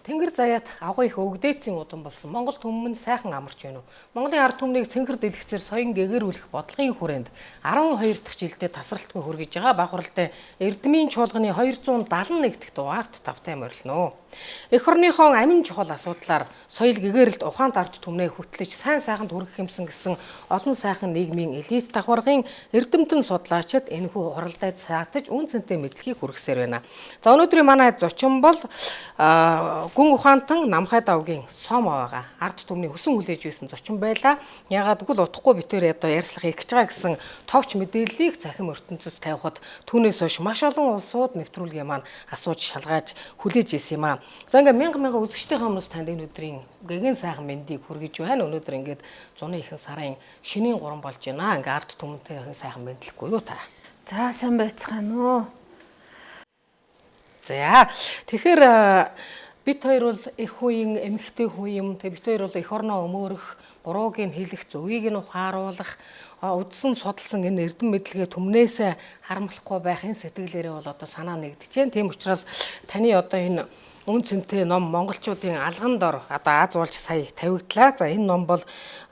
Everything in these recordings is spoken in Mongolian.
Тэнгэр заяат агуу их өгдөөцийн удам болсон Монгол түмэн сайхан амарч байна уу? Монголын ард түмнийг цэнхэр дэлгэцээр соён гэгэрүүлэх бодлогын хүрээнд 12 дахь жилдээ тасралтгүй хүргэж байгаа баг хурлын Эрдмийн чуулганы 271 дахь дугаарт тавтай морилно. Эх орныхон амин чухал асуудлаар соёл гэгэрэлд ухаант ард түмнээ хөтлөж сайн сайханд хүргэх юмсан гэсэн олон сайхан нийгмийн элит давхаргын эрдэмтэн судлаачид энэхүү хуралдайд саатаж үн цэнтэй мэдлэгийг хүргэсээр байна. За, өнөөдрийн манай зочин бол гүн ухаантан Намхай давгийн сом байгаа. Ард түмний хүсэн хүлээж байсан зочин байлаа. Ягаад гэвэл утгагүй битээр одоо ярьцлага хийх гэж байгаа гэсэн товч мэдээллийг цахим ертөнцөд тавихад түүнээс хойш маш олон улсууд нэвтрүүлгийн маань асууж шалгааж хүлээж исэн юм аа. За, ингээ мянга мянга үзэгчдийнхээ өмнөөс танд энэ өдрийн гэгэн сайхан мэндийг хүргэж байна. Өнөөдөр ингээд зуны ихэнх сарын шинийн 3 болж байна. Ингээ ард түмэнтэй сайхан мэндлэхгүй юу та? За, сайн байцгаана уу? За, тэгэхээр бид хоёр бол эх үеийн эмэгтэй хүн юм. Тэгээ бид хоёр бол эх орноо өмөөрөх, бурууг нь хэлэх, зөвийг нь ухааруулах, үдсэн судалсан энэ эрдэм мэдлэгээ түмнээсээ харамлахгүй байх энэ сэтгэлээрээ бол одоо санаа нэгдэж байна. Тийм учраас таны одоо энэ үн цэнтэй ном монголчуудын алган дор одоо аз болж сая тавигдлаа. За, энэ ном бол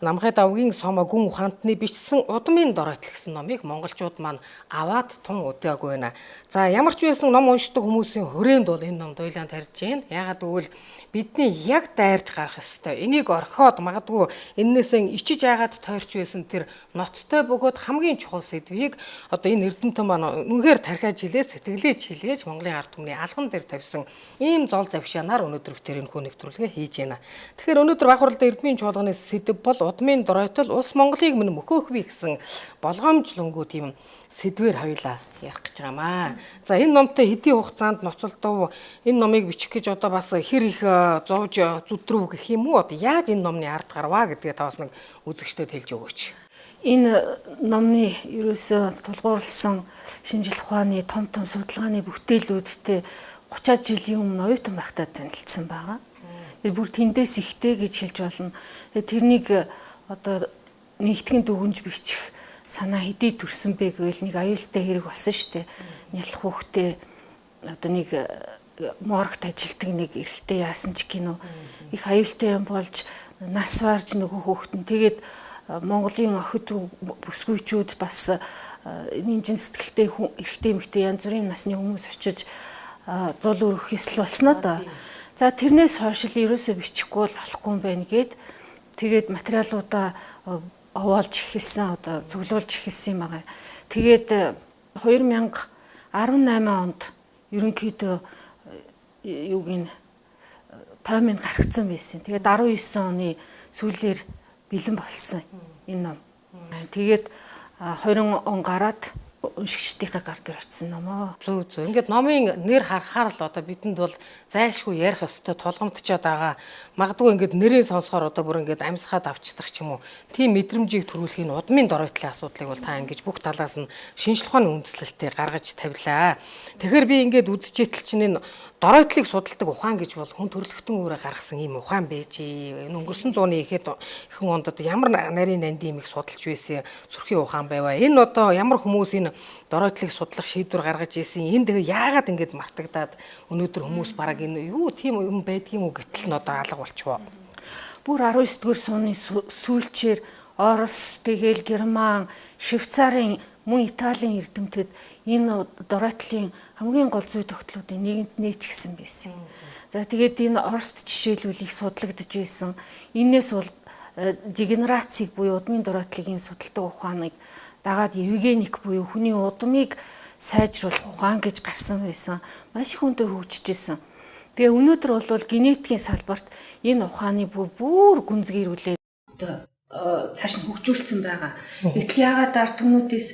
Намхай давгийн сомоо гүн ухаантны бичсэн Удмын доройтол гэсэн номыг монголчууд маань аваад тун удаагүй байна. За, ямар ч байсан ном уншдаг хүмүүсийн хүрээнд бол энэ ном дуйлан тарьж байна. Яагаад гэвэл бидний яг дайрж гарах ёстой. Энийг орхиод магадгүй эннээсээ ичиж агаад тойрч байсан тэр ноцтой бөгөөд хамгийн чухал сэдвийг одоо энэ эрдэмтэн маань үнэхээр тархиаж хилээ, сэтгэлээ чилээж Монголын ард түмний алган дээр тавьсан ийм зол завшаанаар өнөөдөр битэр энэ хүү нэвтрүүлгээ хийж байна. Тэгэхээр өнөөдөр баг хурлын Эрдмийн чуулганы сэдэв бол Удмын доройтол улс Монголыг минь мөхөөхвий гэсэн болгоомжлонгүй тийм сэдвээр хоёлаа ярих гэж байгаамаа. За, энэ номтой хэдийн хугацаанд ноцолдов, энэ номыг бичих гэж одоо бас хэр их зовж зүдрүү гэх юм уу, одоо яаж энэ номны ард гарваа гэдгээ та бас нэг үзэгчдэд хэлж өгөөч. Энэ номны ерөөсөө тулгуурласан шинжлэх ухааны том том судалгааны бүтээлүүдтэй 30 жилийн өмнө оюутан байхдаа танилцсан байгаа. Тэгээ бүр тэндээс ихтэй гэж хэлж болно. Тэгээ тэрнийг одоо нэгтгэн дүгнж бичих санаа хэдий төрсөн бэ гэвэл нэг аюултай хэрэг болсон шүү дээ. Нялх хүүхдээ одоо нэг моргт ажилтдаг нэг эрэгтэй яасан ч гинүү их аюултай юм болж нас барж нөгөө хүүхэд нь тэгээд Монголын охид бүсгүйчүүд бас нинжин сэтгэлтэй эрэгтэй эмэгтэй янз бүрийн насны хүмүүс очиж зул өргөх ёслол болсноо доо. За, тэрнээс хойш л ерөөсөө бичихгүй бол болохгүй юм байна гээд тэгээд материалуудаа овоолж эхэлсэн, одоо цуглуулж эхэлсэн юм байгаа. Тэгээд 2018 онд ерөнхийдөө юуг нь томыг гаргацсан байсан. Тэгээд 19 оны сүүлээр бэлэн болсон энэ ном. Тэгээд 20 он гараад уншигчдийнхээ гар дээр очсон номоо. Зөв зөв. Ингээд номын нэр харахаар л одоо бидэнд бол зайлшгүй ярих ёстой тулгамдчаад байгаа. Магадгүй ингээд нэрийг сонсохоор одоо бүр ингээд амьсгаад авчдах ч юм уу. Тийм мэдрэмжийг төрүүлэхийн Удмын доройтлын асуудлыг бол та ингэж бүх талаас нь шинжлэх ухааны үндэслэлтэй гаргаж тавилаа. Тэгэхээр би ингээд үзэж итэл чинь энэ доройтлыг судалдаг ухаан гэж бол хүн төрөлхтөн өөрөө гаргасан ийм ухаан байж. Энэ өнгөрсөн зууны ихэд ихэн онд одоо ямар нарийн нандин юм их судалж байсан сүрхий ухаан байваа. Энэ одоо ямар хүмүүс энэ доройтлыг судлах шийдвэр гаргаж исэн. Энэ тэгээ яагаад ингэж мартагдаад өнөөдөр хүмүүс бараг энэ юу тийм юм байдгийм үү гэтэл нь одоо алга болчихвоо. Бүр 19 дугаар сууны сүүлчээр Орос, тэгэл Герман, Швейцарын, мөн Италийн эрдэмтэд энэ доройтлын хамгийн гол зүй тогтлуудын нэгэнд нээчихсэн байсан. За, тэгээд энэ Орост жишээлбэл их судлагдж байсан. Энээс бол дегенерацийг буюу удмын доройтлыг энэ судалдаг ухааныг дагаад евгеник буюу хүний удмыг сайжруулах ухаан гэж гарсан байсан. Маш их өндөр хөгжиж исэн. Тэгээ өнөөдөр бол генетикийн салбарт энэ ухааны бүр гүнзгийрүүлээд одоо цааш нь хөгжүүлсэн байгаа. Гэтэл яагаад ард түмнүүдээс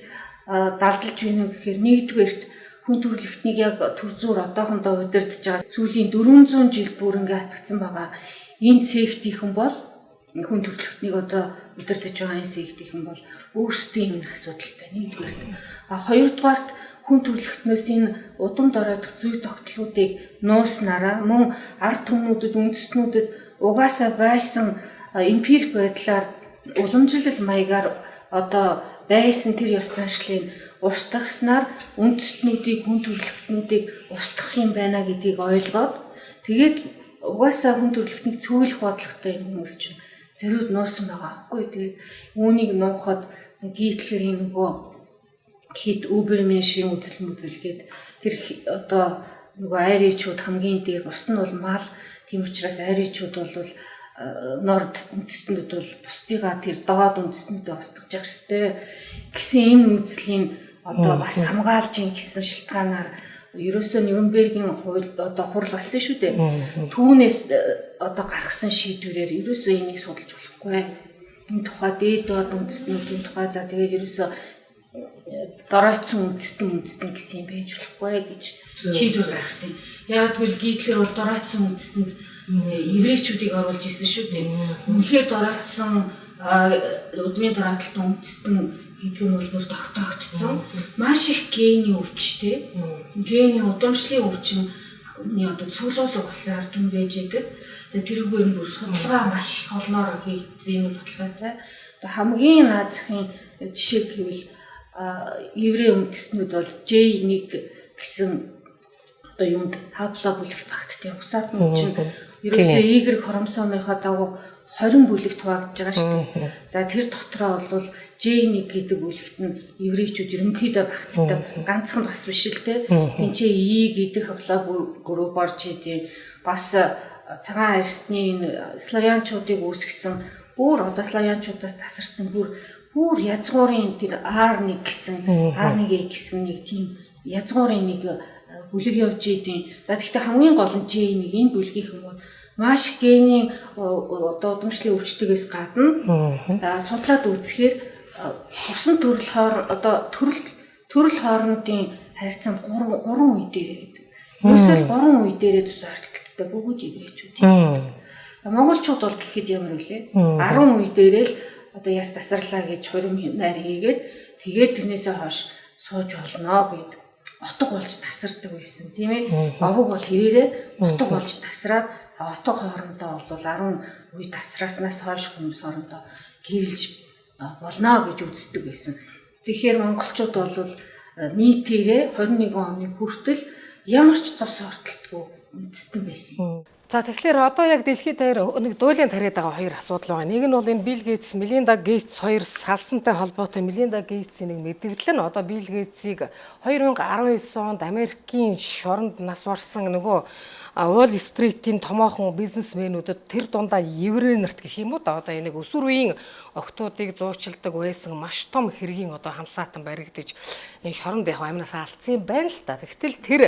далдалж байна вэ гэхээр нэгдүгээрт хүн төрөлхтнийг яг төр зуур одоохондоо удирдах байгаа сүүлийн 400 жил бүр ингээ хатгцсан байгаа. Энэ сектийнхэн бол хүн төрөлхтнийг одоо удирдах байгаа энэ сектийнхэн бол өөрсдийн юм асуудалтай нэгдүгээрт. А хоёрдугаарт хүн төрөлхтнөөс энэ удам дороодох зүй тогтлуудыг нууснараа мөн ард түмнүүдэд, үндэстнүүдэд угаасаа байсан эмпирик байдлаар уламжлал маягаар одоо байсан тэр ёс заншлыг устгаснаар үндэстнүүдийг, хүн төрөлхтнүүдийг устгах юм байна гэдгийг ойлгоод тэгээд Угаасаа хүн төрөлхтнийг цөөлөх бодлоготой юм хүмүүс чинь зориуд нуусан байгаа аахгүй. Тэгээд үүнийг нуухад Гитлерийн нөгөө хит Уберменшийн үзэл мүзэл гээд тэр одоо нөгөө айричууд хамгийн дээр, бус нь бол мал. Тийм учраас айричууд бол норд үндэстнүүд бол бусдыгаа тэр доод үндэстнүүдэд устгаж явах ёстой гэсэн энэ үзлийн одоо бас хамгаалж ийн гэсэн шалтгаанаар ерөөсөө Нюрнбергийн хууль одоо хурал болсон шүү дээ. Түүнээс одоо гаргасан шийдвэрээр ерөөсөө энийг судалж болохгүй. Энэ тухай дээд доод үндэстнүүдийн тухай, за тэгээд ерөөсөө доройтсон үндэстэн гэсэн юм байж болохгүй гэж шийдвэр гаргасан. Яг тэгвэл Гитлер бол доройтсон үндэстэнд еврейчүүдийг оруулж исэн шүү дээ. Үнэхээр доройтсон удмын доройтолтой үндэстэн гэдэг нь бол бүр тогтоогдсон. Маш их гений өвчтэй. Гений удамшлын өвчин одоо цуглуулга болсон ард түмэн байж идэг. Тэгээ тэрүүгээр нь бүр судалгаа маш их олноор хийгдсэн юм баталгаатай. Одоо хамгийн наазахын жишээ гэвэл еврей үндэстнүүд бол J1 гэсэн одоо юунд хапло бүлэгт багтдیں۔ Усаатнууд чинь ерөөсөө Y хромосомынхаа дагуу 20 бүлэгт хуваагдж байгаа шүү дээ. За тэр дотроо бол J1 гэдэг бүлэгт нь еврейчүүд ерөнхийдөө багтдаг. Ганцхан бас биш л дээ. Тинчээ E гэдэг хапло групп орж идэв. Бас цагаан арьсны энэ славянчуудыг үүсгэсэн бүр одоо славянчуудаас тасарсан бүр бүр язгуурын тэр R1 гэсэн R1A гэсэн нэг тийм язгуурын нэг бүлэг явж идэв. За тэгэхдээ хамгийн гол нь J1 энэ бүлгийнх юм бол маш генийн одоо удамшлын өвчтөгөөс гадна судлаад үзэхээр усан төрөл хоор одоо төрөл төрөл хоорондын харьцаанд 3 3 үе дээр байдаг. Ерөөсөө 3 үе дээрээ зүс оролцолттой бөгөөж еврейчүүд юм. Монголчууд бол гэхэд ямар вүлээ? 10 үе дээрээ л одоо яс тасарлаа гэж хурим найр хийгээд тэгээд тэрнээсээ хойш сууж болно гэд отго болж тасардаг байсан, тийм ээ. Овог бол хэвээрээ отго болж тасраад отго хоорондоо бол 10 үе тасрааснаас хойш хүмүүс хоорондоо гэрэлж болно гэж үздэг байсан. Тэгэхээр монголчууд бол нийтээрээ 21 оны хүртэл ямар ч цус ортолтгүй үндэстэн байсан. За тэгэхээр одоо яг дэлхийд даяар нэг дуулийн тариад байгаа хоёр асуудал байгаа. Нэг нь бол энэ Билл Гейтс, Мелинда Гейтс хоёр салсантай холбоотой Мелинда Гейтсийн нэг мэдээлэл нь одоо Билл Гейтсийг 2019 онд Америкийн шоронд нас барсан нөгөө Уолл Стритийн томоохон бизнесмэнүүдэд тэр дундаа еврей нарт гэх юм уу да одоо энэ өсвөр үеийн охтуудыг зуучилдаг байсан маш том хэргийн одоо хамсаатан баригдаж энэ шоронд яг амнаас алдсан юм байна л та. Тэгтэл тэр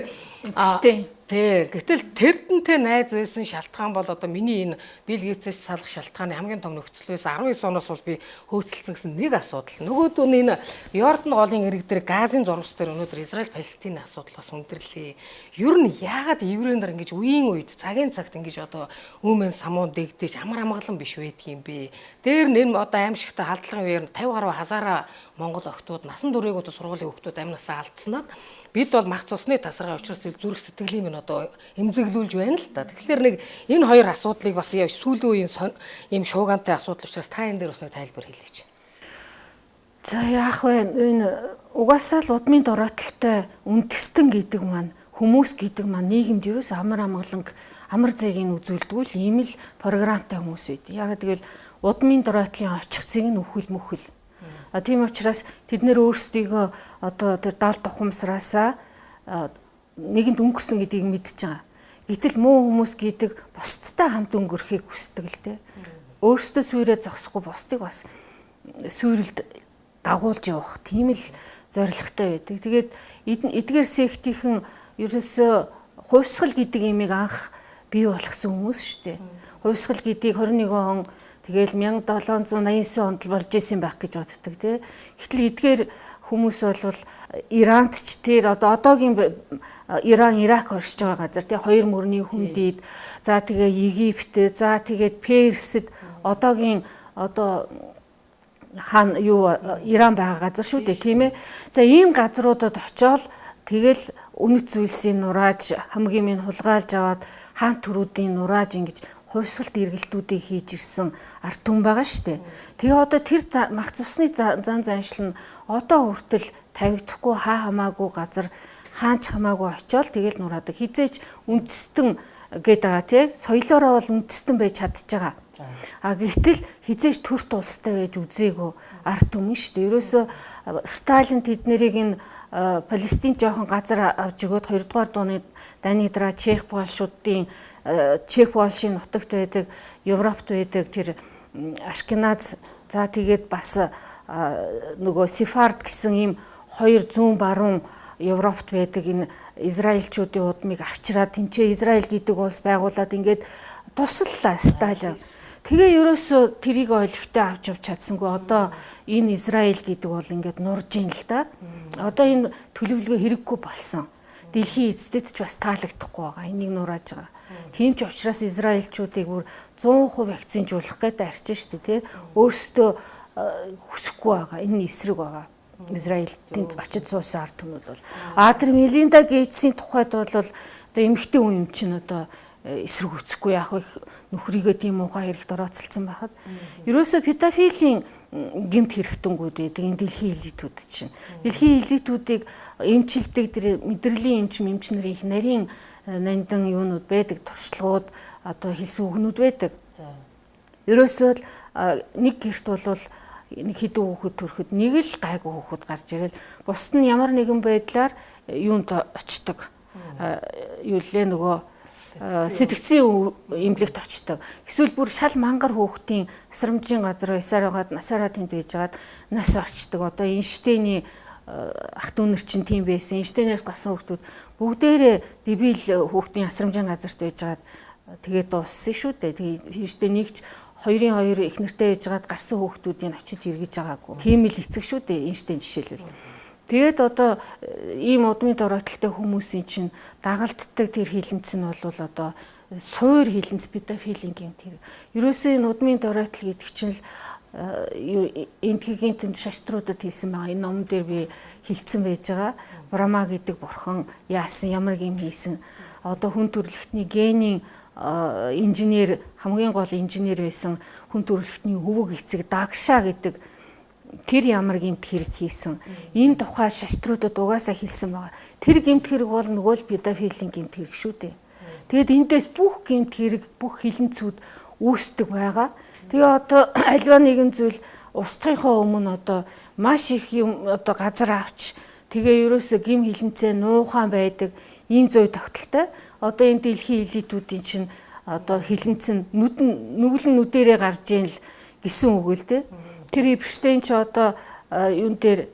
Тий. Гэтэл тэрдэнтэй найз байсан шалтгаан бол одоо миний энэ Билл Гейтсээс салах шалтгааны хамгийн том нөхцөл байсан 19 оноос бол би хөөцөлдсөн гэсэн нэг асуудал. Нөгөөдөө нь энэ Йордан голын эрэг дээр газын зурвас дээр өнөөдөр Израиль Палестины асуудал бас өндөрлөө. Ер нь яагаад еврей нар ингэж үеийн үед цагийн цагт ингэж одоо өмнө самуун дэгдэж амар амгалан биш байдгийм бэ? Дээр нь энэ одоо аимшигтай халдлагын үеэр 50 гаруй хазаараа Монгол охтууд насан туршиг одоо сургуулийн хүүхдүүд амнасаа алдсанаар бид бол мах цусны тасаргаа учраас зүрх сэтгэлийн минь одоо эмзэглүүлж байна л да. Тэгэхээр нэг энэ хоёр асуудлыг бас сүүлийн үеийн ийм шуугантай асуудал учраас та энэ дээр бас нэг тайлбар хэлээч. За яах вэ? Энэ угаасаа л удмын дороотолтой үндэстэн гэдэг маань хүмүүс гэдэг маань нийгэмд ерөөс амар амгаланг амар зэгийг үзүүлдэггүй л ийм л програмтай хүмүүс байд. Яг тэгэл удмын дороотлын очих зэг нь үхэл мөхөл. А тийм учраас тэд нэр өөрсдийгөө одоо тэр даалт ухамсараасаа нэгэнд өнгөрсөн гэдгийг мэдж байгаа. Гэтэл муу хүмүүс гэдэг бусдтай хамт өнгөрөхийг хүсдэг л дээ. Өөрсдөө сүйрээ зогсохгүй бусдыг бас сүйрэлд дагуулж явах тийм л зорилготой байдаг. Тэгээд эдгээр сектийнхэн ерөөсөө хувьсгал гэдэг имийг анх бий болгосон хүмүүс шүү дээ. Хувьсгал гэдгийг 21 он тэгэл 1789 онд л болж исэн байх гэж боддог тий. Гэтэл эдгээр хүмүүс бол Иранд ч тэр одоо одоогийн Иран, Ирак оршиж байгаа газар тий хоёр мөрний хөмдөд, за тэгээ Египтэд, за тэгээд Персэд одоогийн одоо хаан юу Иран байгаа газар шүү дээ тийм ээ. За ийм газруудад очиод тэгэл үнэт зүйлсийг нурааж хамгийн минь хулгайлж аваад хаан төрүүдийн нурааж ингэж хувьсгалт эргэлтүүдийг хийж ирсэн ард түмэн байгаа шүү дээ. Тэгээ одоо тэр мах цусны зан заншил нь одоо хүртэл тавигдахгүй хаа хамаагүй газар хаанч хамаагүй очиод тэгэл нураадаг. Хизээч үндэстэн гээд байгаа тий. Соёлоороо бол үндэстэн байж чадж байгаа. А гэтэл хизээж төрт улстай байж үзээгүй ард түмэн шүү дээ. Ерөөсөө Сталин тэднэрийг энэ Палестин жоохон газар авч өгөөд 2 дугаар дууны дайны дараа Чех Польшуудын Чех Польшийн нутагт байдаг, Европт байдаг тэр Ашкеназ, за тэгээд бас нөгөө Сефард гэсэн ийм хоёр зүүн баруун Европт байдаг энэ Израильчуудын удмыг авчираад тэнцээ Израиль гэдэг улс байгуулад ингээд туслалаа Сталин. Тэгээ ерөөсөө тэрийг ойлгохтой авч явж чадсангүй. Одоо энэ Израиль гэдэг бол ингээд нурж ийн л да. Одоо энэ төлөвлөгөө хэрэггүй болсон. Дэлхийн эцэст ч бас таалагдахгүй байгаа. Энийг нурааж байгаа. Тийм ч учраас Израильчуудыг бүр 100% вакцинжуулах гэдэг арч штэ тий. Өөрсдөө хүсэхгүй байгаа. Энэ эсрэг байгаа. Израиль тэнд очиж суусан ард түмнүүд бол. А тэр Мелинда Гейтсийн тухайд бол одоо эмэгтэй хүн юм чинь одоо эсрэг үцэхгүй яах вэ, нөхрийгөө тийм муухай хэрэгт орооцолцсон байхад ерөөсөө педофилийн гэмт хэрэгтэнгүүд байдаг энэ дэлхийн элитүүд чинь. Дэлхийн элитүүдийг эмчилдэг тэр мэдрэлийн эмч эмч нарын их нарийн нандин юунууд байдаг, туршлагууд, одоо хэлсэн үгнүүд байдаг. Ерөөсөө л нэг гэрт бол нэг хэдэн хүүхэд төрөхөд нэг л гайгүй хүүхэд гарч ирэл бусд нь ямар нэгэн байдлаар юунд очдог. Юу лээ нөгөө сэтгцийн эмнэлэгт очдог. Эсвэл бүр шал мангар хүүхдийн асрамжийн газар байсаар байгаад насаараа тэнд байжгаад нас барчдаг. Одоо Эйнштейний ах дүү нар чинь тийм байсан. Эйнштейнээс гарсан хүүхдүүд бүгдээрээ дебил хүүхдийн асрамжийн газарт байжгаад тэгээд дууссан шүү дээ. Тэгээд Эйнштейн нэгч 2-ын 2 их нэртэй байжгаад гарсан хүүхдүүдийг очиж эргэж байгаагүй. Тийм л эцэг шүү дээ Эйнштейн жишээлбэл. Тэгээд одоо ийм удмын доройтолтой хүмүүсийн чинь дагалддаг тэр хилэнц нь бол одоо суур хилэнц, педофилийн гэмт хэрэг. Ерөөсөө энэ удмын доройтол гэдэг чинь л энтхэгийн төнд шаштруудад хэлсэн байгаа. Энэ номон дээр би хэлсэн байж байгаа. Брама гэдэг бурхан яасан, ямар гэм хийсэн. Одоо хүн төрөлхтний генийн инженер, хамгийн гол инженер байсан хүн төрөлхтний өвөг эцэг Дагша гэдэг тэр ямар гэмт хэрэг хийсэн. Энэ тухай шаштруудад угаасаа хэлсэн байгаа. Тэр гэмт хэрэг бол нөгөө л педофилийн гэмт хэрэг шүү дээ. Тэгээд эндээс бүх гэмт хэрэг, бүх хилэнцүүд үүсдэг байгаа. Тэгээ одоо альва нэгэн зүйл устгахынхаа өмнө одоо маш их юм одоо газар авч тэгээ ерөөсөө гим хилэнцээ нуухаан байдаг ийм зүй тогтолтой. Одоо энэ дэлхийн элитүүдийн чинь одоо хилэнц нь нүглэн нүдэрээ гарч ийн л гэсэн үг л дээ. Тэр Эпштейн ч одоо юун дээр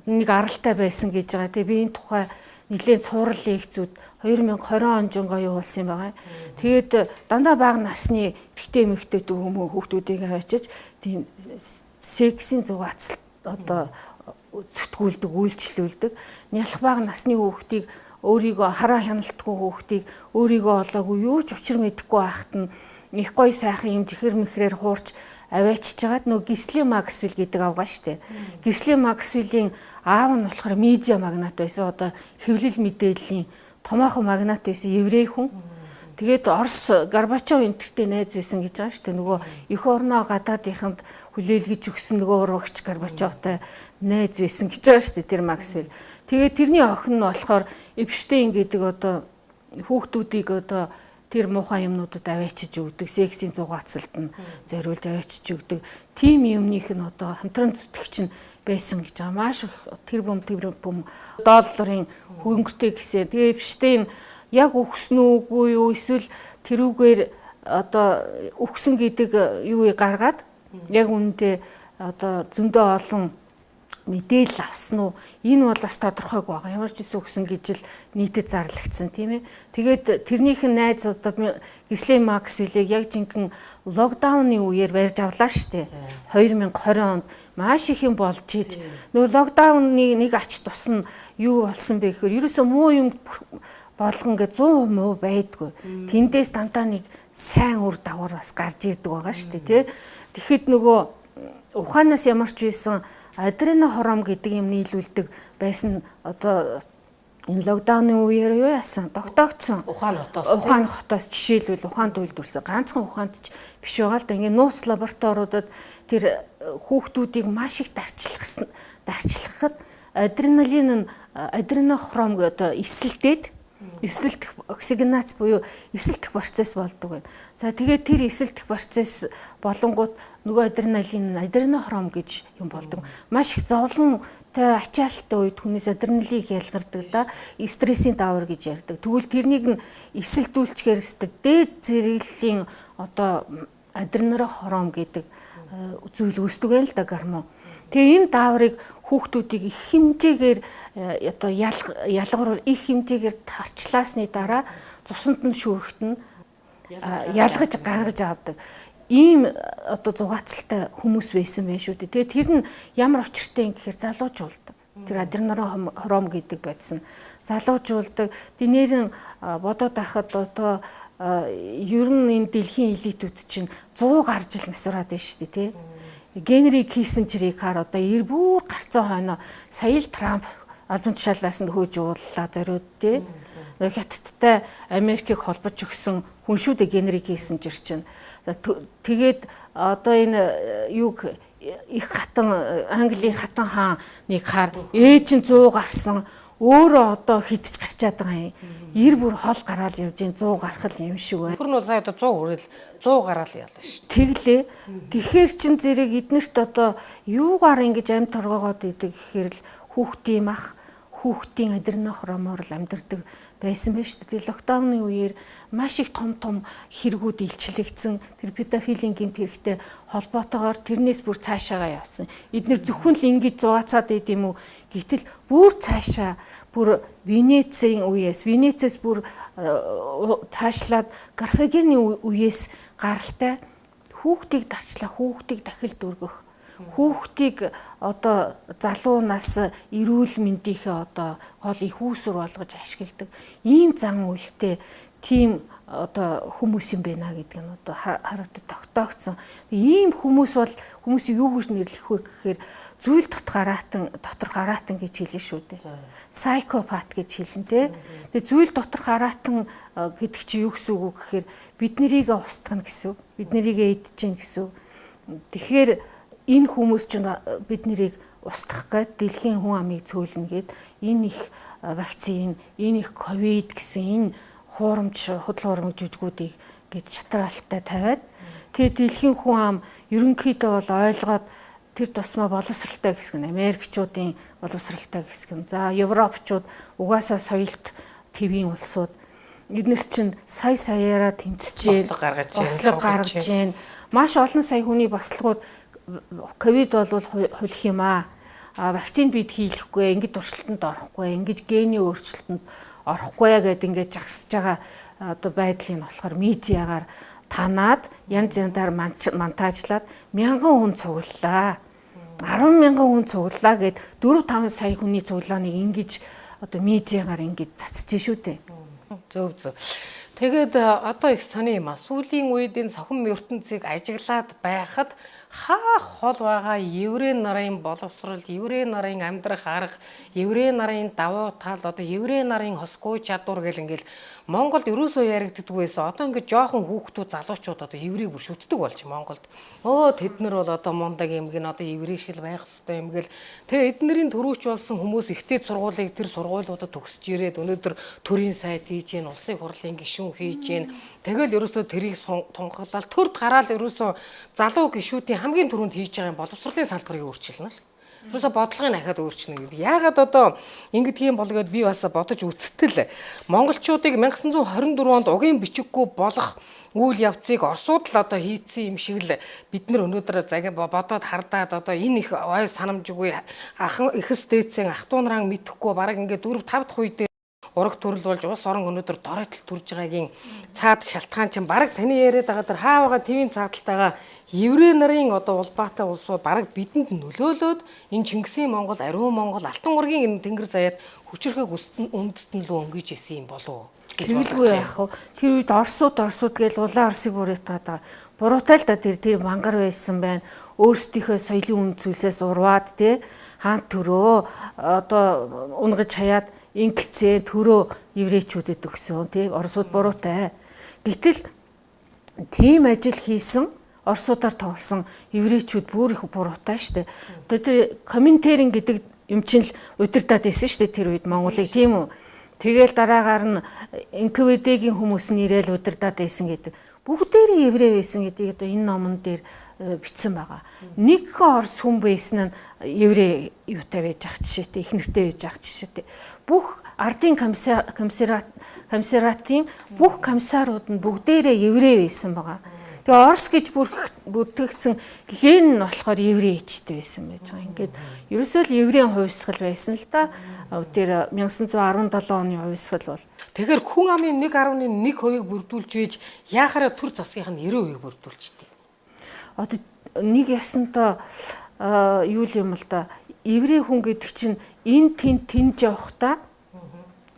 нэг аралтай байсан гэж байгаа. Тэгээ би энэ тухай нэлээд цуврал лекцүүд 2020 он жингаа явуулсан юм байгаа. Тэгээд дандаа бага насны эрэгтэй эмэгтэй хүүхдүүдийг авчиж тийм сексийн зугаацал одоо зүтгүүлдэг, үйлчлүүлдэг. Нялх бага насны хүүхдийг өөрийгөө хараа хяналтгүй хүүхдийг өөрийгөө олоогүй юу ч учир мэдэхгүй байхад нь их гоё сайхан юм чихэр мэхрээр хуурч аваачиж хагаад нөгөө Гислин Максвелл гэдэг авгаа штэ. Гислин Максвеллийн аав нь болохоор медиа магнат байсан. Одоо хэвлэл мэдээллийн томоохон магнат байсан еврей хүн. Тэгээд Орос Горбачов энтертэй найз байсан гэж байгаа штэ. Нөгөө эх орноо гадаадынханд хүлээлгэж өгсөн нөгөө урагч Горбачовтай найз байсан гэж байгаа штэ тэр Максвелл. Тэгээд тэрний охин нь болохоор Эпштейн гэдэг одоо хүүхдүүдийг одоо тэр муухай юмнуудад аваачиж өгдөг, сексийн зугаацалд нь зориулж аваачиж өгдөг. Тийм юмных нь одоо хамтран зүтгэгч нь байсан гэж байгаа. Маш их тэр бум долларын хөнгөртэй гэсэн. Тэгээ Эпштейн яг өгсөн үгүй юу эсвэл тэрүүгээр одоо өгсөн гэдэг юу гаргаад яг үнэндээ одоо зөндөө олон мэдээлэл авсан уу? Энэ бол бас тодорхойгүй байгаа. Ямар ч үсэн өгсөн гэж л нийтэд зарлагдсан тийм ээ. Тэгээд тэрнийх нь найз одоо Гислен Максвеллийг яг жинхэнэ локдауны үеэр барьж авлаа шүү дээ. 2020 онд маш их юм болж иж нөгөө локдауны нэг ач тус нь юу болсон бэ гэхээр ерөөсөө муу юм болгон гэ 100% муу байдгүй. Тэндээс дандаа нэг сайн үр дагавар бас гарч ирдэг байгаа шүү дээ тий. Тэгэхэд нөгөө ухаанаас ямар ч байсан адренохром гэдэг юм нийлүүлдэг байсан одоо энэ локдауны үеэр юу яасан? Тогтоогдсон. Ухаан хотоос. Ухаан хотоос жишээлбэл ухаан үйлдвэрсэн. Ганцхан ухаанд ч биш байгаа л да. Ингээ нууц лабораториудад тэр хүүхдүүдийг маш их дарчлахад адреналин нь адренохром гэдэг одоо эсэлдээд Эсэлтэх оксигенац буюу эсэлтэх процесс болдог байна. За тэгээд тэр эсэлтэх процесс болонгууд нөгөө адреналин адренохром гэж юм болдог. Маш их зовлонтой ачаалттай үед хүнээс адреналиныг ялгардаг да, стрессийн даавар гэж ярьдаг. Тэгвэл тэрнийг нь эсэлдүүлчихээр өстө дээд зэрэглэлийн одоо адренохром гэдэг зүйл үүсдэг юм л да, гормон. Тэгээ энэ дааврыг хүүхдүүдийг их хэмжээгээр одоо ялгуур их хэмжээгээр тарчлаасны дараа цуснд нь шүүрхт нь ялгаж гаргаж авдаг. Ийм одоо зугаацалтай хүмүүс байсан байх шүү дээ. Тэгээ тэр нь ямар учиртай юм гэхээр залуужуулдаг. Тэр адренохром гэдэг бодис нь залуужуулдаг. Динээр нь бодоод байхад одоо ер нь энэ дэлхийн элитүүд чинь 100 гарч ил насураад байна шүү дээ, тий. Генри Киссинджерийг хар одоо эр бүр гарцсан хойно сая л Трамп албан тушаалаас нь хөөж ууллаа зориуд, тий. Хятадтай Америкийг холбож өгсөн хүн шүү дээ Генри Киссинджер чинь. Тэгээд одоо энэ юг их хатан Английн хатан хааныг хар ээж нь 100 гарсан, өөрөө одоо хидэж гарчаад байгаа юм. Эр бүр хол гараал явж гин 100 гарах л юм шиг байна. Тэр нь бол сая одоо 100 хүрэл 100 гараал ялаа шүү. Тэглээ. Тэгэхээр чин зэрэг эднэрт одоо юугаар ингэж амь торгоогоод идэг гэхээр л хүүхдийн мах, хүүхдийн адренохромоор л амьдардаг байсан байж шүү дээ. Локдауны үеэр маш их том том хэрэгүүд илчлэгдсэн. Тэр педофилийн гэмт хэрэгтэй холбоотойгоор тэрнээс бүр цаашаагаа явсан. Эднэр зөвхөн л ингэж зугаацаад байд юм уу? Гэтэл бүр цаашаа бүр Венецийн үеэс, Венецээс бүр цаашлаад Карфагены үеэс гаралтай хүүхдийг дарчлаа, хүүхдийг дахилд өргөх, хүүхдийг одоо залуу нас эрүүл мэндийнхээ одоо гол их үүсвэр болгож ашигладаг ийм зан үйлтэй тийм одоо хүмүүс юм байна гэдг нь одоо харагдаж тогтоогдсон. Ийм хүмүүс бол хүмүүсийг юу гэж нэрлэх вэ гэхээр зүйл доторх араатан гэж хэлнэ шүү дээ. Psychopath гэж хэлнэ те. Тэгээ зүйл доторх араатан гэдэг чинь юу гэсэн үг вэ гэхээр бид нарыг устгана гэсэн үг. Бид нарыг эдэж гин гэсэн үг. Тэгэхээр энэ хүмүүс чинь бид нарыг устгах гээд дэлхийн хүн амыг цөөлнө гээд энэ их вакцин, энэ их ковид гэсэн энэ хуурамч худал хуурамч жүжгүүдийг гэж шатраалтай тавиад тэгээ дэлхийн хүн ам ерөнхийдөө бол ойлгоод тэр тусмаа боловсралтай хэсэг нь Америкчуудын боловсралтай хэсэг нь, за Европчууд угаасаа соёлт твийн улсууд эднэр чинь сая саяараа тэмцэжээ, бослого гаргаж байна. Маш олон сая хүний бослогууд ковид бол хулих юм аа. Вакцин бид хийлэхгүй, ингэж туршилтанд орохгүй, ингэж гений өөрчлөлтөнд орохгүй гэдээ ингэж жагсаж байгаа одоо байдлыг нь болохоор медиагаар танаад янз янзаар монтажлаад мянган хүн цуглалаа. 10 мянган хүн цуглалаа гэд 4 5 сая хүний цуглааныг ингэж одоо медиагаар ингэж цацж шүү дээ. Зөв зөв. Тэгээд одоо их сони юм а. Сүүлийн үед энэ сохин ертөнцийг ажиглаад байхад хаа хол байгаа еврей нарын боловсрол, еврей нарын амьдрах арга, еврей нарын давуу тал, одоо еврей нарын хосгүй чадвар гэл ингээл Монголд ерөөсөө яригддаггүй байсан. Одоо ингээд жоохон хүүхдүүд, залуучууд одоо еврейг бүр шүтдэг болж Монголд. Өө тэд нар бол одоо мундаг юм гин, одоо еврей шиг байх хэвээр юм гэл. Тэгээ эднэрийн төрүүч болсон хүмүүс ихтэй сургуулийг тэр сургуулиудад төгсөж ирээд өнөөдөр төрийн сайд хийж гин, улсын хурлын гишүүн хийж гин. Тэгэл ерөөсөө тэрийг тунхаглал төрд гараал ерөөсөө залуу гишүүдийн хамгийн түрүүнд хийж байгаа юм боловсролын салбарыг өөрчилнө л. Ерөөсөө бодлогыг ахаад өөрчилнө. Яагаад одоо ингэдгийм бол гэд би бас бодож үзтэл монголчуудыг 1924 онд угийн бичиггүй болох үйл явцыг Оросууд л одоо хийцэн юм шиг л бид нар өнөөдөр загин бодоод хардаад одоо энэ их ой санамжгүй ахын эхэс дээдсэн ах トゥ нараа мэдэхгүй бараг ингээд 4 5 дахь үедээ ураг төрөл болж улс орон өнөөдөр доройтол төрж байгаагийн цаад шалтгаан чинь бараг таны яриад байгаа тэр хаа байгаа твийн цаадалтайгаа еврей нарын одоо улбаатай улсууд бараг бидэнд нөлөөлөөд энэ Чингисийн Монгол, Ариун Монгол, Алтан ургийн энэ тэнгэр заяад хүчирхэг үндэстэн лүү өнгөж исэн юм болов гэж боддог яах вэ? Тэр үед Оросууд гээл улаан Оросыг буруутгаад байгаа. Буруутай л да, тэр мангар байсан байна. Өөрсдийнхөө соёлын үн зүйлсээс урваад те хаан төрөө одоо унгаж хаяад ингэцээ төрөө еврейчүүдэд өгсөн тий, Оросууд буруутай. Гэтэл тийм ажил хийсэн Оросуудаар тоглосон еврейчүүд бүр их буруутай шүү дээ. Одоо тэр комментэрин гэдэг юм чинь л удирдаад байсан шүү дээ тэр үед Монголыг, тийм үү? Тэгэл дараагаар нь НКВД-гийн хүмүүс нь ирээл удирдаад байсан гэдэг. Бүгдээрээ еврей байсан гэдгийг одоо энэ номон дээр бичсэн байгаа. Нэг Орос хүн байсан нь еврей юутай байж ах жишээтэй, их нэртэй байж ах жишээтэй. Бүх ардын комиссаратын бүх комиссарууд нь бүгдээрээ еврей байсан байгаа. Тэгээ Орос гэж бүртгэгдсэн Ленин нь болохоор еврей ээжтэй байсан байж байгаа. Ингээд ерөөсөө л еврейн хувьсгал байсан л да. Тэр 1917 оны хувьсгал бол. Тэгэхээр хүн амын 1.1%-ийг бүрдүүлж үйж яахаараа төр засгийнх нь 90%-ийг бүрдүүлчихдээ. Одоо нэг ясантаа юу л юм л да. Еврей хүн гэдэг чинь энэ тэн тэнж явахдаа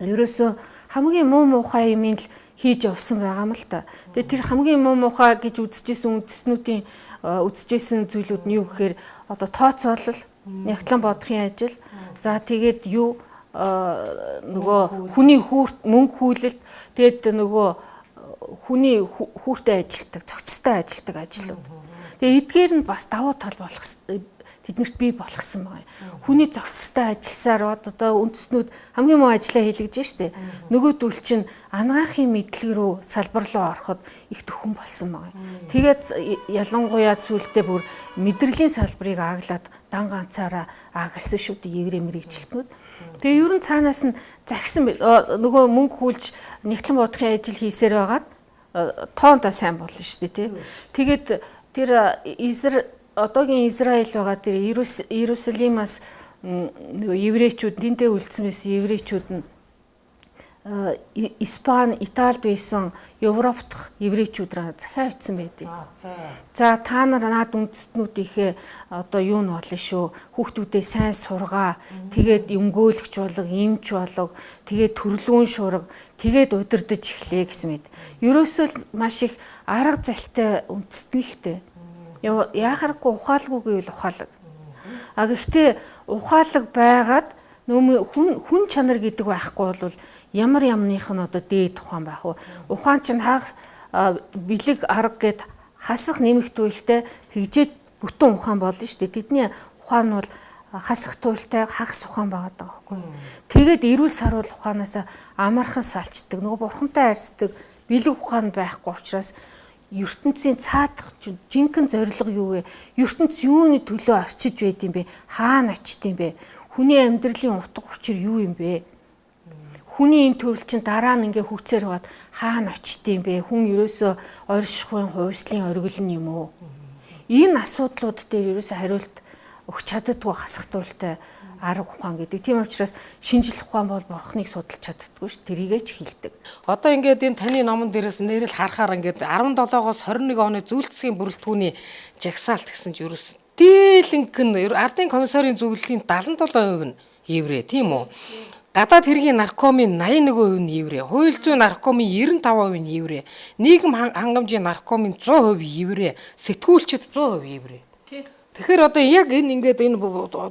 ерөөсөө хамгийн муу муухай юм л хийж явсан байгаа юм л та. Тэгээ тэр хамгийн муу муухай гэж үзэжсэн үндэстнүүдийн үзэжсэн зүйлүүд нь юу гэхээр одоо тооцоолол, нягтлан бодохын ажил. За тэгээд юу нөгөө хүний хүүрт мөнгө хүйлэлт, тэгээд нөгөө хүний хүүртэй ажилтдаг, цогцтой ажилтдаг ажлууд. Тэгээ эдгээр нь бас давуу тал болох тэднэрт бий болгосон байгаа юм. Хүний зохицтой ажилласаар одоо үндэстнүүд хамгийн муу ажлаа хийлгэж штэ. Нөгөөдөл чинь анагаахын мэдлэг рүү салбар руу ороход их төхөн болсон байгаа юм. Тэгээд ялангуяа сүүлдээ бүр мэдрэлийн салбарыг ааглаад дан ганцаараа аагласан шүү дээ еврей мэрэгжилтнүүд. Тэгээ ер нь цаанаас нь захисан нөгөө мөнгө хүлж нэгтлэн бодохын ажил хийсээр байгаад тоондоо сайн болно шүү дээ тий. Тэгээд тэр одоогийн Израиль байгаа тэр Иерусалимаас нөгөө еврейчүүд тэндээ үлдсэн байсан еврейчүүд нь Испани, Италид байсан Европ дахь еврейчүүд рүү захиа бичсэн байдیں۔ За та нар наад үндэстнүүдийнхээ одоо юу нь болно шүү. Хүүхдүүдээ сайн сургаа. Тэгээд өмгөөлөгч болго, эмч болго, тэгээд төрлүүн шураг, тэгээд удирдах эхлэе гэсэн мэт. Ерөөсөө маш их арга залтай үндэстэн л дээ. Яхаарахгүй ухаалгүй гэвэл ухаалаг. А гэхдээ ухаалаг байгаад нөөм хүн чанар гэдэг байхгүй бол ямар ямных нь одоо дээд ухаан байх вэ? Ухаан чинь хагас бэлэг арга гэд хасах нэмэх туйлтай тэгжээд бүтэн ухаан болно шүү дээ. Тэдний ухаан нь бол хасах туйлтай хагас ухаан байгаа даа байхгүй. Тэгээд эрүүл саруул ухаанаасаа амархан салчдаг. Нөгөө бурхантай харьцдаг бэлэг ухаан байхгүй учраас ертөнцийн цаадах жинхэнэ зорилго юу вэ? Ертөнц юуны төлөө орчиж байд юм бэ? Хаана очт юм бэ? Хүний амьдралын утга учир юу юм бэ? Хүний энэ төрөл чинь дараа нь ингээ хөгцөөр яваад хаана очт юм бэ? Хүн ерөөсөө оршихуйн хувьслын оргил нь юм уу? Энэ асуудлууд дээр ерөөсөө хариулт өгч чаддаггүй хасах туйлтай арга ухаан гэдэг. Тийм учраас шинжлэх ухаан бол бурхныг судалж чаддаггүй ш. Тэрийгээ ч хилдэг. Одоо ингээд энэ таны номон дээрээс нэрэл харахаар ингээд 17-оос 21 оны зүйл засгийн бүрэлдэхүүний жагсаалт гэсэн чинь ерөөс дийлэнх нь ардын комиссарын зөвлөлийн 77% нь еврей, тийм үү? Гадаад хэргийн наркомын 81% нь еврей, хууль зүйн наркомын 95% нь еврей, нийгэм хангамжийн наркомын 100% еврей, сэтгүүлчид 100% еврей. Тэгэхээр одоо яг энэ ингээд энэ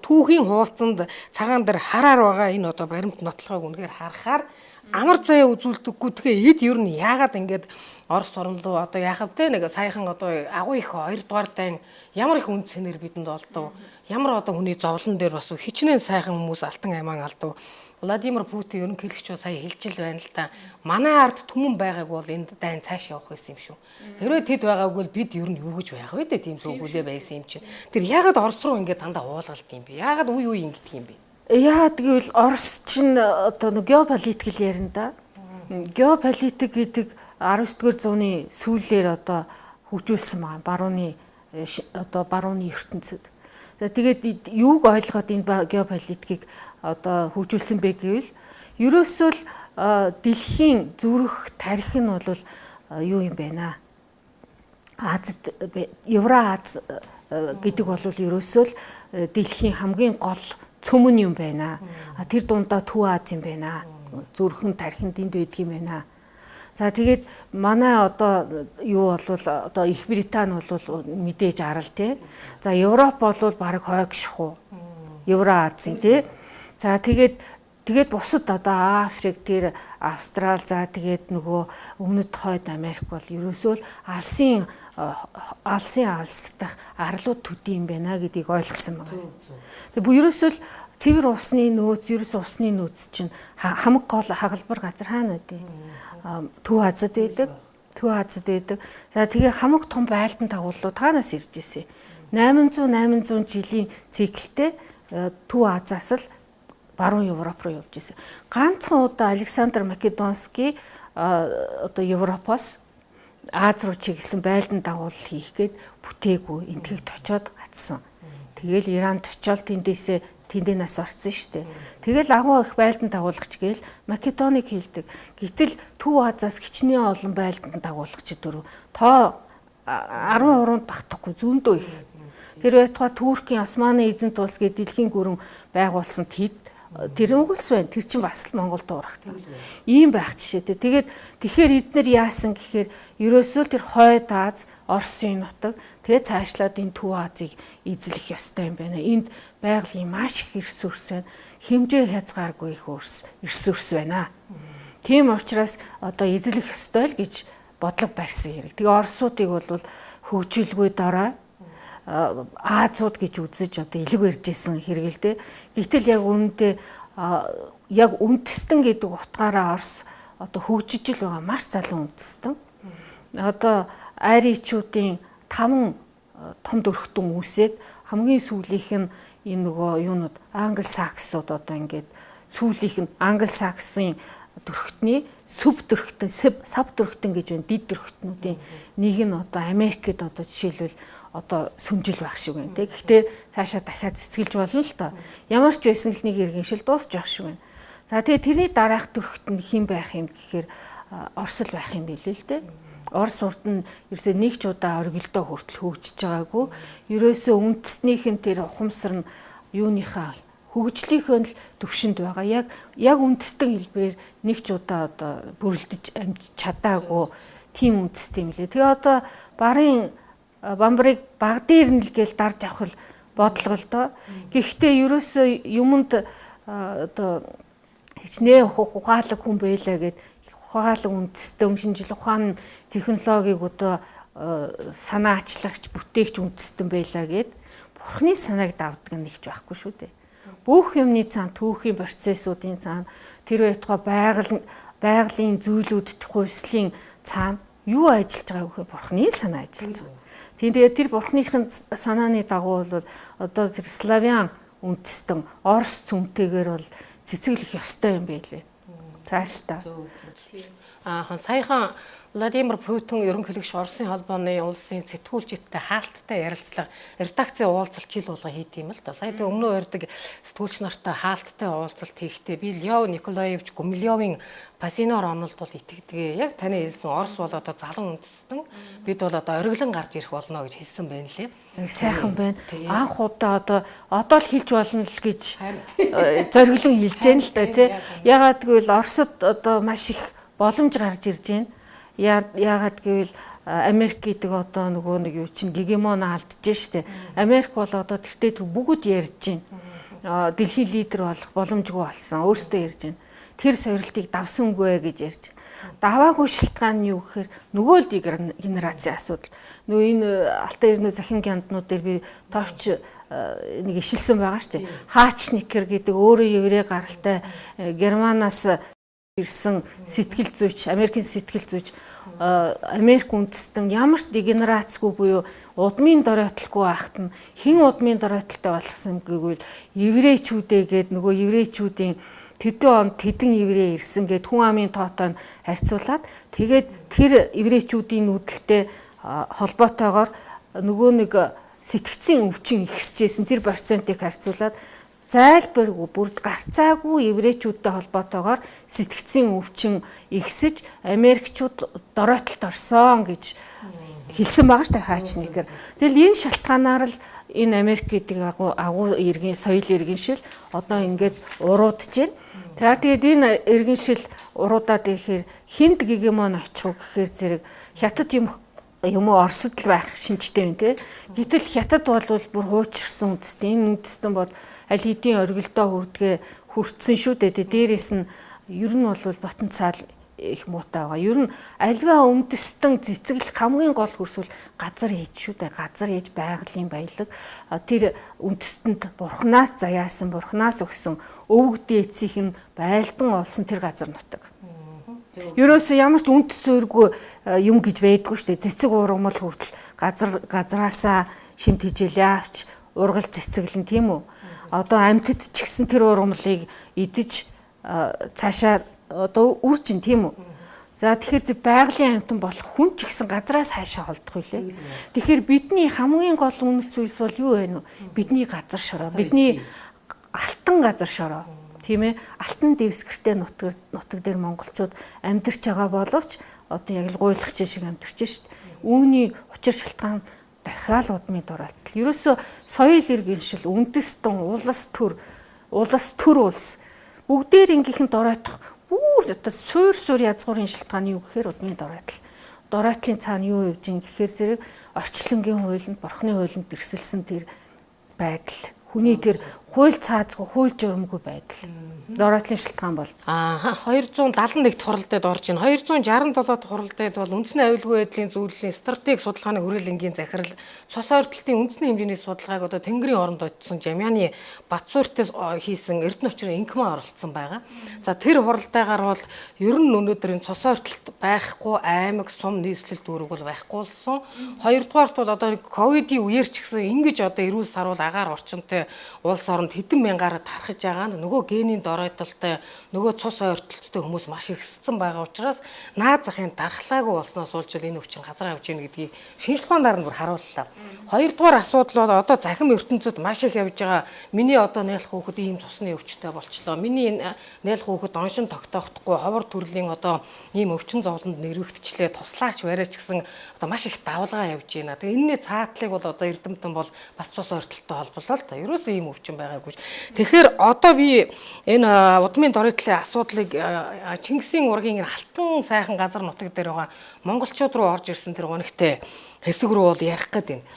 түүхийн хуудсанд цагаан дээр хараар байгаа энэ одоо баримт нотлохыг үнэхээр харахаар амар заяа үзүүлдэггүй. Тэгэхээр эд ер нь яагаад ингээд Орос орн руу одоо яхав те нэг саяхан одоо агуу их 2 дугаар дайн ямар их үн цэнээр бидэнд олдов. Ямар одоо хүний зовлон дээр бас хичнээн сайхан хүмүүс алтан аймаан алдав. Владимир Путин ерөнхийлөгч сая хэлж л байна л да. Манай ард түмэн байгааг бол энэ дайн цааш явах байсан юм шүү. Хэрвээ тэд байгаагүй бол бид ер нь юу гэж байх вэ дээ тийм сүгүүлээ байсан юм чинь. Тэр яагаад Орос руу ингээд дандаа уулгалт юм бэ? Яагаад үе үе ингэдэг юм бэ? Яагаад гэвэл Орос чинь одоо нэг геополитик л ярина да. Геополитик гэдэг 19-р зууны сүүлээр одоо хөгжүүлсэн байгаа. Барууны одоо барууны ертөнцид. За тэгээд юуг ойлгоод энэ геополитикийг одоо хөгжүүлсэн бэ гэвэл ерөөсөө л дэлхийн зүрх тарих нь бол юу юм бэ наа? Азад Евроаз гэдэг бол ерөөсөө л дэлхийн хамгийн гол цөмөн юм байна. Тэр дундаа Төв Аз юм байна. Зүрхэн тархин тэнд байдаг юм байна. За тэгээд манай одоо юу болвол одоо Их Британи бол мэдээж арал тий. За Европ бол бараг хойг шахуу. Евроазын тий. За тэгээд бусад одоо Африк тэр Австрал за тэгээд нөгөө өмнөд хойд Америк бол ерөөсөө л алсын алстах арлууд төдий юм байна гэдгийг ойлгосон байна. Тэгээд ерөөсөө л Цэвэр усны нөөц, ерөөс усны нөөц чинь хамаг гол хагалбар газар хаана байдیں۔ Төв Азад байдаг. Төв Азад байдаг. За тэгээ хамаг том байлдан дагууллууд хаанаас ирж ирсэн? 800 жилийн циклтэй Төв Азаас л баруун Европ руу явж ирсэн. Ганцхан удаа Александр Македонский одоо Европоос Аз руу чиглэсэн байлдан дагуулал хийх гээд бүтээгүй, Энэтхэгт очиод гацсан. Тэгэл Иранд очиод тэндээсээ тэндээ нас барцсан шүү дээ. Тэгэл агуу их байлдан дагуулагч гээл Македоник хийлдэг. Гэтэл Төв Азаас хичнээн олон байлдан дагуулагч дөрөв. Тоо 13-нд багтахгүй зөндөө их. Тэр байтугай Туркийн Османы эзэнт улс гээд дэлхийн гүрэн байгуулсан тэд тэр үгүйс байна. Тэр чинь бас л Монгол дуурахтай. Ийм байх жишээтэй. Тэгээд тэгэхээр эднэр яасан гэхээр ерөөсөө тэр Хойд Аз, Оросын нутаг тэгээд цаашлаад энэ Төв Азийг эзлэх ёстой юм байна. Энд байгалийн маш их ресурс байна. Хэмжээ хязгааргүй их ресурс байна. Тийм учраас одоо эзлэх ёстой л гэж бодлого барьсан хэрэг. Тэгээ Оросуудыг бол хөгжүүлгүй дараа Азууд гэж үзэж одоо элэг барьж исэн хэрэг л дээ. Гэтэл яг үүндээ яг үндэстэн гэдэг утгаараа Орос одоо хөгжиж л байгаа маш залуу үндэстэн. Одоо аричуудын 5 том дөрхтөн үүсээд хамгийн сүүлийнх нь энэ нөгөө юунууд англи саксууд одоо ингээд сүүлийнх нь англи саксын дөрхтний сүв дөрхтөн, сав дөрхтөн гэж байна. Дид дөрхтнүүдийн нэг нь одоо Америкт одоо жишээлбэл одоо сүмжил байх шиг байна те. Гэхдээ цаашаа дахиад цэцгэлж болно л доо. Ямар ч байсан л нэг иргэншил дуусч байх шиг байна. За тэгээ тэрний дараах дөрхт нь хэн байх юм гэхээр Орос л байх юм билээ л те. Орос урд нь ерөөсөө нэг ч удаа оргилдоо хүртэл хөгжиж байгаагүй. Ерөөсөө үндэснийх нь тэр ухамсар нь юуныхаа хөгжлийнхөө л төвшөнд байгаа. Яг үндэстэн хэлбэрээр нэг ч удаа одоо бүрэлдэж амжиж чадаагүй тийм үндэст юм лээ. Тэгээ одоо барын бамбарыг баг дээр нь л гээл дарж авах л бодлого л доо. Гэхдээ ерөөсөө юмд одоо хичнээн ухаалаг хүн байлаа гэд ухаалаг үндэстэн шинжил ухаан технологиг одоо санаачлагч бүтээгч үндэстэн байлаа гэд бурхны санааг давдаг нь нэгч байхгүй шүү дээ. Бүх юмны цаана түүхийн процессуудын цаана тэр байтугай байгалийн зүйлүүдэд хувьслын цаана юу ажиллаж байгааг гэхээр бурхны санаа ажиллаж байгаа. Тийм тэгээд тэр бурхныхын санааны дагуу бол одоо тэр славян үндэстэн Орос цөмтэйгээр бол цэцэглэх ёстой юм байлээ. Цааш та. Саяхан Владимир Путин ерөнхийлөгч Оросын холбооны улсын сэтгүүлчидтэй хаалттай ярилцлага, редакцийн уулзалт жил болго хийд юм л да. Сая би өмнөө ярьдаг сэтгүүлч нартай хаалттай уулзалт хийхдээ би Лев Николаевич Гумилёвын Пасинор онолд бол итгэдэг. Яг таны хэлсэн Орос бол одоо залан үндэстэн, бид бол одоо ориглон гарч ирэх болно гэж хэлсэн байна лээ. Их сайхан байна. Анх удаа одоо л хэлж болно л гэж зориглон хэлж जैन л да тий. Ягаад гэвэл Оросод одоо маш их боломж гарч ирж байна. Яагаад гэвэл Америк гэдэг одоо нөгөө нэг юу чинь гегемон алдаж штэ. Америк бол одоо тэртээ тэр бүгд ярьж байна. Дэлхийн лидер болох боломжгүй болсон. Өөрсдөө ярьж байна. Тэр сорилтыг давсангүй гэж ярьж байна. Даваагүй шалтгаан нь юу гэхээр нөгөө л генерацийн асуудал. Нөгөө энэ Алтай эрнүү захин гянднууд дээр би товч нэг ишилсэн байгаа штэ. Хаачникер гэдэг өөрөө еврей гаралтай Германаас ирсэн сэтгэл зүйч, Америкийн сэтгэл зүйч, Америк үндэстэн ямар ч дегенерацгүй буюу удмын доройтолгүй байхад нь хэн удмын доройтолтой болгосон гэвэл еврейчүүдээ гээд нөгөө еврейчүүдийн тэдэн онд тэдэн еврей ирсэн гээд хүн амын тоотой нь харьцуулаад тэгээд тэр еврейчүүдийн нүүдэлтэй холбоотойгоор нөгөө нэг сэтгцийн өвчин ихсэжсэн тэр процентыг харьцуулаад зайлбаргүй бүрд гарцаагүй еврейчүүдтэй холбоотойгоор сэтгцийн өвчин ихсэж Америкчууд доройтолд орсон гэж хэлсэн байгаа шүү дээ Хаачникер. Тэгэл энэ шалтгаанаар л энэ Америк гэдэг агуу иргэн соёл иргэншил одоо ингээд уруудж байна. За тэгээд энэ иргэншил уруудаад ирэхээр хинд гегемон очих гэхээр зэрэг хятад юм уу Оросд л байх шинжтэй байна те. Гэтэл хятад бол бүр хуучирсан үндэстэн. Энэ үндэстэн бол аль хэдийн оргилдоо хүрдгээ хүртсэн шүү дээ. Дээрээс нь ер нь бол потенциал их муутай байгаа. Ер нь альва үндэстэн цэцэглэх хамгийн гол хөрсөл газар ээж шүү дээ. Газар ээж байгалийн баялаг тэр үндэстэнд бурхнаас заяасан, бурхнаас өгсөн өвөг дээдсийнх нь байлдан олсон тэр газар нутаг. Ерөөсөө ямар ч үндэс суурьгүй юм гэж байдгүй шүү дээ. Цэцэг ургамал хүртэл газар газраасаа шимт хижээлээ авч ургал цэцэглэн, тийм үү? Одоо амьтад ч гэсэн тэр ургамлыг идэж цаашаа одоо үржин, тийм үү? За, тэгэхээр байгалийн амьтан болох хүн ч гэсэн газраас хаашаа холдох вүлээ. Тэгэхээр бидний хамгийн гол үнэт зүйлс бол юу вэ нүү? Бидний газар шороо, бидний алтан газар шороо. Тийм ээ, алтан дэвсгэртэй нутаг дээр монголчууд амьдарч байгаа боловч одоо яг л гуйлагч шиг амьдарч шít. Үүний учир шалтгаан дахиад удмын дураалтал. Ерөөсөө соёл иргэншил, үндэстэн, улс төр, улс төр улс бүгдээр ингэхэн доройтох бүр одоо суур суур язгуурын шалтгаан юу гэхээр удмын доройтол. Доройтлын цаана юу явж ин гэхээр зэрэг орчлонгийн хуулинд, бурхны хуулинд эрсэлсэн тэр байдал, хүний тэр хууль цаазгүй, хууль журамгүй байдал. Доройтлын шалтгаан бол 271 дахь хуралдад орж байна. 267 дахь хуралдад бол үндэсний аюулгүй байдлын зөвлөлийн стратеги судалгааны хүрээлэнгийн захирал цус ойртолтын үндэсний хэмжээний судалгааг одоо Тэнгэрийн оронд очсон Жамьяны Батсууртээс хийсэн Эрдэнэ очрын инкма оролцсон байгаа. За, тэр хуралдаагаар бол ер нь өнөөдөр энэ цус ойртолт байхгүй аймаг, сум, нийслэл, дүүрэг бол байхгүй болсон. Хоёрдугаарт бол одоо ковидын үеэр ч гэсэн ингэж одоо эрүүл саруул агаар орчинтой улс оронд хэдэн мянгаар тархаж байгаа нь нөгөө генийн доройтолтой, нөгөө цус ойртолттой хүмүүс маш их өссөн байгаа учраас наад захын дархлаагүй болсноос болж энэ өвчин газар авж ийн гэдгийг шинжилгээ ухаанаар нь бүр харууллаа. Хоёрдугаар асуудал бол одоо захим ертөнцид маш их явж байгаа. Миний одоо нээлх хүүхэд ийм цусны өвчтэй болчлоо. Миний нээлх хүүхэд оншин тогтоохдохгүй ховор төрлийн одоо ийм өвчин зовлонд нэрвэгдчлээ, туслаач бариач гэсэн одоо маш их давлгаа явж байна. Тэгээ энэний цаатлыг бол одоо эрдэмтэн бол бас цус ойртолтой холболоо л та. Ерөөсөө ийм өвчин байгаагүй. Тэгэхээр одоо би энэ удмын доройтлын асуудлыг Чингисийн ургийн энэ алтан сайхан газар нутаг дээр байгаа монголчууд руу орж ирсэн тэр гонигтай хэсэг рүү бол ярих гээд байна.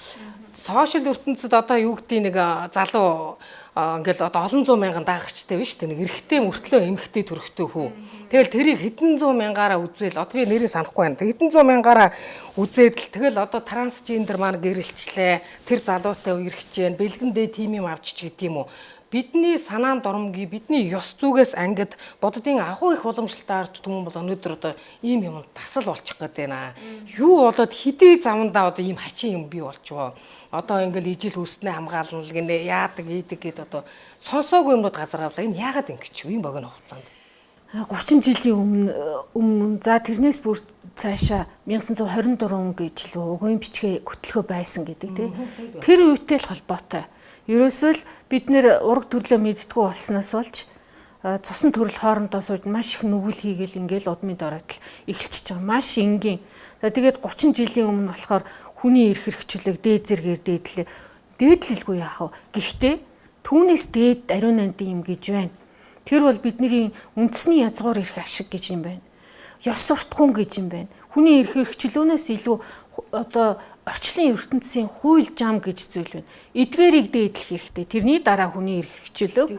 Сошиал ертөнцид одоо юу гэдгийг нэг залуу ингээл одоо олон зуун мянган дагагчтай биш үү, нэг эрэгтэй мөртлөө эмэгтэй төрхтэй хүү. Тэгэл тэрийг хэдэн зуун мянгаараа үзээл, одоо би нэрийг санахгүй байна. Хэдэн зуун мянгаараа үзээд л тэгэл одоо трансгендер маань гэрэлчлээ. Тэр залуутай үерхэж гэн, бэлгэндээ тим юм авчиж гэдэг юм уу. Бидний санаан дурмгийн, бидний ёс зүгээс ангид боддын агуу их уламжлалтай ард түмэн бол өнөөдөр одоо ийм юм тасал болчих гээд байна. Юу болоод хэдий замандаа одоо ийм хачин юм бий болчихвоо. Одоо ингээл ижил хүйснээ хамгаална л гинэ, яадаг ийдэг гэд одоо сонсоогүй юмнууд газар авлаа. Энэ яагаад ингэж вэ богино хугацаанд? 30 жилийн өмнө за тэрнээс бүр цаашаа 1924 гэж л угийн бичгээ хөтлөхөө байсан гэдэг, тий. Тэр үетэй л холбоотой. Ерөөсөө л бид нэр ураг төрлөө мэддэггүй болсноос болж цусан төрөл хоорондоо сууж маш их нүгэл хийгээл ингээл удмын доройтол эхэлчихэж байгаа. Маш энгийн. За, тэгээд 30 жилийн өмнө болохоор хүний эрх хэрэгчлэг дээд зэргээр дээдлээ. Дээдлэлгүй яах вэ? Гэхдээ түүнээс дээд ариун нандин юм гэж байна. Тэр бол бидний үндэсний язгуур эрх ашиг гэж юм байна. Ёс суртахуун гэж юм байна. Хүний эрх хэрэгчлөөнөөс илүү одоо орчлон ертөнцийн хууль зам гэж зүйл байна. Эдгээрийг дээдлэх хэрэгтэй. Тэрний дараа хүний эрх хэрэгчлөөг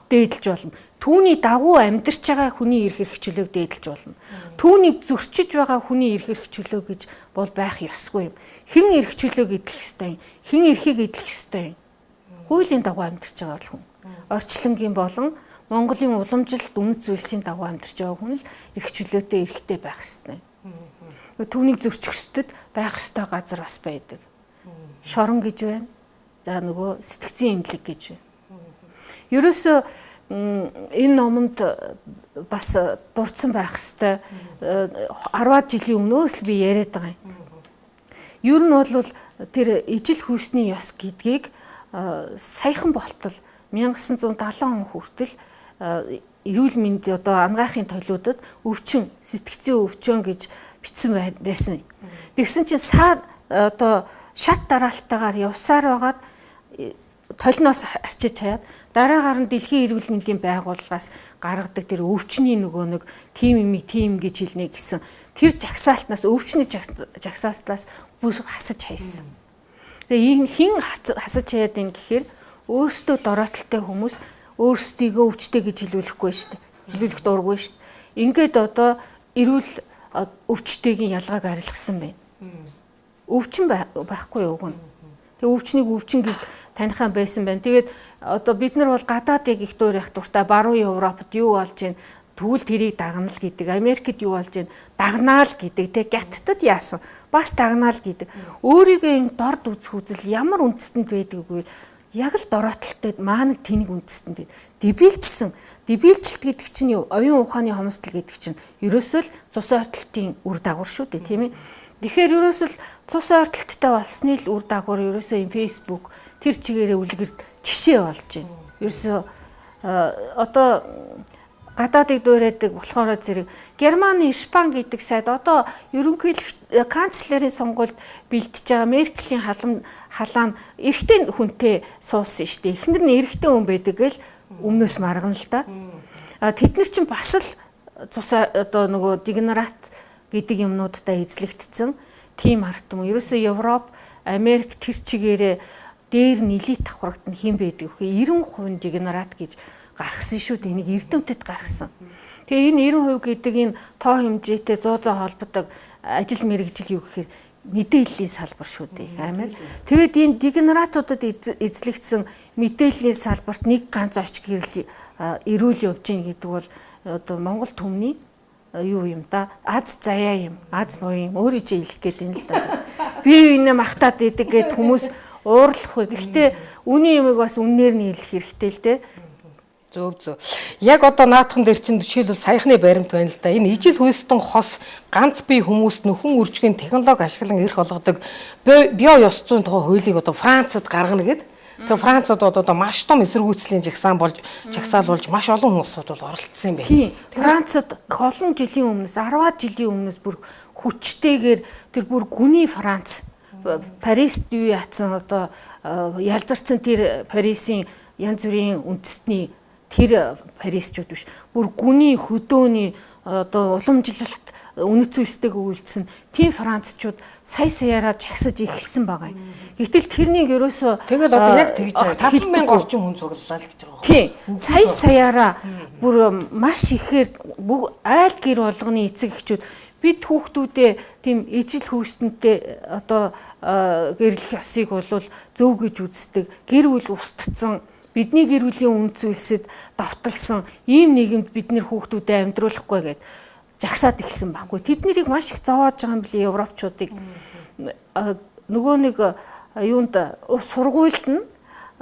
дээдлж болно. Түүний дагуу амьдарч байгаа хүний эрх хэрэгчлөөг дээдлж болно. Түүнийг зөрчиж байгаа хүний эрх хэрэгчлөө гэж бол байх ёсгүй юм. Хэн эрх чөлөөг эдлэх ёстой юм? Хэн эрхийг эдлэх ёстой юм? Хуулийн дагуу амьдарч байгаа бол хүн. Орчлонгийн болон Монголын уламжлалт үнэт зүйлсийн дагуу амьдарч байгаа хүн л эрх чөлөөтэй, эрхтэй байх ёстой. Түүнийг зөрчих ёстод байх ёстой газар бас байдаг. Шорон гэж байна. За, нөгөө сэтгцийн эмнэлэг гэж байна. Ерөөсөө энэ номонд бас дурдсан байх ёстой. 10 жилийн өмнөөс л би яриад байгаа юм. Ер нь бол тэр ижил хүйсний ёс гэдгийг саяхан болтол 1970 он хүртэл эрүүл мэнд одоо анагаахын толиудад өвчин, сэтгцийн өвчин гэж бичсэн байсан. Тэгсэн чинь саа одоо шат дараалтайгаар явсаар байгаад толиноос арчиж хаяад дараагаар нь дэлхийн эрүүл мэндийн байгууллагаас гаргадаг тэр өвчний нөгөө нэг тим имийг тим гэж хэлнэ гэсэн тэр жагсаалтнаас, өвчний жагсаалтнаас бүр хасаж хайсан. Тэгээ энэ хэн хасаж хаяад юм гэхээр өөрсдөө дороотолтой хүмүүс өөрсдийгөө өвчтэй гэж хэлүүлэхгүй шүү дээ. Хэлүүлэх дургүй шүү дээ. Ингээд одоо эрүүл өвчтэйгийн ялгааг арилгасан байна. Өвчин байхгүй уг нь. Тэгээ өвчнийг өвчин гэж танихан байсан байна. Тэгээд одоо бид нар бол гадаадыг их дуурайх дуртай, баруун Европод юу болж байна? Тэгвэл тэрийг дагнал гэдэг. Америкт юу болж байна? Дагнаал гэдэг. Тэ Гятадд яасан? Бас дагнаал гэдэг. Өөрийгөө юм дорд үзэх үзэл ямар үндэстэнд байдаг вэ? Яг л дороотолтой маанаг тэнэг үндэстэнд дебилчсэн. Дебилчлэлт гэдэг чинь юу? Оюун ухааны хомсдол гэдэг чинь ерөөсөө л цус ойртолтын үр дагавар шүү дээ, тийм ээ. Тэгэхээр ерөөсөө л цус ойртолттой болсны л үр дагавар ерөөсөө юм Facebook тэр чигээрээ үлгэрд жишээ болж байна. Ерөөсөө одоо гадаадыг дуурайдаг болохоор зэрэг Германы Испан гэдэг сайд одоо ерөнхийлөгч канцлерын сонгуульд бэлтэж байгаа Меркелийн халаан эрэгтэй хүнтэй суусан шүү дээ. Эхнэр нь эрэгтэй хүн байдаг гэл өмнөөс маргана л да. А тэд нар чинь бас л цус одоо нөгөө дегенерат гэдэг юмнуудтай эзлэгдсэн тийм ард түмэн. Ерөөсөө Европ, Америк тэр чигээрээ дээр нь элит давхрагт нь хэн байдаг вэ? 90% дегенерат гэж гаргасан шүү дээ. Энийг эрдэмтэд гаргасан. Тэгээ энэ 90% гэдэг энэ тоо хэмжээтэй 100% холбодог ажил мэргэжил юу гэхээр мэдээллийн салбар шүү дээ их амар. Тэгээд энэ дегенератуудад эзлэгдсэн мэдээллийн салбарт нэг ганц оч гэрэл эрүүл явж гин гэдэг бол одоо Монгол түмний юу юм да, аз заяа юм, аз буян юм, өөрөө чи хэлэх гээд байна л да. Би энэ махтаад идэг гэд хүмүүс уурлах вэ. Гэхдээ үнийн юмыг бас үннээр нь хэлэх хэрэгтэй л дээ. Зөв зөв. Яг одоо наадхан дээр чинь жишээлбэл саяхны баримт байна л да. Энэ ижил хүйстэн хос ганц бие хүмүүст нөхөн үржихийн технологи ашиглан эрх олгодог био ёс зүйн тухай хуулийг одоо Францад гаргана гэд. Тэгээ Францад одоо маш том эсэргүүцлийн жагсаан болж жагсаал болж маш олон хүмүүсүүд бол оролцсон юм байна. Тийм. Францад олон жилийн өмнөөс 10-аад жилийн өмнөөс бүр хүчтэйгээр тэр бүр гүний Франц Парист юу яатсан одоо ялзарсан тэр Парисын янз бүрийн үндэстний тэр Парисчууд биш. Бүр гүний хөдөөний одоо уламжлалт үнэт зүйлстэйг өгүүлсэн тийм францчууд сая саяараа жагсаж эхэлсэн байгаа юм. Гэвтэл тэрнийг ерөөсөө тэгэл одоо яг тэгж байгаа 5,000 орчим хүн цуглалаа л гэж байгаа. Тийм. Сая саяараа бүр маш ихээр бүх айл гэр болгоны эцэг эхчүүд бид хүүхдүүдээ тийм ижил хүйстэнтэй одоо гэрлэх ёсыг бол зөв гэж үздэг. Гэр бүл устдсан бидний гэр бүлийн үнэт зүйлсэд довтолсон ийм нийгэмд бид нэр хүүхдүүдэд амьдруулахгүй гэд жагсаад эхэлсэн байхгүй. Тэд нарыг маш их зовоож байгаа юм билий европчуудыг. Нөгөө нэг юунд сургуульд нь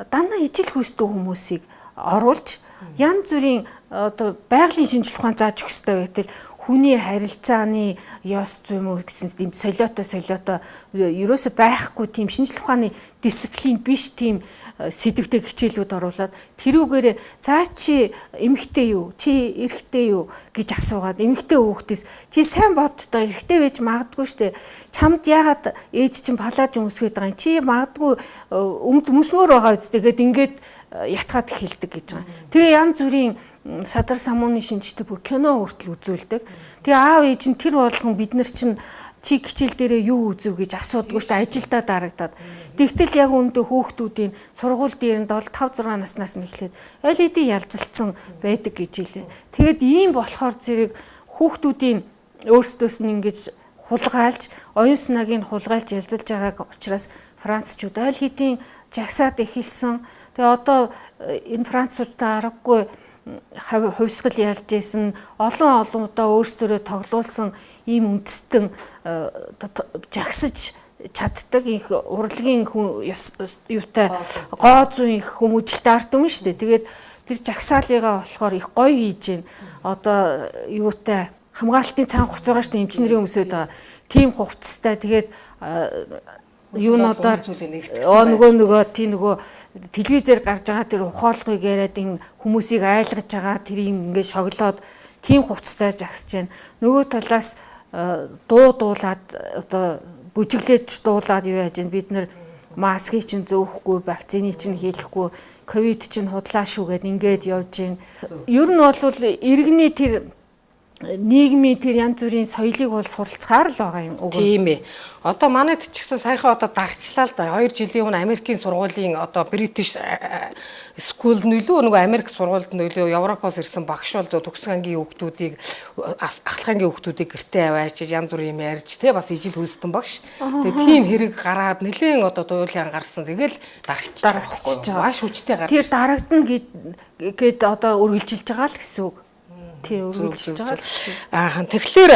дандаа ижил хүйстэй хүмүүсийг оруулж янз бүрийн одоо байгалийн шинжлэх ухаан зааж өгөх ёстой байтал хүний харилцааны ёс зүйн мөн гэсэн тийм солиото ерөөсө байхгүй тийм шинжлэх ухааны дисциплин биш тийм сэдвтэй хичээлүүд оруулаад тэрүүгээрээ за чи эмэгтэй юу, чи эрэгтэй юу гэж асуугаад эмэгтэй хүүхдээс чи сайн боддоо эрэгтэй байж магадгүй штэ, чамд яагаад ээж чинь палаж өмсгöd байгаа юм, чи магадгүй өмд өмсмөр байгаа үстэй гэд ингээд ятгаад эхэлдэг гэж байгаа. Тэгээ янз бүрийн садар самууны шинжтэй бүр кино хүртэл үзүүлдэг. Тэгээ аав ээж нь тэр болгон бид нар чинь чи хичээл дээрээ юу үзв гэж асуудаггүй шүү дээ, ажилдаа дарагдаад. Тэгтэл яг үүндээ хүүхдүүдийн сургууль дээр нь 5 6 наснаас нь эхлээд аль хэдийн ялзалцсан байдаг гэж хэлээ. Тэгээд ийм болохоор зэрэг хүүхдүүдийн өөрсдөөс нь ингэж хулгайлж, оюун санааг нь хулгайлж ялзалж байгааг учраас францчууд аль хэдийн жагсаад эхэлсэн. Тэгээ одоо энэ француудтай аргагүй хувьсгал ялж исэн, олон олон удаа өөрсдөө тоглуулсан ийм үндэстэн жагсаж чаддаг их урлагийн юутай гоо зүйн их хүмүүжлтэй ард түмэн шүү дээ. Тэгээд тэр жагсаалыгаа болохоор их гоё хийж гин. Одоо юутай хамгаалтын цан хувцас байгаа шүү дээ, эмчнэрийн өмсөд байгаа. Тийм хувцастай тэгээд юунуудаар нөгөө тийм нөгөө телевизээр гарч байгаа тэр ухаалгыг яриад энэ хүмүүсийг айлгаж байгаа тэр юм ингээд шоглоод тийм хувцастай жагсаж байна. Нөгөө талаас дуу дуулаад одоо бүжиглэж дуулаад юу яаж байна, бид нэр маскыг чинь зөөхгүй, вакцины чинь хийлэхгүй, ковид чинь худлаа шүү гэд ингээд явж байна. Ер нь бол иргэний тэр нийгмийн тэр янз бүрийн соёлыг бол суралцгаар л байгаа юм уг. Тийм ээ. Одоо манайд ч гэсэн саяхан одоо дарчлаа л да. 2 жилийн өмнө Америкийн сургуулийн одоо British School нөлөө нөгөө Америк сургуульд нөлөө Европоос ирсэн багш бол төгсгөн ангийн хүүхдүүдийг, ахлах ангийн хүүхдүүдийг гэртээ аваачиж янз бүрийн юм ярьж те, бас ижил хөлстөн багш. Тэгээ тийм хэрэг гараад нэлээд одоо дуйлан гарсан. Тэгэл дарагдчихж байгаа. Маш хүчтэй гарч. Тэр дарагдана гэд одоо үргэлжилж байгаа л гэсэн үг. Тийм, үргэлжилж байгаа. Аа, тэгэхээр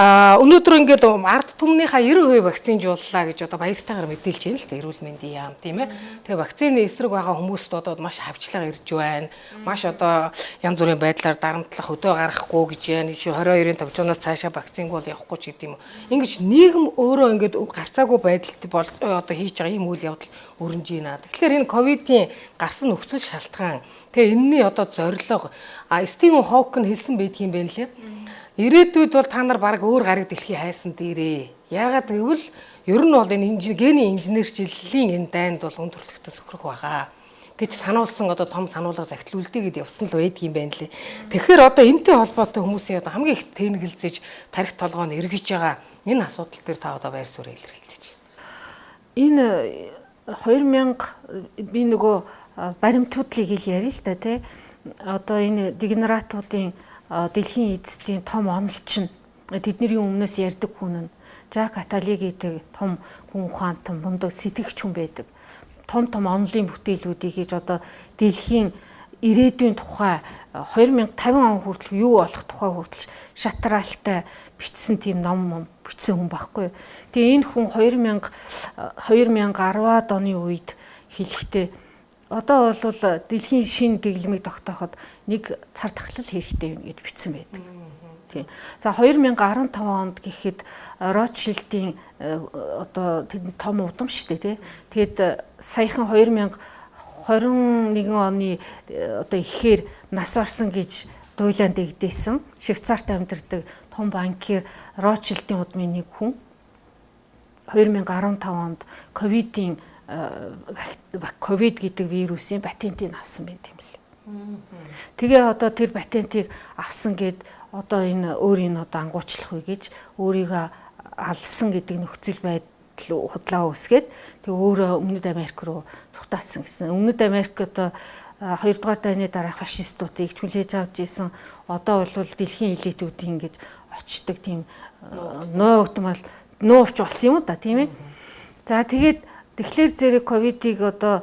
өнөөдөр ингээд ард түмнийхээ 90% вакцинжууллаа гэж одоо баяртайгаар мэдээлж байна л да, эрүүл мэндийн яам, тийм ээ. Тэгээ вакцины эсрэг байгаа хүмүүст одоо маш хавчлага ирж байна. Маш одоо янз бүрийн байдлаар дарамтлах, хөдөө гарахгүй гэж яа. 22-ын товчоноос цаашаа вакцинг бол явахгүй ч гэдэм юм. Ингэж нийгэм өөрөө ингээд гарцаагүй байдалд бол одоо хийж байгаа ийм үйл явдал өрнөж байна. Тэгэхээр энэ ковидын гарсан нөхцөл шалтгаан. Тэгээ энэний одоо зорилго, Стивен Хокин хэлсэн байдгийн юм байна лээ. Ирээдүйд бол та нар баг өөр гариг дэлхий хайсан дээрээ. Яагаад гэвэл ер нь бол энэ гений инженерчлэлийн энэ дайнд бол үн төрөлхтөө сөхрөх байгаа гэж сануулсан, одоо том сануулга захидал үлдээгээд явсан л байдгийн юм байна лээ. Тэгэхээр одоо энэтэй холбоотой хүмүүсийн одоо хамгийн их тэнэгэлзэж тарих толгой нь эргэж байгаа энэ асуудал дээр та одоо байр суурь илэрхийлж. Энэ 2000 би нөгөө баримтуудлыг хэл яриа л та, тий. Одоо энэ дегенератуудын дэлхийн эзэдийн том онолч нь, тэдний өмнөөс ярьдаг хүн нь Жак Атали гэдэг том хүн ухаантан, мундаг сэтгэгч хүн байдаг. Том том онолын бүтээлүүдийг хийж одоо дэлхийн ирээдүйн тухай 2050 он хүртэл юу болох тухай хүртэл шатраалтай бичсэн тийм ном бичсэн хүн байхгүй. Тэгээ энэ хүн 2010-ад оны үед хэлэхдээ одоо бол дэлхийн шинэ дэглэмийг тогтооход нэг цар тахлал хэрэгтэй юм гэж бичсэн байдаг. Тийм. За, 2015 онд гэхэд Ротшильдийн одоо тэд том удам шүү дээ, тий. Тэгэд саяхан 2021 оны одоо ихээр нас барсан гэж дуйлан дэгдээсэн Швейцарт амьдардаг том банкир, Ротшильдийн удмын нэг хүн 2015 онд ковид гэдэг вирусын патентыг авсан байх юм л. Тэгээ одоо тэр патентыг авсан гэд одоо энэ өөрийг одоо ангуучлах вэ гэж өөрийгөө алсан гэдэг нөхцөл байдал худлаа үүсгээд тэг өөрөө Өмнөд Америк руу цухтаацсан гэсэн. Өмнөд Америк одоо 2 дугаар дайны дараах фашистуудыг хүлээж авч исэн. Одоо бол дэлхийн элитүүдийн ингэж очдог тийм нуугдмал нуувч болсон юм да, тийм ээ. За, тэгээд тэгэхээр зэрэг ковидыг одоо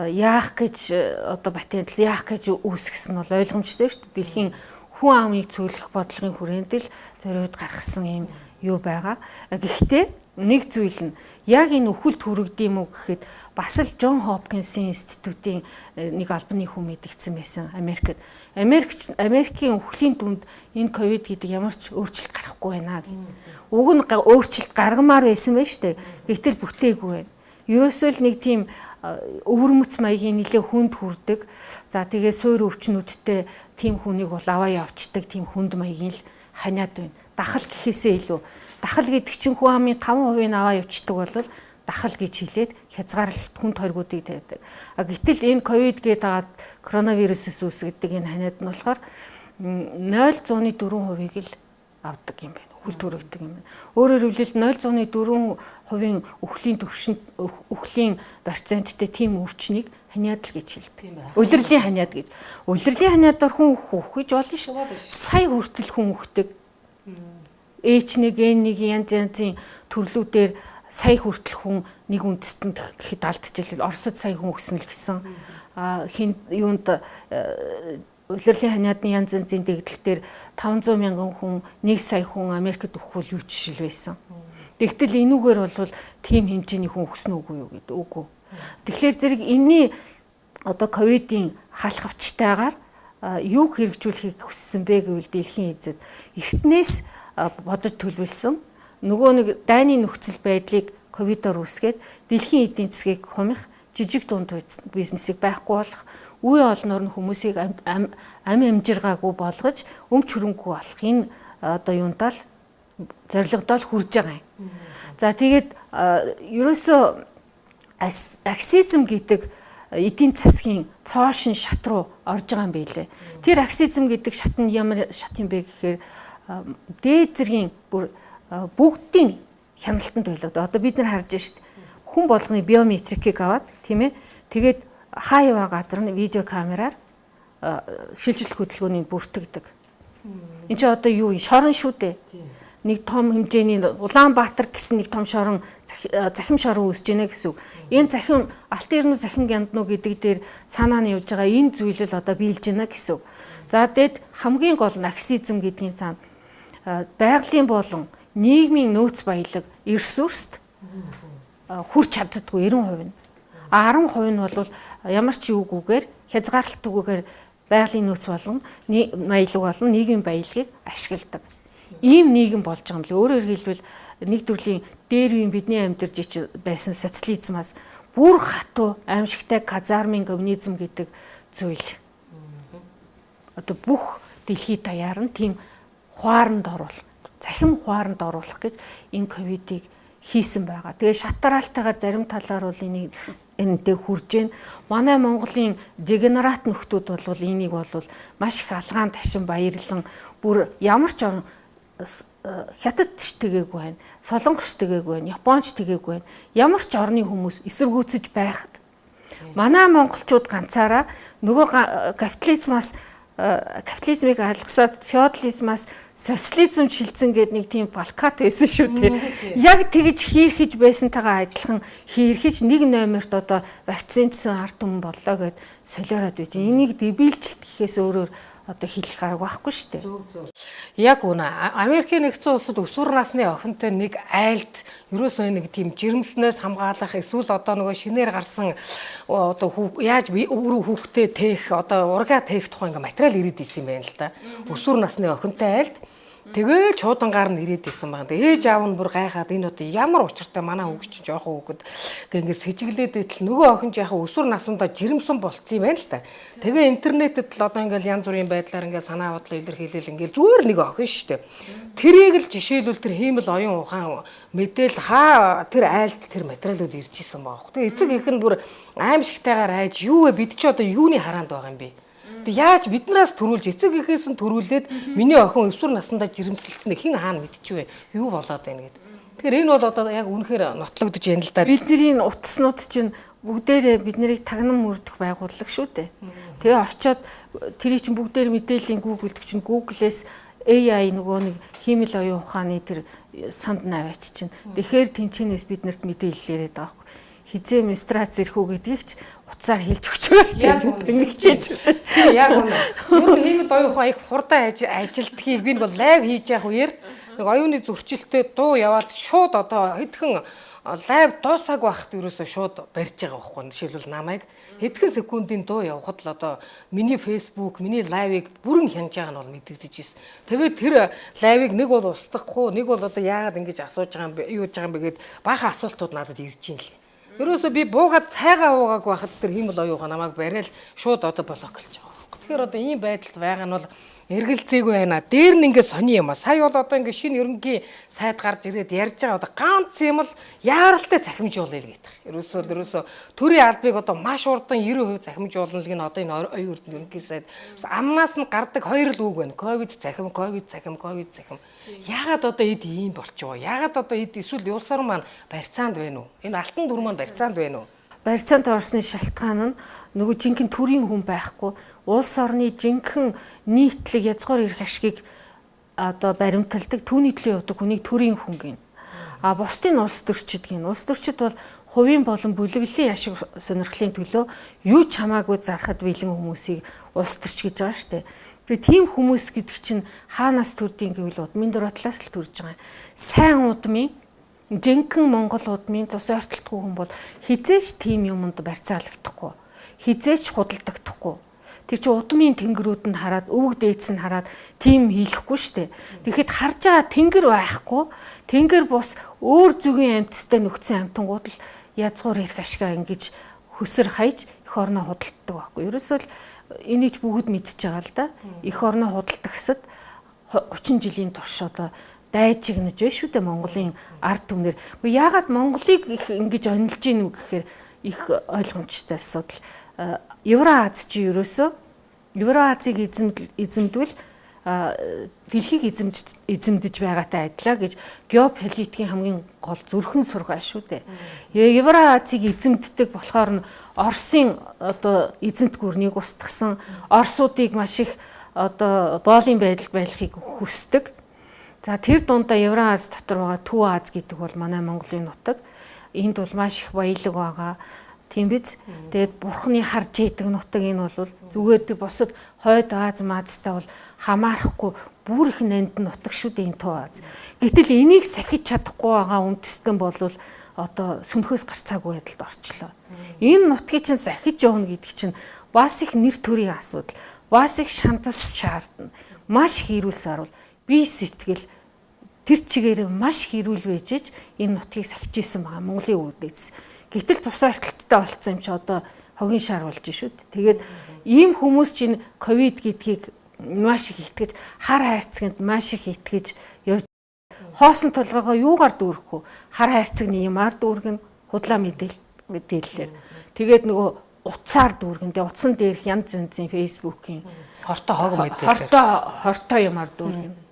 яах гэж одоо патентлсан, яах гэж үүсгэсэн нь бол ойлгомжтой шүү дээ. Дэлхийн хүн амыг цөөлөх бодлогын хүрээнд л зориуд гаргасан юм юу байгаа. Гэхдээ нэг зүйл нь яг энэ үхэлд хүрэгдэм үү гэхэд бас л Джон Хопкинсийн институтийн нэг албаны хүн мэдгдсэн байсан Америкт. Америкийн үхлийн дүнд энэ ковид гэдэг ямар ч өөрчлөлт гарахгүй байна гэх. Уг нь өөрчлөлт гаргамаар байсан байж тээ. Гэтэл бүтээгүй байна. Ерөөсөө л нэг тийм өвөрмөц маягийн нэлээ хүнд хүрдэг. За, тэгээ суур өвчнүүдтэй тийм хүнийг бол аваа явцдаг тийм хүнд маягийн л ханиад байна. Дахал гэхээсээ илүү. Дахал гэдэг чинь хүн амын 5% нь аваа явцдаг бол дахал гэж хэлээд хязгаарлалт хүнд хоригуудыг тавьдаг. А гэтэл энэ ковид гэдэг агаад коронавирусээс үүсгэдэг энэ ханиад нь болохоор 0.4%-ийг л авдаг юм байна. Үхэл төрөгдөг юм байна. Өөрөөр хэлбэл 0.4% үхлийн төвшөнд, үхлийн проценттэй тийм өвчнийг ханиад л гэж хэлдэг. Улирлын ханиад гэж. Улирлын ханиадаар хүн үхэх гэж болно шүү. Сая хүртэл хүн үхдэг. H1 N1 янз янзын төрлүүдээр сая хүртэл хүн нэг үндэстэнд гэхэд алдчихл. Оросд сая хүн өгсөн л гэсэн. А хин юунд улирлын ханиадны янз янзын дэгдэл дээр 500 мянган хүн, 1 сая хүн Америкт өгөх юу жишэл байсан. Тэгтэл энүүгээр бол тийм хэмжээний хүн өгсөн үгүй юу гэдэг үгүй. Тэгэхээр зэрэг энэний одоо ковидын халахвчтайгаар юу хэрэгжүүлэхийг хүссэн бэ гэвэл дэлхийн эзэд эртнээс бодож төлөвлөсөн нөгөө нэг дайны нөхцөл байдлыг ковидоор үүсгээд дэлхийн эдийн засгийг хумих, жижиг дунд бизнесийг байхгүй болох, үе олноор нь хүмүүсийг ам амжиргаагүй болгож өмч хөрөнгөө болох энэ одоо юунтаа л зорилгодоо л хүрж байгаа юм. За, тэгээд ерөөсөө аксизм гэдэг эдийн засгийн цоошин шат руу орж байгаа юм билээ. Тэр аксизм гэдэг шат нь ямар шат юм бэ гэхээр дээд зэргийн бүр бүгдийн хяналтанд байлаа. Одоо бид нар харж шít хүн болгоны биометрикийг аваад, тийм ээ. Тэгээд хаа яваа газар нь видео камераар шилжүүлэх хөдөлгөөнийг бүртгэдэг. Энд чи одоо юу юм, шорон шүү дээ. Нэг том хэмжээний Улаанбаатар гэсэн нэг том шорон, захим шорон үүсэж байна гэсэн үг. Энэ захим алтан эрнүү, захим гянднуу гэдэг дээр санаа нь явж байгаа энэ зүйл л одоо биелж байна гэсэн үг. За, тэгэд хамгийн гол нь аксизм гэдгийн цаана байгалийн болон нийгмийн нөөц баялаг, ресурст хүрч чаддаггүй 90% нь. А 10% нь бол ямар ч юугүйгээр, хязгаарлалтгүйгээр байгалийн нөөц болон баялаг болон нийгмийн баялагийг ашигладаг. Ийм нийгэм болж байгаа юм лээ. Өөрөөр хэлбэл, нэг төрлийн дээр үеийн бидний амьдарч байсан социализмаас бүр хатуу, аимшигтай казармын коммунизм гэдэг зүйл. Одоо бүх дэлхийд даяар нь тийм хуаранд оруул, захим хуаранд оруулах гэж энэ ковидыг хийсэн байгаа. Тэгээ шатраалтайгаар зарим талаар бол энийг энэтэй хурж гин. Манай Монголын дегенерат нөхдүүд бол энийг бол маш их алгаан ташин баярлан бүр ямар ч орон, хятад ч тэгээгүй байна, солонгос ч тэгээгүй байна, японч тэгээгүй байна. Ямар ч орны хүмүүс эсэргүүцэж байхад манай монголчууд ганцаараа нөгөө капитализмаас, капитализмыг алгасаад феодализмаас социализм шилжсэн гээд нэг тийм плакат байсан шүү дээ. Яг тэгж хийрхэж байсантайгаа адилхан хийрхэж нэг номерт одоо вакцинчсан ард түмэн боллоо гэд солиороод байж. Энийг дебилчлэлт гэхээс өөрөөр одоо хэлэх арга байхгүй шүү дээ. Зөв, зөв. Яг үнэ. Америкийн нэгдсэн улсад өсвөр насны охинтой нэг айлд ерөөсөө нэг тийм жирэмснээс хамгаалах эсвэл одоо нөгөө шинээр гарсан одоо яаж өөрөө хүүхдээ тээх, одоо ургаа тээх тухай ингээ материал ирээд исэн юм байна л да. Өсвөр насны охинтой айлд. Тэгээл чуудангаар нь ирээд исэн байна. Тэгээ ээж аав нь бүр гайхаад, энэ одоо ямар учиртай, манай хүүхд чинь жоохон хүүхэд тэгээ ингээд сэжиглээд идэл нөгөө охин жаахан өсвөр насандаа жирэмсэн болцсон юм байна л та. Тэгээ интернетэд л одоо ингээд янз бүрийн байдлаар ингээд санаа бодлоо илэрхийлэл, ингээд зүгээр нэг охин шүү дээ. Тэрийг л жишээлбэл тэр хиймэл оюун ухаан мэдээл хаа тэр айлд тэр материалууд ирж исэн байгаа. Тэгээ эцэг их нь бүр аимшигтайгаар айж, юу вэ, бид чи одоо юуны хараанд байгаа юм бэ? Тэг яаж биднээс төрүүлж, эцэг эхээс нь төрүүлээд миний охин өсвөр насндаа жирэмсэлцнийг хэн хаана мэдчихвэ, юу болоод байна гэд. Тэгэхээр энэ бол одоо яг үнэхээр нотлогдож байна л да. Бидний утаснууд чинь бүгдээрээ бид нарыг тагнан мөрдөх байгууллага шүү дээ. Тэгээ очиод тэрий чинь бүгдээр мэдээллийн Google чинь Google-ээс AI нөгөө нэг хиймэл оюун ухааны тэр санд наваач чинь. Тэгэхээр тэнчэнээс биднэрт мэдээлэл яриад байгаа байхгүй, хизээ менстрац ирэх үү гэдгийг ч утсаар хэлж өгч байгаа шүү дээ. Эмэгтэйчүүд. Тийм, яг үнэ. Ер нь хиймэл оюун ухаан их хурдан ажилтгийг би нэг live хийж явах үеэр нэг оюуны зөрчилтэй дуу яваад шууд одоо хэдхэн live дуусаагүй байхад ерөөсөө шууд барьж байгаа байхгүй. Жишээлбэл, намайг хэдхэн секундын дуу явахад л одоо миний Facebook, миний live-ыг бүрэн хянаж байгаа нь бол мэдэгдэж ирсэн. Тэгээд тэр live-ыг нэг бол устгахгүй, нэг бол одоо яагаад ингэж асууж байгаа юм бэ, юу хийж байгаа юм бэ гэд баахан асуултууд надад ирж байна лээ. Ерөөсөө би буугаад цайгаа уугаагүй байхад тэр хиймэл оюугаа намайг барайл шууд одоо block лж байгаа байхгүй. Тэгэхээр одоо ийм байдалд байгаа нь бол эргэлзээгүй байна. Дээр нь ингээ сони юм а. Сая бол одоо ингээ шинэ ерөнхий сайд гарч ирээд ярьж байгаа, одоо ганц юм л яаралтай захимжуулъя л гэдэг. Ерөөсөө төрийн албыг одоо маш хурдан 90% захимжуулна л гин одоо энэ оюун эрдэнэ ерөнхий сайд амнаас нь гардаг хоёр л үг байна. Ковид захим, ковид захим, ковид захим. Яагаад одоо эд ийм болчихвоо? Яагаад одоо эд эсвэл улс орон маань барьцаанд байна уу? Энэ алтан дүр маань барьцаанд байна уу? Барьцаанд орсны шалтгаан нь нөгөө жинхэнэ төрийн хүн байхгүй, улс орны жинхэнэ нийтлэг язгуур эрх ашгийг одоо баримталдаг, түүний төлөө явдаг хүнийг төрийн хүн гин. А бусдын улс төрчид гин. Улс төрчид бол хувийн болон бүлэглэлийн ашиг сонирхлын төлөө юу ч хамаагүй зархад бэлэн хүмүүсийг улс төрч гэж байгаа шүү дээ. Тэгээ тийм хүмүүс гэдэг чинь хаанаас төрдийн гэвэл удмын дураатлаас л төрж байгаа юм. Сайн удмын, жинхэнэ Монгол удмын цус ойртолтгүй хүн бол хизээч тийм юмд барьцаалагдахгүй. Хизээч худалдагдахгүй. Тэр чинь удмын тэнгэрүүд нь хараад, өвөг дээдс нь хараад тийм хийлэхгүй шүү дээ. Тэгэхэд харж байгаа тэнгэр байхгүй, тэнгэр бус өөр зүгийн амьтстай нөхцөн амьтангууд л язгуур эрх ашгаа ингэж хөсөр хайж эх орноо худалддаг байхгүй. Ерөөсөө л энийг ч бүгд мэдчихэж байгаа л да. Эх орноо худалдагсад 30 жилийн турш одоо дайжигнаж байна шүү дээ Монголын ард түмнэр. Гэхдээ яагаад Монголыг их ингэж онилж гин үү гэхээр их ойлгомжтой асуудал. Евроаз чи ерөөсөө Евроазыг эзэмдвэл дэлхийг эзэмдэж байгаатай адилаа гэж геополитикийн хамгийн гол зүрхэн сургаал шүү дээ. Евроазийг эзэмддэг болохоор нь Оросын одоо эзэнт гүрнийг устгасан, Оросуудыг маш их одоо боолын байдалд байлахыг хүсдэг. За тэр дундаа Евроаз дотор байгаа Төв Аз гэдэг бол манай Монголын нутаг. Энд бол маш их баялаг байгаа. Тийм биз? Тэгээд бурхны харж идэг нутаг энэ бол зүгээр тэр бусад хойд Аз маазтай бол хамаарахгүй бүр их нанд нутаг шүү дээ энэ Төв Аз. Гэтэл энийг сахиж чадахгүй байгаа үндэстэн бол одоо сөнхөөс гарцаагүй байдалд орчлоо. Энэ нутгийг чинь сахиж явна гэдэг чинь бас их нэр төрийн асуудал, бас их шантас шаардна. Маш их эрүүл саруул, бие сэтгэл тэр чигээр маш их эрүүл байж ич энэ нутгийг сахиж исэн байгаа Монголын үүднээс. Гэтэл цусаа эртэлттэй болцсон юм чи одоо хогийн шар болж шүү дээ. Тэгээд ийм хүмүүс чинь ковид гэдгийг маш их итгэж, хар хайрцагт маш их итгэж явж хоосон толгойгоо юугаар дүүрэх вэ? Хар хайрцагны юмар дүүргэн, худлаа мэдээллээр. Тэгээд нөгөө утсаар дүүргэн. Тэгээ утсан дээрх янз янзын фэйсбүүкийн хортой хог мэдээлэлээр хортой юмар дүүргэн.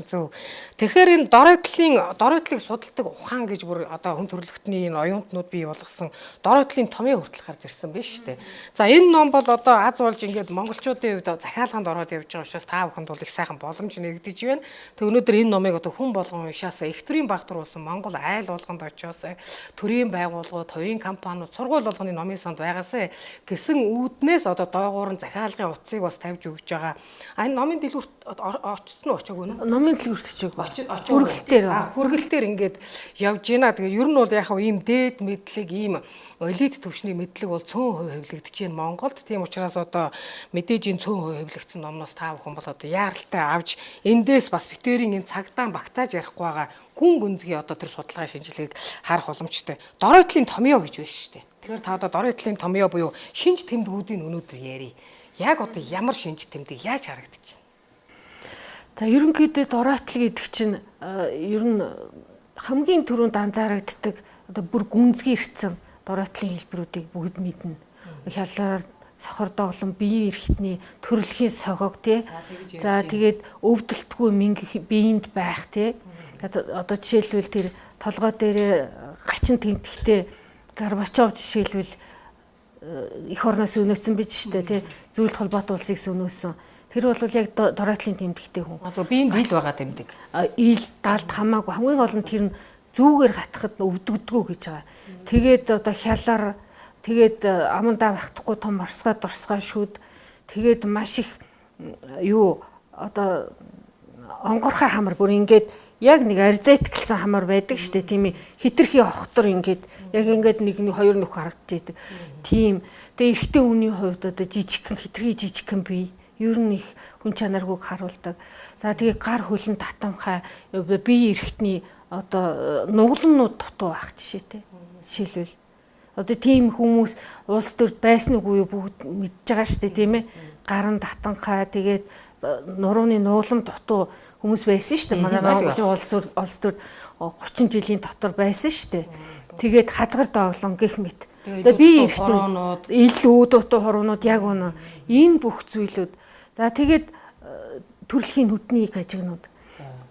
Зөв. Тэгэхээр энэ дорой талыг судалдаг ухаан гэж бүр одоо хүн төрөлхтний энэ оюунтнууд бий болгосон дорой талын томьёо хүртэл гарч ирсэн биш үү? За энэ ном бол одоо аз болж ингээд монголчуудын хувьд захиалганд ороод явж байгаа учраас та бүхэнд бол их сайхан боломж нэгдэж байна. Тэг өнөөдөр энэ номыг одоо хүн болгон уншаасаа их төрийн багтар болсон Монгол айл болгонд очиосоо төрийн байгууллагууд, хувийн компаниуд, сургууль болгоны номын санд байгаасаа гэсэн үүднээс одоо доогуур нь захиалгын утсыг бас тавьж өгч байгаа. А энэ номын дэлгүүрт очсон уу очоогүй юу? Номын дэлгүүрт очоогүй. Хүргэлтээр. Хүргэлтээр ингээд явж байна. Тэгээ ер нь бол яг ийм дээд мэдлэг, ийм элит түвшний мэдлэг бол цөөн хувь хэвлэгдэж байна Монголд. Тийм учраас одоо мэдээж энэ цөөн хувь хэвлэгдсэн номноос та бүхэн бол одоо яаралтай авч эндээс бас битэрийн энэ цагдаа багтааж ярихгүй байгаа гүн гүнзгий одоо тэр судалгаа шинжилгээг харах боломжтой. Дорой талын томьёо гэж байна шүү дээ. Тэгэхээр та одоо дорой талын томьёо буюу шинж тэмдгүүдийн өнөөдөр ярий. Яг одоо ямар шинж тэмдэг яаж харагдаж байна? За ерөнхийдөө доройтол гэдэг чинь ер нь хамгийн түрүүнд анзаарагддаг одоо бүр гүнзгий ирсэн доройтлын хэлбэрүүдийг бүгд мэднэ. Хялаар сохор доглон биеийн эрхтний төрөлхийн согог тий. За тэгээд өвдөлтгүй мөнгө биеинд байх тий. Одоо жишээлбэл тэр толгой дээр гачин тэмдэгтэй Горбачов жишээлбэл эх орноос өнөөсөн биз штэ тий. Зүйлд холбоот улсыг өнөөсөн. Тэр бол яг доройтлын тэмдэгтэй хүн. Зөв биеинд ил байгаа тэмдэг. Ил далд хамаагүй хамгийн гол нь тэр нь зүүгээр хатахад өвдөгдгөө гэж байгаа. Тэгээд одоо хялар тэгээд амандаа багтахгүй том орсгой дурсгай шүд тэгээд маш их юу одоо онгорхой хамар бүр ингээд яг нэг арзайтгалсан хамар байдаг штэ тийм ээ хитрхи охтор ингээд яг ингээд нэг хоёр нүх харагдаж идэг. Тийм. Тэгээ эрэгтэй хүний хувьд одоо жижигхэн хитрхи жижигхэн бие ер нь их хүн чанаргүйг харуулдаг. За тэгээ гар хөлн татамхай бие эрхтний одоо нугланнууд дутуу байх жишээтэй. Жишээлбэл одоо тийм хүмүүс улс төрд байсан үгүй юу бүгд мэдж байгаа шүү дээ тийм ээ. Гар нь татанхай тэгээд нурууны нуглан дутуу хүмүүс байсан шүү дээ. Манай Монголын улс төрд 30 жилийн дотор байсан шүү дээ. Тэгээд хазгар доглон гэх мэт. Тэгээ бие эрхтнүүд ил үүдутуу хуруунууд яг үнэ. Энэ бүх зүйлүүд. За тэгээд төрөлхийн нүдний гажигнууд.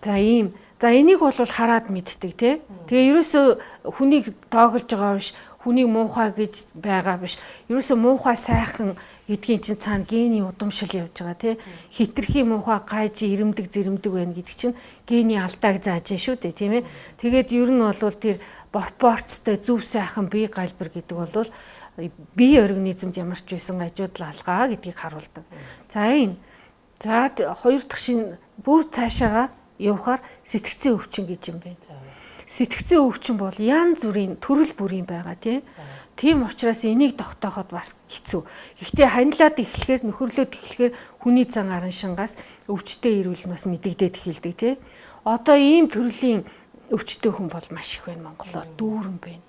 За ийм. За энийг бол хараад мэддэг тий. Тэгээ ерөөсөө хүнийг доогилж байгаа биш, хүнийг муухай гэж байгаа биш. Ерөөсөө муухай сайхан гэдгийн чинь цаана гений удамшил явж байгаа тий. Хитрхи муухай гайж ирэмдэг зэрэмдэг байна гэдэг чинь гений алдааг зааж шүү дээ тийм ээ. Тэгээд ер нь бол тэр пропорцтой зөв сайхан бие галбир гэдэг бол бие организмд ямар ч байсан ажуудал алгаа гэдгийг харуулдаг. За энэ. За хоёр дахь шин бүр цаашаага явхаар сэтгцийн өвчин гэж юм байна. Сэтгцийн өвчин бол янз бүрийн төрөл бүрийн байгаа тий. Тийм учраас энийг тогтооход бас хэцүү. Гэхдээ ханилаад эхлэхээр нөхөрлөөд эхлэхээр хүний зан араншингаас өвчтэй ирүүл нь бас мэдэгдээд эхэлдэг тий. Одоо ийм төрлийн өвчтэй хүн бол маш их байна Монголоор дүүрэн байна.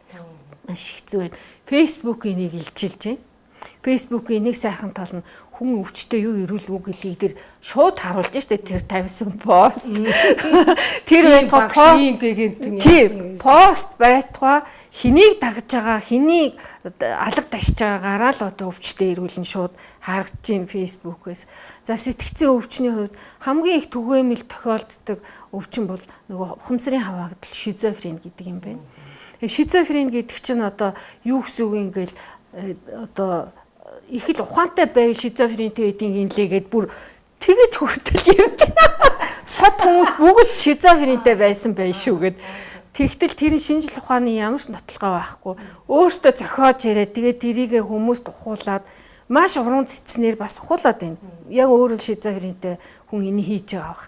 Маш хэцүү байна. Facebook энийг илчилж байна. Facebook-ийн нэг сайхан тал нь хүн өвчтөй юу ирүүл үг гэдгийг тэр шууд харуулж штэ, тэр тавьсан пост. Тэр байтугай пост байтугай хэнийг дагаж байгаа, хэнийг алга дашиж байгаагаараа л одоо өвчтөй ирүүл нь шууд харагдаж байна Facebook-ээс. За, сэтгцийн өвчний хувьд хамгийн их түгээмэл тохиолддог өвчин бол нөгөө ухамсарын хаваагдал, шизофрен гэдэг юм байна. Шизофрен гэдэг чинь одоо юу гэсэн үг юм ингээл одоо их л ухаантай байвал шизофрентэй байдгийн гинлээ гэд бүр тэгэж хүртэл ярьж байна. Сод хүмүүс бүгд шизофрентэй байсан байх шүү гэд. Тэгтэл тэр нь шинжил ухааны ямар ч нотлогоо байхгүй. Өөртөө зохиож яриад, тэгээд тэрийгэ хүмүүст ухуулаад, маш уран цэцнэр бас ухуулаад байна. Яг өөрөө шизофрентэй хүн энийг хийж байгаа бах.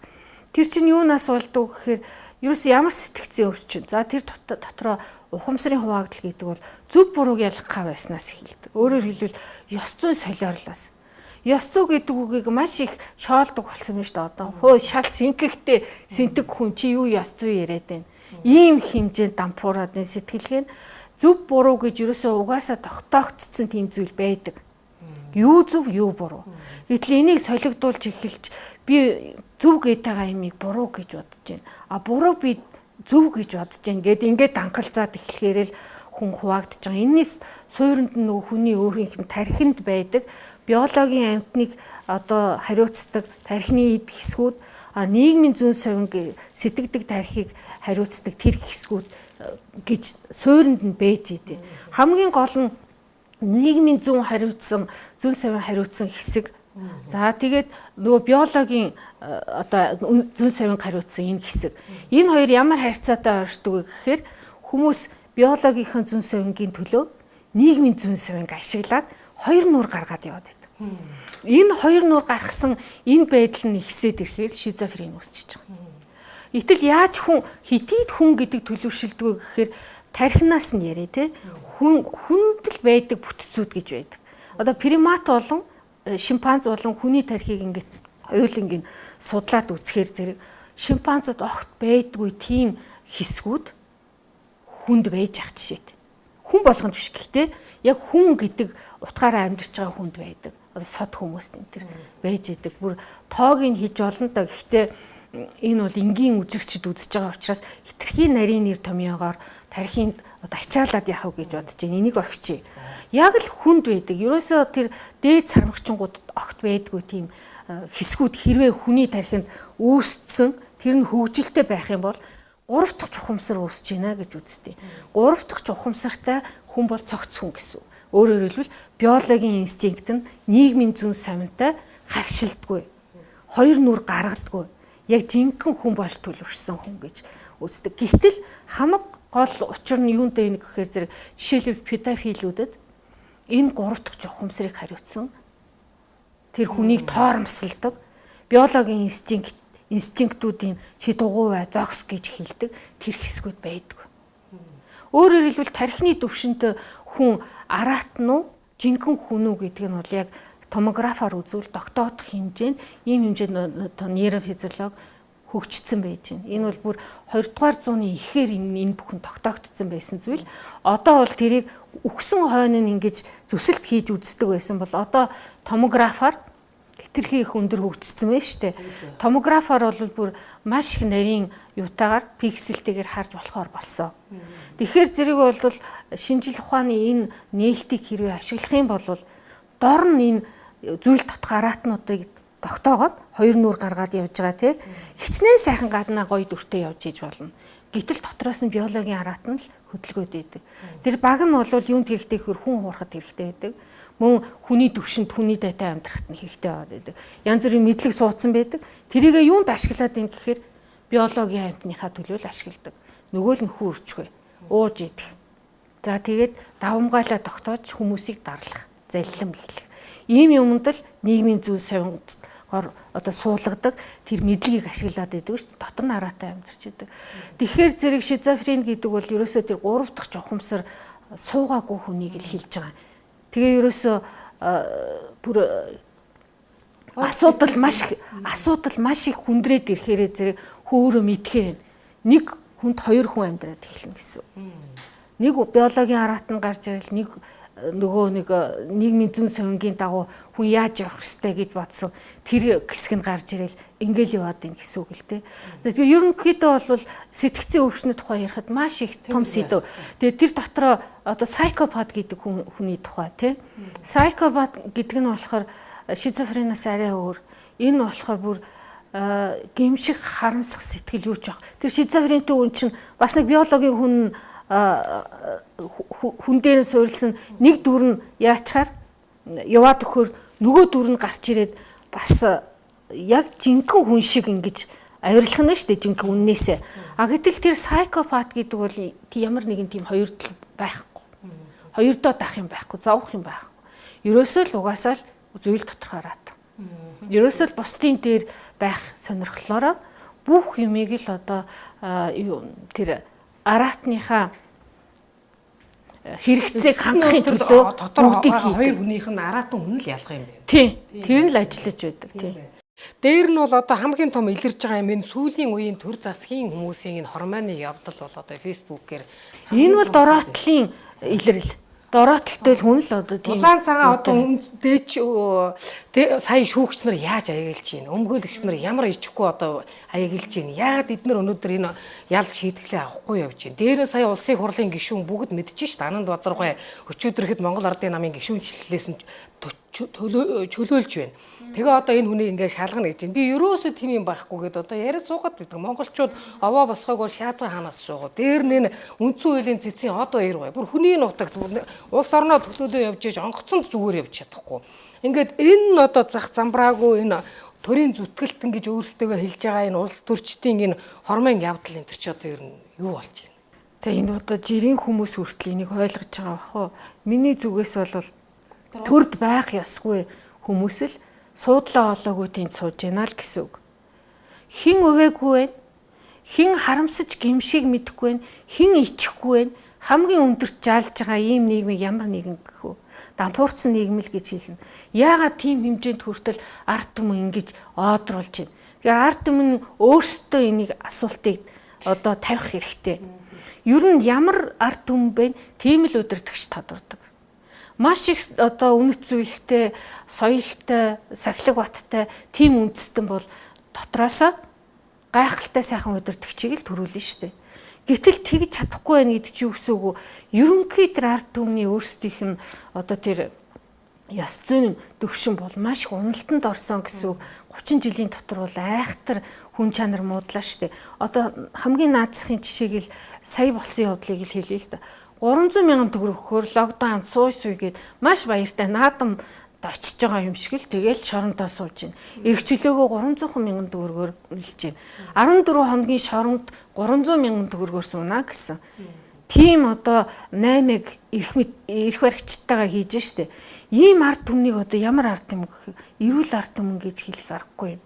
Тэр чинь юунаас болдог гэхээр ерөөс ямар сэтгцийн өвчин. За, тэр дотроо ухамсарын хуваагдал гэдэг бол зөв бурууг ялгах байснаас эхэлдэг. Өөрөөр хэлбэл, ёс зүйн солиорлоос. Ёс зүй гэдэг үгийг маш их шоолдог болсон юм шүү дээ одоо. Хөө, шал синкэгтэй сэнтэг хүн чи юу ёс зүй яриад байна. Ийм хэмжээнд дампуураад энэ сэтгэлгээ нь зөв буруу гэж ерөөсөө угаасаа тогтоогдсон тийм зүйл байдаг. Юу зөв, юу буруу. Гэтэл энийг солигдуулж эхэлж, би зөв гээд байгаа юмыг буруу гэж бодож байна. А буруу би зөв гэж бодож байна гэд ингээд данхалзаад эхлэхээр л хүн хуваагдаж байгаа. Энэний суурьнд нь нөгөө хүний өөрийнх нь тархинд байдаг биологийн амьтныг одоо хариуцдаг тархины эд хэсгүүд, нийгмийн зүйн совин, сэтгэдэг тархийг хариуцдаг тэр хэсгүүд гэж суурьнд нь байж идэв. Хамгийн гол нь нийгмийн зүйн хариуцсан, зүйн совин хариуцсан хэсэг. За, тэгээд нөгөө биологийн одоо зүйн совин хариуцсан энэ хэсэг. Энэ хоёр ямар харьцаатай оршдог вэ гэхээр хүмүүс биологийн зүйн совингийн төлөө нийгмийн зүйн совинг ашиглаад хоёр нүүр гаргаад яваад байдаг. Энэ хоёр нүүр гаргасан энэ байдал нь ихсээд ирэхээр шизофрен үүсчихэж байгаа. Итэл яаж хүн хитийд хүн гэдэг төлөвшөлдөг вэ гэхээр тархинаас нь яриа те, хүн хүнд л байдаг бүтцүүд гэж байдаг. Одоо примат болон шимпанз болон хүний тархийг ингээд хоёуланг нь судлаад үзэхээр зэрэг шимпанзад огт байдгүй тийм хэсгүүд хүнд байж ах жишээт. Хүн болгонд биш, гэхдээ яг хүн гэдэг утгаараа амьдарч байгаа хүнд байдаг. Одоо сод хүмүүст энэ төр байж идэг. Бүр тоог нь хийж олон та, гэхдээ энэ бол энгийн үзэгчд үзэж байгаа учраас хитрхийн нарийн нэр томьёогоор тархинд одоо ачаалаад яах вэ гэж бодож байна. Энийг орхичих. Яг л хүнд байдаг. Ерөөсөө тэр дээд сармагчингуудад огт байдгүй тийм хэсгүүд хэрвээ хүний тархинд үүссэн, тэр нь хөгжилтэй байх юм бол гурав дахь чухамсар үүсэж байна гэж үздэг. Гурав дахь чухамсартай хүн бол цогц хүн гэсэн. Өөрөөр хэлбэл, биологийн инстинкт нь нийгмийн зүйн совинтой харшилдаггүй. Хоёр нүр гаргадаггүй. Яг жинхэнэ хүн болж төлөвшсөн хүн гэж үздэг. Гэтэл хамаг гол учир нь юунд вэ гэхээр зэрэг жишээлбэл, педофилүүдэд энэ гурав дахь чухамсарыг хариуцсан тэр хүнийг тоормосолдог биологийн инстинктүүдийн чи дугуй бай, зогс гэж хэлдэг тэр хэсгүүд байдаг. Өөрөөр хэлбэл, тархины төвшөнд хүн араат нь уу, жинхэнэ хүн үү гэдэг нь бол яг томографаар үзвэл тогтоодох хэмжээнд, ийм хэмжээнд нейрофизиолог хөгжсөн байж байна. Энэ бол бүр 20 дугаар зууны ихээр энэ бүхэн тогтоогдсон байсан зүйл. Одоо бол тэрийг үхсэн хойно нь ингэж зүсэлт хийж үздэг байсан бол одоо томографаар хэтэрхий их өндөр хөгжсөн байна шүү дээ. Томографаар бол бүр маш их нарийн юутаагаар, пикселтэйгээр харж болохоор болсон. Тэгэхээр зэрэг бол шинжил ухааны энэ нээлтийг хэрвээ ашиглах юм бол дор нь энэ зүйл дотох араатнуудыг тогтоогоод хоёр нүур гаргаад явж байгаа тий. Хичнээн сайхан гаднаа гоё дүртэй явж иж болно. Гэтэл дотроос нь биологийн араат нь л хөдөлгөөд идэг. Тэр баг нь бол юунд хэрэгтэй гэхээр хүн хуурахад хэрэгтэй байдаг. Мөн хүний төвшөнд, хүний дайтай амьдрахад нь хэрэгтэй байгаад байдаг. Янз бүрийн мэдлэг суудсан байдаг. Тэрийгэ юунд ашиглаад юм гэхээр биологийн амьтныхаа төлөө л ашигладаг. Нөгөө л нөхөн үрчгүй. Ууж идэх. За, тэгээд давамгайлаа тогтоож хүмүүсийг дарлах, заллим эхлэх. Ийм юмд л нийгмийн зүйн совингоор одоо суулгадаг тэр мэдлэгийг ашиглаад байдаг шүү дээ. Дотор нь араатай амьдарч идэг. Тэгэхээр зэрэг шизофрен гэдэг бол ерөөсөө тэр гурав дахь чухамсар суугаагүй хүнийг л хэлж байгаа. Тэгээ ерөөсөө бүр асуудал маш их хүндрээд ирэхээрээ зэрэг хөөрөө мэдхээ. Нэг хүнд хоёр хүн амьдраад эхэлнэ гэсэн. Нэг биологийн араат нь гарч ирэл, нэг нөгөө нэг нийгмийн зүйн совингийн дагуу хүн яаж явах ёстой гэж бодсон тэр хэсэг нь гарч ирэл ингээл яваад ин гэсэн үг л дээ. Тэгэхээр ерөнхийдөө бол сэтгцийн өвчнөд тухай ярихад маш их том сэдв. Тэгээд тэр дотроо одоо psychopath гэдэг хүний тухай тий. Psychopath гэдэг нь болохоор шизофрениас арай өөр. Энэ болохоор бүр гэмших, харамсах сэтгэл юу ч байх. Тэр шизофрентэй хүн чинь бас нэг биологийн хүн хүн дээр нь суурилсан нэг дүр нь яачаар яваад өгөхөр нөгөө дүр нь гарч ирээд бас яг жинхэнэ хүн шиг ингэж авирлах нь шүү дээ, жинхэнэ үннээсээ. А гэтэл тэр psychopath гэдэг бол ямар нэгэн тийм хоёрдол байхгүй. Хоёрдоо дах юм байхгүй, зовох юм байхгүй. Ерөөсөө л угаасаа л зүйл тодорхой араат. Ерөөсөө л бусдын дээр байх сонирхлоороо бүх юмыг л одоо тэр араатныхаа хэрэгцээг хангахын төлөө дотор хоёр хүнийх нь араатан хүн л ялгаа юм байна. Тийм. Тэр нь л ажиллаж байдаг. Тийм. Дээр нь бол одоо хамгийн том илэрж байгаа юм энэ сүүлийн үеийн төр засгийн хүмүүсийн энэ хормойны явдал бол одоо фэйсбүүкээр энэ бол дороотлын илрэл. Дороотлолтой хүн л одоо тийм улаан цагаан одоо дээч сая шүүгч нар яаж аяглаж байна? Өмгөөлөгч нар ямар ичихгүй одоо аяглаж байна? Яагаад эднэр өнөөдөр энэ ял шийтгэлээ авахгүй явж байна? Дээрээ сая улсын хурлын гишүүн бүгд мэдэж шít. Ананд Базаргай өчигдөр ихэд Монгол Ардын намын гишүүнчлэлээс нь чөлөөлж байна. Тэгээ одоо энэ хүнийг ингээд шалгана гэж байна. Би ерөөсөө тийм юм байхгүй гэдээ одоо яриад суугаад байдаг. Монголчууд овоо босгоог бол шаазан хаанаас суугаа. Дээр нь үндсэн хуулийн цэцгийн од баяр бай. Бүр хүний нутагт улс орноо төлөөлөө явж иж онгоцонд зүгээр явж чадахгүй. Ингээд энэ нь одоо зах замбраагүй энэ төрийн зүтгэлтэн гэж өөрсдөө хэлж байгаа энэ улс төрчдийн энэ хормын явдал энэ төр чи одоо ер нь юу болж байна? За энэ одоо жирийн хүмүүс хүртэл энийг ойлгож байгаа бах уу? Миний зүгээс бол төрд байх ёсгүй хүмүүс л суудлаа олоогүй тэнд сууж байна л гэсэн үг. Хэн өвөөгүй байна? Хэн харамсаж гимшиг мэдэхгүй байна? Хэн ичихгүй байна? Хамгийн өндөрт жалж байгаа ийм нийгмийг ямар нэгэн гэх үү? Дампуурсан нийгэм л гэж хэлнэ. Яагаад тийм хэмжээнд хүртэл ард түмэн ингэж оодруулж байна? Тэгэхээр ард түмэн өөрсдөө энийг асуултыг одоо тавих хэрэгтэй. Ер нь ямар ард түмэн бэ? Тийм л удирдагч тодордог. Маш их одоо үнэт зүйлтэй, соёлтой, сахилга баттай тийм үндэстэн бол дотроосоо гайхалтай сайхан удирдагчийг л төрүүлнэ шүү дээ. Гэтэл тэгж чадахгүй байх гэдэг чи юу гэсэн үг вэ? Ерөнхий тэр ард түмний өөрсдийнх нь одоо тэр ёс зүйн төвшин бол маш их уналтанд орсон гэсэн үг. 30 жилийн дотор бол айхтар хүн чанар муудлаа шүү дээ. Одоо хамгийн наацхийн жишээг л сая болсон явдлыг л хэлье л да. 300 мянган төгрөг өгөхөөр локдаун сууй сууй гээд маш баяртай наадам очиж байгаа юм шиг л тэгэл шорондоо сууж байна. Эрх чөлөөгөө 300 мянган төгрөгөөр үнэлж байна. 14 хоногийн шоронд 300 мянган төгрөгөөр сууна гэсэн. Тийм одоо 8-ыг эрх баригчтайгаа хийж штэ. Ийм ард түмнийг одоо ямар ард түмэн гэх эрүүл ард түмэн гэж хэлэх аргагүй юм.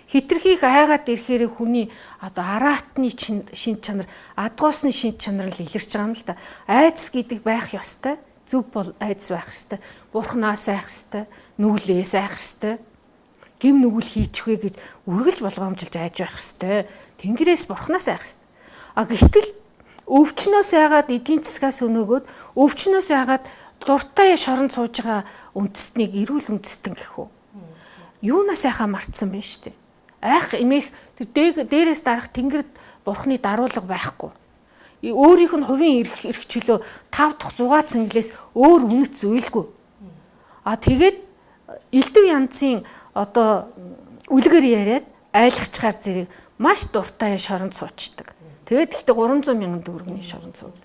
Хитрхийг айгаад ирэхээр хүний одоо араатны шинж чанар, адгуусны шинж чанар л илэрч байгаа юм л да. Айдас гэдэг байх ёстой. Зөв бол айдас байх ёстой. Бурхнаас айх ёстой. Нүглээс айх ёстой. Гим нүгэл хийчихвэ гэж үргэлж болгоомжилж айж байх ёстой. Тэнгэрээс бурхнаас айх ёстой. А гэтэл өвчнөөс айгаад эдийн засгаас өнөөгөөд өвчнөөс айгаад дуртай шоронд сууж байгаа үндэстнийг эрүүл үндэстэн гэх үү. Юунаас айхаа мартсан бэ штэ. Айх эмээх тэр дээрээс дарах тэнгэрд бурхны даруулга байхгүй. Өөрийнх нь хувийн эрх чөлөө 5 дахь 6 цэнгэлээс өөр үнэт зүйлгүй. А тэгээд элдв янзын одоо үлгэр яриад айлгачгаар зэрэг маш дуртай шоронд суучдаг. Тэгээд гэхдээ 300 мянган төгрөгийн шоронд суудаг.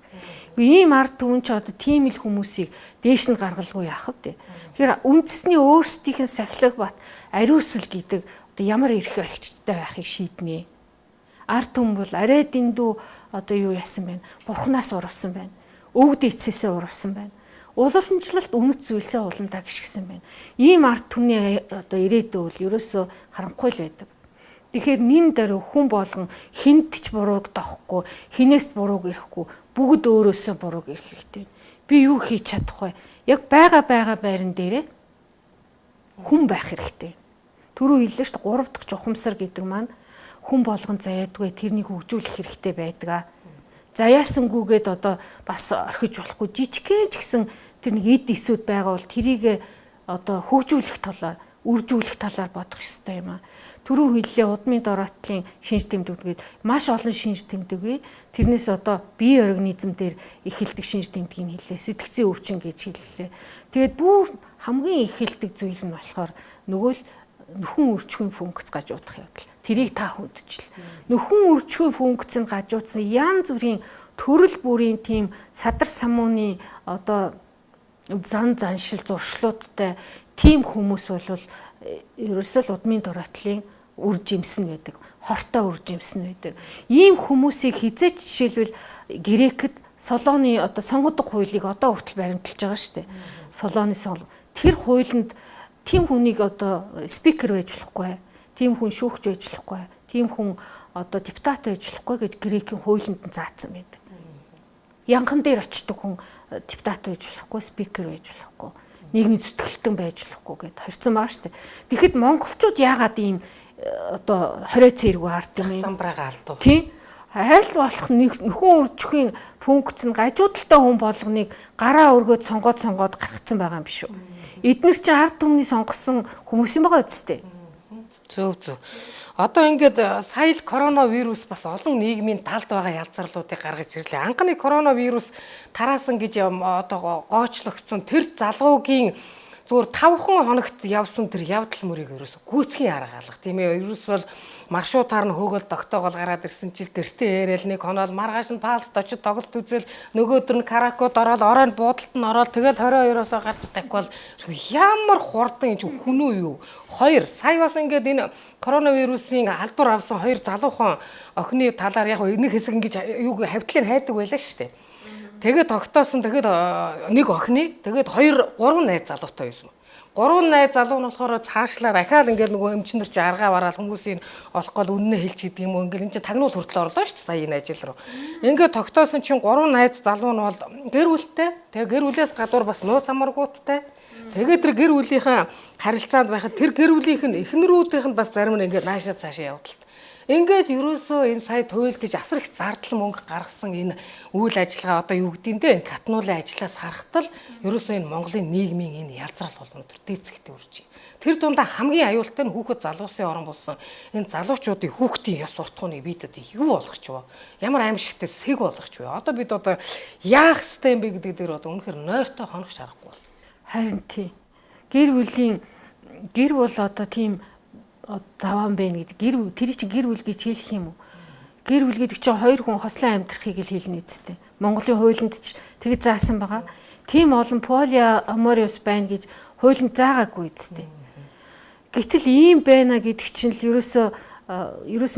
Ийм ард түмэн ч одоо тийм л хүмүүсийг дээш нь гаргалгүй яах вэ? Тэгэхээр үндэсний өөрсдийнх нь сахилга бат ариусл гэдэг одоо ямар эрх баригчтай байхыг шийднэ. Ард түмэн бол арай дэндүү одоо юу яасан бэ? Бурхнаас урвсан байна. Өвд эцээсээ урвсан байна. Уламжлалт үнэт зүйлсээ уламдаа гიშгсэн байна. Ийм ард түмний одоо ирээдүй бол ерөөсөө харанхуй л байдаг. Тэгэхээр нин даруй хүн болгон хүнд ч бурууг дохгүй, хинээс бурууг ирэхгүй, бүгд өөрөөсөө бурууг ирэх хэрэгтэй. Би юу хийж чадах вэ? Яг байгаа байран дээрээ хүн байх хэрэгтэй. Түрүү хэллээ шүү дээ. 3 дахь ухамсар гэдэг маань хүн болгон заяадгүй тэрнийг хөгжүүлэх хэрэгтэй байдаг. Заяасангүйгээд одоо бас орхиж болохгүй. Жижигхэн ч гэсэн тэр нэг эд эсүүд байгаа бол тэрийг одоо хөгжүүлэх талаар, үржүүлэх талаар бодох ёстой юм аа. Түрүү хэллээ удмын дороотлын шинж тэмдэг гээд маш олон шинж тэмдэг бий. Тэрнээс одоо бие организм дээр эхэлдэг шинж тэмдгийг хэллээ. Сэтгцийн өвчин гэж хэллээ. Тэгээд бүр хамгийн эхэлдэг зүйл нь болохоор нөгөө л нөхөн үржихийн функц гажуудах явдал. Тэрийг та хүндчил. Нөхөн үржихийн функц нь гажуудсан янз бүрийн төрөл бүрийн тийм садар самууны одоо зан заншил зуршлуудтай тийм хүмүүс бол ерөөсөө л удмын дороотлын үр жимсэн байдаг. Хортой үр жимсэн байдаг. Ийм хүмүүсийг хизээч жишээлбэл Грекэд Солоны одоо сонгодог хуулийг одоо хүртэл баримталж байгаа шүү дээ. Солоны сон тэр хуулинд тийм хүнийг одоо спикер байж болохгүй, тийм хүн шүүгч байж болохгүй, тийм хүн одоо депутат байж болохгүй гэж Грекийн хуулинд нь заасан байдаг. Янхан дээр очдог хүн депутат байж болохгүй, спикер байж болохгүй, нийгмийн зүтгэлтэн байж болохгүй гэд хорьцсон байгаа шүү дээ. Тэгэхэд монголчууд яагаад ийм одоо хорио цэргүү хард юм? Замбраага алдав. Тийм. Аль болох нөхөн үржихийн функц нь гажуудалтай хүн болгоныг гараа өргөөд сонгоод сонгоод гаргацсан байгаа юм биш үү? Эднэр чинь ард түмний сонгосон хүмүүс юм байгаа үсттэй. Зөв зөв. Одоо ингээд сая л коронавирус бас олон нийгмийн талд байгаа ялзарлуудыг гаргаж ирлээ. Анхны коронавирус тараасан гэж одоо гоочлогдсон тэр залуугийн зүгээр 5 хоногт явсан тэр явдал мөрийг ерөөсө гүйцгийн арга алга тийм ээ. Ерөөсөө бол маршрутаар нь хөөгөл тогтоогоол гараад ирсэн чил тэртээ яриад нэг хоноол маргааш нь палст очиж тоглолт үзэл нөгөөдөр нь каракод ороод оройн буудалд нь ороод тэгэл 22-оосоо гарч тавьхгүй бол ямар хурдан энэ хүн үү юу. Хоёр сая бас ингээд энэ коронавирусын албар авсан хоёр залуухан охины талаар яг нэг хэсэг ингэж юуг хавтлыг хайдаг байлаа шүү дээ. Тэгээд тогтоосон тэгээд нэг охины тэгээд 2 3 найз залуутай байсан. 3 найз залуу нь болохоор цаашлаа дахиад ингээд нөгөө эмчнэр чи аргаа бараал хүмүүсийн олох гол үннээ хэлж гэдэг юм уу ингээд эн чинь тагнуул хүртэл орлоо шүү дээ сая энэ ажил руу. Ингээд тогтоосон чинь 3 найз залуу нь бол гэр бүлтэй. Тэгээд гэр бүлээс гадуур бас нууц амаргуудтай. Тэгээд тэр гэр бүлийнхээ харилцаанд байхад тэр гэр бүлийнх нь эхнэрүүдийнх нь бас зарим нь ингээд наашаа цаашаа явдалт. Ингээд ерөөсөө энэ сая туйлдж асар их зардал мөнгө гаргасан энэ үйл ажиллагаа одоо юу гэдэм бэ? Энэ катнуулын ажлаас харахтал ерөөсөө энэ Монголын нийгмийн энэ ялзрал бол өнөөдөр дээцэгтэй үрж. Тэр дундаа хамгийн аюултай нь хүүхэд залуусын орон болсон энэ залуучуудын хүүхдийн ёс суртахууныг бид одоо юу болгоч вэ? Ямар аимшигтай сэг болгоч вэ? Одоо бид одоо яах ёстой юм бэ гэдэг дээр одоо үнэхээр нойртой хоног шарахгүй бол. Харин тий. Гэр бүлийн гэр бол одоо тийм заваан байна гэдэг. Гэр тэр чинь гэр бүл гэж хэлэх юм уу? Гэр бүл гэдэг чинь хоёр хүн хослон амьдрахыг л хэлнэ үсттэй. Монголын хуулинд ч тэгж заасан байгаа. Тийм олон полиамориус байна гэж хуулинд заагаагүй үсттэй. Гэтэл ийм байна гэдэг чинь л ерөөсөө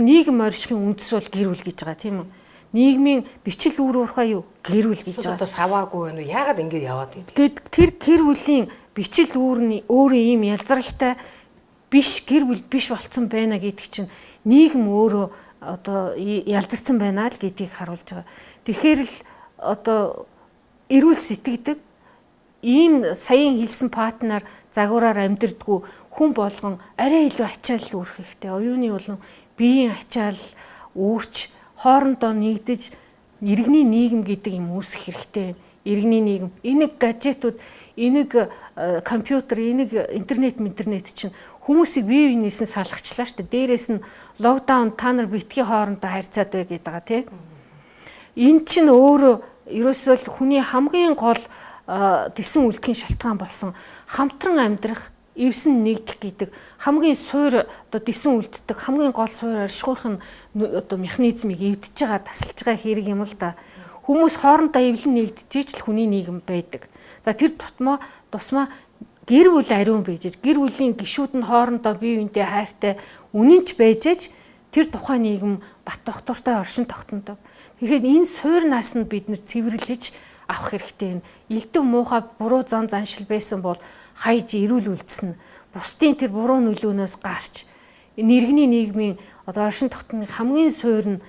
нийгэм оршихын үндэс бол гэр бүл гэж байгаа тийм үү? Нийгмийн бичил үр уурхай юу? Гэр бүл гэж байгаа. Одоо саваагүй байна уу? Яагаад ингэж яваад идэв? Тэгэд тэр гэр бүлийн бичил үүр нь өөрөө ийм ялзралтай биш гэр бүл биш болцсон байна гэдэг чинь нийгэм өөрөө одоо ялзарсан байна л гэдгийг харуулж байгаа. Тэгэхээр л одоо эрүүл сэтгэдэг ийм саяын хэлсэн партнер загвараар амьдрдгүү хүн болгон арай илүү ачаал үүрэх хэрэгтэй. Оюуны болон биеийн ачаал үүрч хоорондоо нэгдэж иргэний нийгэм гэдэг юм үүсэх хэрэгтэй. Иргэний нийгэм. Энийг гаджетууд, энийг компьютер, энийг интернет чинь хүмүүсийг бие биенээс нь салгачлаа шүү дээ. Дээрээс нь локдаун та нар битгий хоорондоо харьцаад бай гэдэг байгаа тий. Энэ чинь өөрөө ерөөсөө л хүний хамгийн гол тэсэн үлдэхийн шалтгаан болсон хамтран амьдрах, эвсэн нэгдэх гэдэг хамгийн суур одоо дэсэн үлддэг хамгийн гол суур оршихуйх нь одоо механизмыг эвдэж байгаа, тасалж байгаа хэрэг юм л да. Хүмүүс хоорондоо эвлэн нэгдчихэж л хүний нийгэм байдаг. За тэр тусмаа гэр бүл ариун байж, гэр бүлийн гишүүд нь хоорондоо бие биендээ хайртай үнэнч байж тэр тухайн нийгэм бат тогтвортой оршин тогтнодог. Тэгэхээр энэ суур нас нь бид нэр цэвэрлэж авах хэрэгтэй юм. Элдв муухай буруу зан заншил байсан бол хайж эрүүл үлдсэн. Бусдын тэр буруу нөлөөнөөс гарч иргэний нийгмийн одоо оршин тогтнохын хамгийн суур нь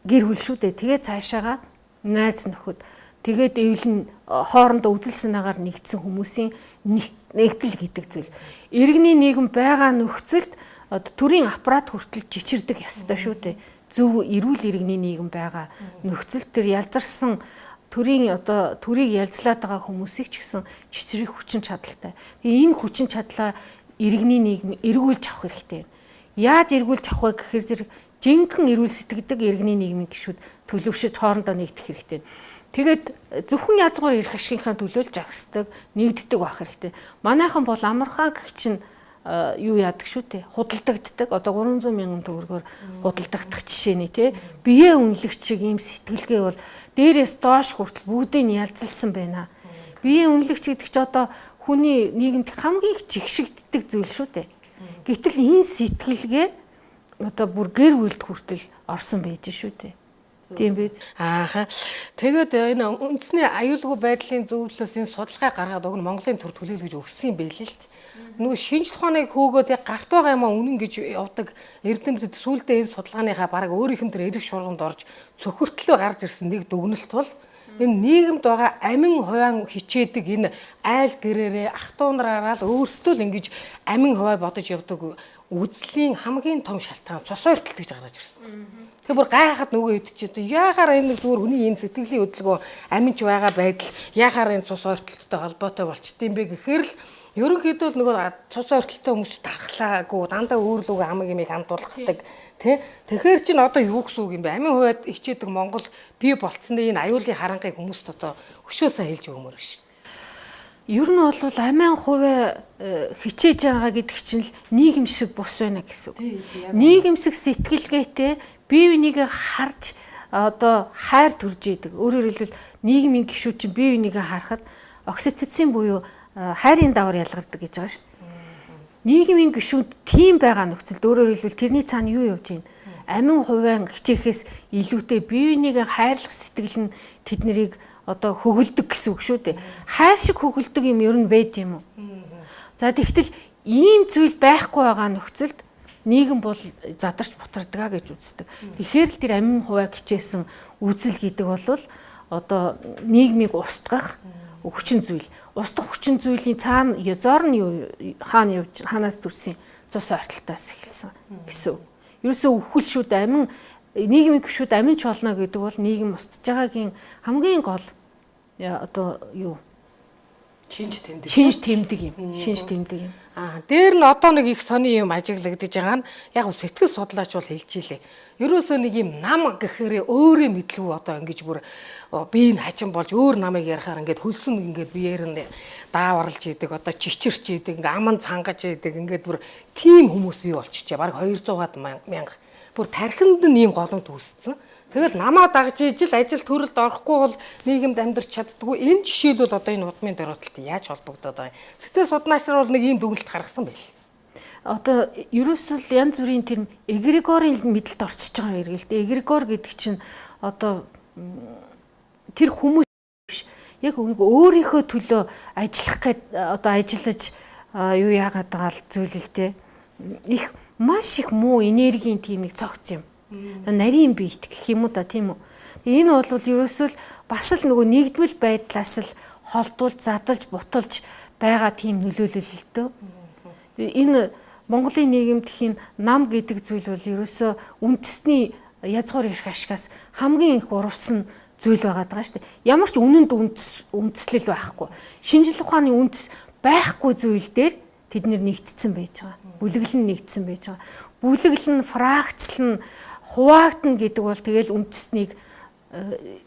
гэр бүл шүү дээ. Тэгээ цаашаага найз нөхөд тэгээд эвлэн хоорондоо үзэл санаагаар нэгдсэн хүмүүсийн нэгдэл гэдэг зүйл. Иргэний нийгэм байгаа нөхцөлд одоо төрийн аппарат хүртэл жичирдэг ёстой шүү дээ. Зөв эрүүл иргэний нийгэм байгаа нөхцөл төр ялзарсан төрийн одоо төрийг ялзлаад байгаа хүмүүсийг ч гэсэн чичрэх хүчин чадалтай. Тэгээ энэ хүчин чадлаа иргэний нийгэм эргүүлж авах хэрэгтэй. Яаж эргүүлж авах вэ гэхээр зэрэг жинхэнэ эрүүл сэтгэдэг иргэний нийгмийн гишүүд төлөвшөж хоорондоо нэгдэх хэрэгтэй. Тэгээд зөвхөн язгуур эрх ашигынхаа төлөө л жагсдаг, нэгддэг байх хэрэгтэй. Манайхан бол амархан гэх чинь юу яадаг шүү дээ. Худалдагддаг. Одоо 300 мянган төгрөгөөр худалдагдах жишээний тий. Бие үнэлэгч шиг ийм сэтгэлгээ бол дээрээс доош хүртэл бүгдийг нь ялзалсан байна. Бие үнэлэгч гэдэг чи одоо хүний нийгэмд хамгийн их жигшигддэг зүйл шүү дээ. Гэтэл энэ сэтгэлгээ одоо бүр гэр бүлд хүртэл орсон байж шүү дээ. Тийм биз. Ааха. Тэгээд энэ үндэсний аюулгүй байдлын зөвлөлөөс энэ судалгаа гаргаад уг нь Монголын төр төлөөлөж өгсөн юм байл л дээ. Нөгөө шинжлэх ухааныг хөөгөөд яг гарт байгаа юм а үнэн гэж явдаг эрдэмтэд сүүлдээ энэ судалгааныхаа бараг өөрийнх нь тэр эрэг шурганд орж цөхөртлөө гарч ирсэн нэг дүгнэлт бол энэ нийгэмд байгаа амин хувиан хичээдэг энэ айл гэрээрээ ах トゥ нараараа л өөрсдөө л ингэж амин хувиа бодож явдаг үзлийн хамгийн том шалтгаан цус ойртолт гэж гаргаж ирсэн. Тэгэхээр бүр гайхаад нөгөө хэд чи одоо яахаар энэ зүгээр хүний энэ сэтгэлийн хөдөлгөөн аминч байгаа байдал яахаар энэ цус ойртолттой холбоотой болчт юм бэ гэхээр л ерөнхийдөө л нөгөө цус ойртолтой хүмүүс дархлаагүй дандаа өөрлөгөө амаг юмыг хандуулгадаг тий. Тэгэхээр чин одоо юу гэсэн үг юм бэ? Амин хувиад хичээдэг Монгол бий болцсны энэ аюулын харанхыг хүмүүст одоо өшөөсөө хэлж өгмөр биш. Ер нь бол амиа хувиа хичээж байгаа гэдэг чинь л нийгэмшиг бус байна гэсэн үг. Нийгэмшиг сэтгэлгээтэй бие бинийгээ харж одоо хайр төрж идэг. Өөрөөр хэлбэл нийгмийн гишүүд чинь бие бинийгээ харахад окситоцин буюу хайрын давар ялгардаг гэж байгаа шүү дээ. Нийгмийн гишүүд тийм байгаа нөхцөлд өөрөөр хэлбэл тэрний цаана юу явж байна? Амин хувиан хичээхээс илүүтэй бие бинийгээ хайрлах сэтгэл нь тэднийг одоо хөгэлдөг гэсэн үг шүү дээ. Хайр шиг хөгэлдөг юм ер нь байд юм уу? За тэгтэл ийм зүйл байхгүй байгаа нөхцөлд нийгэм бол задарч бутардгаа гэж үздэг. Тэгэхээр л тэр амин хувиа хичээсэн үзэл гэдэг бол одоо нийгмийг устгах хүчин зүйл. Устгах хүчин зүйлийн цаана зоор нь юу хаана явж хаанаас төрсөн цус ойртолтоос эхэлсэн гэсэн үг. Ерөөсөө үхэл шүүд амин нийгмийн гишүүд амин чолно гэдэг бол нийгэм устж байгаагийн хамгийн гол одоо юу шинж тэмдэг. Шинж тэмдэг юм. Шинж тэмдэг юм. Аа, дээр нь одоо нэг их сони юм ажиглагдаж байгаа нь яг сэтгэл судлаач бол хэлж илээ. Ерөөсөө нэг юм нам гэхээр өөрөө мэдлгүй одоо ингэж бүр бие нь хачин болж өөр намыг ярихаар ингээд хөлсөн ингээд биеэр нь дааварлж идэг, одоо чичирч идэг, ингээ аман цангаж идэг, ингээд бүр тийм хүмүүс бий болчихжээ. Бараг 200-аад мянга. Бүр тархинд нь ийм голомт үүссэн. Тэгэл намаа дагж ижил ажил төрөлд орохгүй бол нийгэмд амьдарч чаддгүй. Энэ жишээлбэл одоо энэ удмын дөрөтөлт яаж холбогдоод байгаа юм? Сэтгэл судлаач нар бол нэг ийм дүгнэлт гаргасан байл. Одоо ерөөсөл янз бүрийн тэр эгрегорын мэдлэлд орчиж байгаа хэрэг л дээ. Эгрегор гэдэг чинь одоо тэр хүмүүс биш. Яг нэг өөрийнхөө төлөө ажиллах гээд одоо ажиллаж юу яагаад байгаа л зүйл л дээ. Их маш их муу энергийн тийм нэг цогц юм. Нарийн биет гэх юм уу да, тийм үү. Энэ бол ерөөсөө л бас л нөгөө нэгдмэл байдлаас л холдуулж, задалж, буталж байгаа тийм нөлөөлөл л дөө. Энэ Монголын нийгэмд хийн нам гэдэг зүйл бол ерөөсөө үндэсний язгуур эрх ашигаас хамгийн их урвсан зүйл байгаа даа шүү дээ. Ямар ч үнэнд үндэслэл байхгүй. Шинжлэх ухааны үндэс байхгүй зүйл дээр тэд нэр нэгтцсэн байж байгаа. Бүлэглэл нь нэгдсэн байж байгаа. Бүлэглэл нь, фракцл нь хуваагдана гэдэг бол тэгэл үндэснийг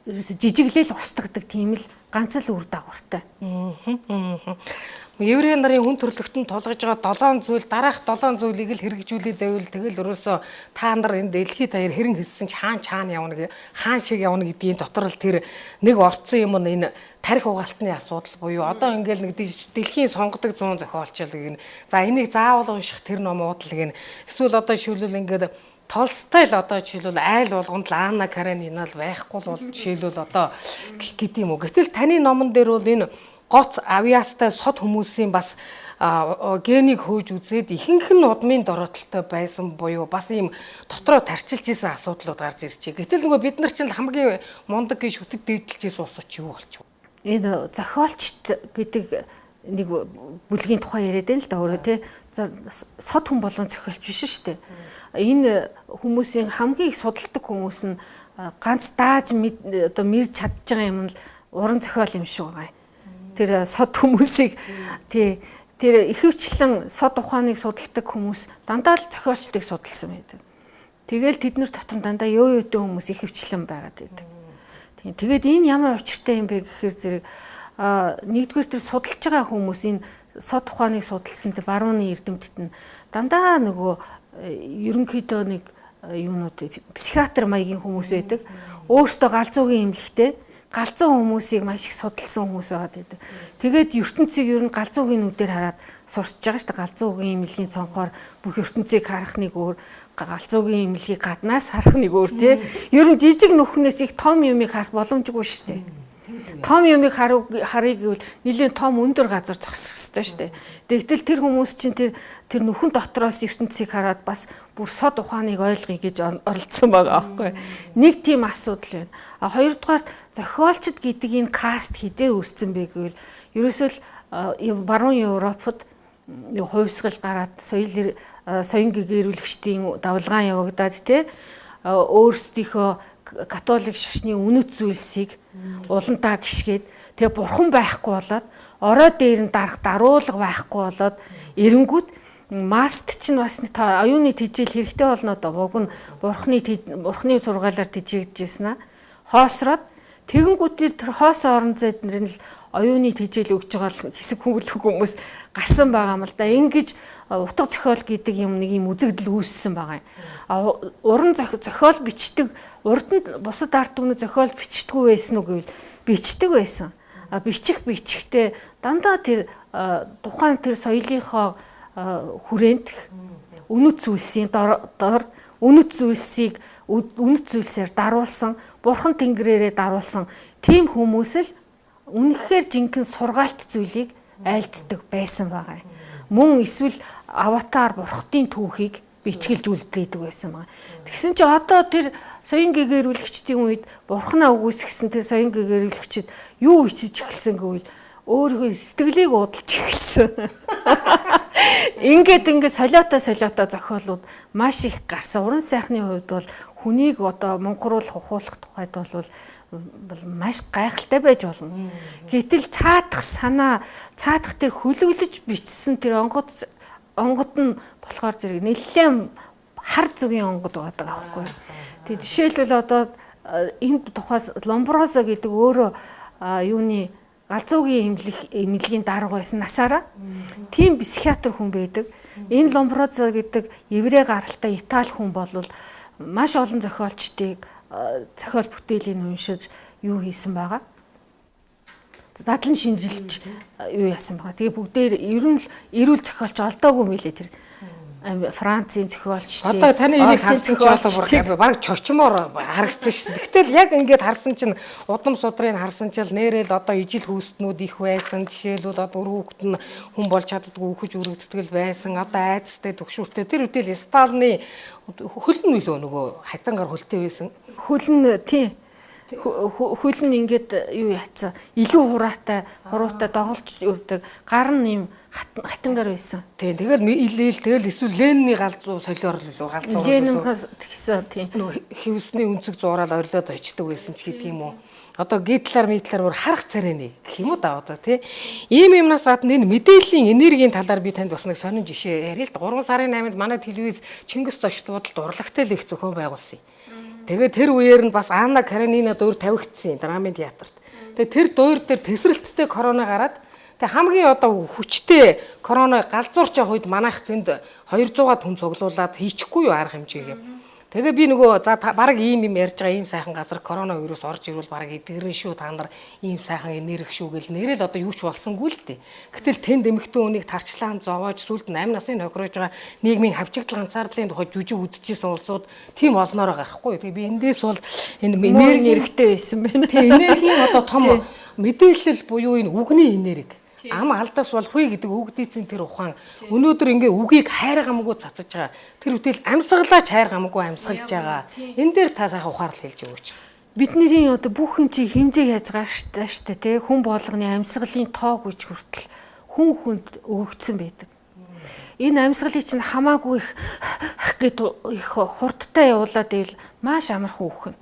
ерөөсө жижиглэл устгадаг тийм л ганц л үр дагавартай. Еврей нарын хүн төрөлхтөнд тулгаж байгаа 7 зүйл дараах 7 зүйлийг л хэрэгжүүлээд байвал тэгэл ерөөсө та нар энэ дэлхийд даяар хэрэн хэлсэн ч хаан чаана явна хаан шиг явна гэдгийн дотор л тэр нэг орцсон юм нь энэ тарих угаалтны асуудал буюу одоо ингээл нэг дэлхийн сонгодог 100 зохиолч л гин. За энийг заавал унших тэр ном уудал гин. Эсвэл одоо шилбэл ингээд Толстой л одоо жишээлбэл айл болгонд Лана Каренина л байхгүй л бол жишээлбэл одоо гэдэг юм уу. Гэтэл таны номон дээр бол энэ гоц авиастай сод хүмүүсийн бас генийг хөөж үзээд ихэнх нь удмын дороотолтой байсан буюу бас ийм дотроо тарчилж исэн асуудлууд гарч иржээ. Гэтэл нөгөө бид нар чинь хамгийн мундаг гэж шүтэг дээдэлж исэн улсууд чи юу болчих вэ? Энэ зохиолчт гэдэг нэг бүлгийн тухай яриад байна л да өөрөө тий. Сод хүн болгон зохиолч биш шүү дээ. Энэ хүмүүсийн хамгийн их судалдаг хүмүүс нь ганц дааж одоо мэрж чадж байгаа юм нь уран зохиол юм шиг байгаа. Тэр сод хүмүүсийг тий тэр ихэвчлэн сод ухааныг судалдаг хүмүүс дандаа л зохиолчдыг судалсан байдаг. Тэгэл тэд нар дотор дандаа ёо ёотой хүмүүс ихэвчлэн байгаад байдаг. Тийм. Тэгээд энэ ямар учиртай юм бэ гэхээр зэрэг нэгдүгээр тэр судалж байгаа хүмүүс энэ сод ухааныг судалсан тэр барууны эрдэмтэд нь дандаа нөгөө ерөнхийдөө нэг юунууд психиатр маягийн хүмүүс байдаг. Өөртөө галзуугийн эмнэлэгтэй галзуу хүмүүсийг маш их судалсан хүмүүс байгаад байдаг. Тэгээд ертөнцийг ер нь галзуугийн нүдээр хараад сурч байгаа шүү дээ. Галзуугийн эмнэлгийн цонхоор бүх ертөнцийг харах нэг өөр, галзуугийн эмнэлгийг гаднаас харах нэг өөр тий. Ер нь жижиг нүхнээс их том юмыг харах боломжгүй шүү дээ. Том юмыг харъя гэвэл нэлээд том өндөр газар зогсох ёстой шүү дээ. Тэгтэл тэр хүмүүс чинь тэр нүхэн дотроос ертөнцийг хараад бас бүр сод ухааныг ойлгоё гэж оролцсон байгаа аахгүй. Нэг тийм асуудал байна. А хоёрдугаарт зохиолчд гэдэг энэ каст хідээ үүссэн бэ гэвэл ерөөсөө л баруун Европод хувьсгал гараад соёл соён гэгэрүүлэгчдийн давлгаан явагдаад те өөрсдийнхөө католик шашны үнэт зүйлсийг улантаа гიშгээд тэгээ бурхан байхгүй болоод орой дээр нь дарах даруулга байхгүй болоод эренгүүт маст чинь бас нэг оюуны тэжээл хэрэгтэй болно доо. Уг нь бурхны сургаалаар тэжээгдэжсэн аа. Хоосроод тэгэнгүүт тэр хоосон орон зайд нэр нь л оюуны тэжээл өгж байгаа хэсэг хүмүүлэг хүмүүс гарсан байгаа юм л да. Ингэж утга зохиол гэдэг юм нэг юм үзэгдэл үүссэн байгаа юм. А уран зохиол бичдэг урд нь бусад ард түмний зохиол бичдэггүй байсан уу гэвэл бичдэг байсан. А бичихтэй дандаа тэр тухайн тэр соёлынхоо хүрээнд үнэт зүйлсийн дор үнэт зүйлсийг үнэт зүйлсээр даруулсан, бурхан тэнгэрээрээ даруулсан тийм хүмүүс л үнэхээр жинхэнэ сургаалт зүйлийг айлддаг байсан байгаа юм. Мөн эсвэл аватар бурхтын түүхийг бичгэлж үлдээдэг байсан байгаа. Тэгсэн чинь одоо тэр соён гэгэрүүлэгчдийн үед бурхнаа үгүйсгэсэн тэр соён гэгэрүүлэгчид юу ичиж эхэлсэн гэвэл өөрийнхөө сэтгэлийг уудалж эхэлсэн. Ингээд солиотой зохиолууд маш их гарсан. Уран сайхны хувьд бол хүнийг одоо мунхруулах, ухуулах тухайд бол маш гайхалтай байж болно. Гэтэл цаадах санаа, цаадах тэр хөлөглөж бичсэн тэр онгод нь болохоор зэрэг нэлээд хар зүгийн онгод байгаа байхгүй. Тэгээ жишээлбэл одоо энэ тухай Ломброзо гэдэг өөрөө юуны галзуугийн эмнэлгийн дарга байсан насаараа тийм психиатр хүн байдаг. Энэ Ломброзо гэдэг еврей гаралтай Итали хүн бол маш олон зохиолчдыг зохиол бүтээлийг уншиж юу хийсэн байгаа. Задлан шинжилж юу яасан байгаа. Тэгээ бүгдээр ер нь л эрүүл зохиолч олдоогүй мэлээ тэр. Францын зохиолч. Одоо таны энийг харсан чи одоо баг чочмоор харагдсан шүү дээ. Гэтэл яг ингээд харсан чинь удам судрыг харсан чил нэрэл одоо ижил хүүстнүүд их байсан. Жишээлбэл одоо өр хүүхэд нь хүн болж чаддгүй үхэж өргөддөг байсан. Одоо айцтай төгшүүртэй тэр үтэл Сталины хөл нь үлөө нөгөө хатангаар хөлтэй байсан. Хөл нь тийм хөл нь ингээд юу яатсан. Илүү хуруутай доголж явдаг. Гар нь юм хатангаар байсан. Тийм. Тэгэл илээл тэгэл эсвэл Ленины галзуу солиор л үү галзуу. Ленинхаас тэгсэн тийм. Нөгөө хевсний өнцөг зураал орилоод очдөг байсан ч гэдэг юм уу. Одоо Гитлер Митлер бүр харах царайны гэх юм уу да одоо тий. Ийм юмнаас гадна энэ мэдээллийн энергийн талаар би танд бас нэг сонин жишээ ярил л 3 сарын 8-нд манай телевиз Чингис зочдуудад урлагтай л их зохион байгуулсан юм. Тэгээд тэр үеэр нь бас Анна Каренина дуур тавигдсан драмын театрт. Тэгээд тэр дуур дээр тесрэлттэй корона гараад тэг хамгийн одоо хүчтэй корона галзуурч явах үед манайх тэнд 200-аад хүн цуглуулад хийчихгүй юу арга хэмжээгээ. Тэгээ би нөгөө за баг ийм юм ярьж байгаа ийм сайхан газар коронавирус орж ирвэл баг эдгэрэн шүү та нар ийм сайхан энерги шүү гэл нэрэл одоо юу ч болсонгүй л дээ. Гэтэл тэнд эмэгтэй хүнийг тарчлаан зовоож сүлд 8 насын хохироож байгаа нийгмийн хавчэгдал ганцаардлын тухай жүжиг үзчихсэн улсууд тийм олноороо гарахгүй. Тэгээ би эндээс бол энэ энерги хэрэгтэй байсан байна. Тэгээ энергийн одоо том мэдээлэл буюу энэ үгний энерги ам алдаас болох вэ гэдэг өгдийцэн тэр ухаан өнөөдөр ингээ үгийг хайр гамгүй цацаж байгаа. Тэр үтэл амьсгалаач хайр гамгүй амьсгалж байгаа. Энэ дээр та сайхан ухаарлал хэлж өгөөч. Бидний одоо бүх юм чи хэмжээ хязгаартай штэ тий. Хүн болгоны амьсгалын тоог үж хүртэл хүн хүнд өгөгдсөн байдаг. Энэ амьсгалыг чинь хамаагүй их гэд их хурдтай явуулаад байвал маш амархан үхэн.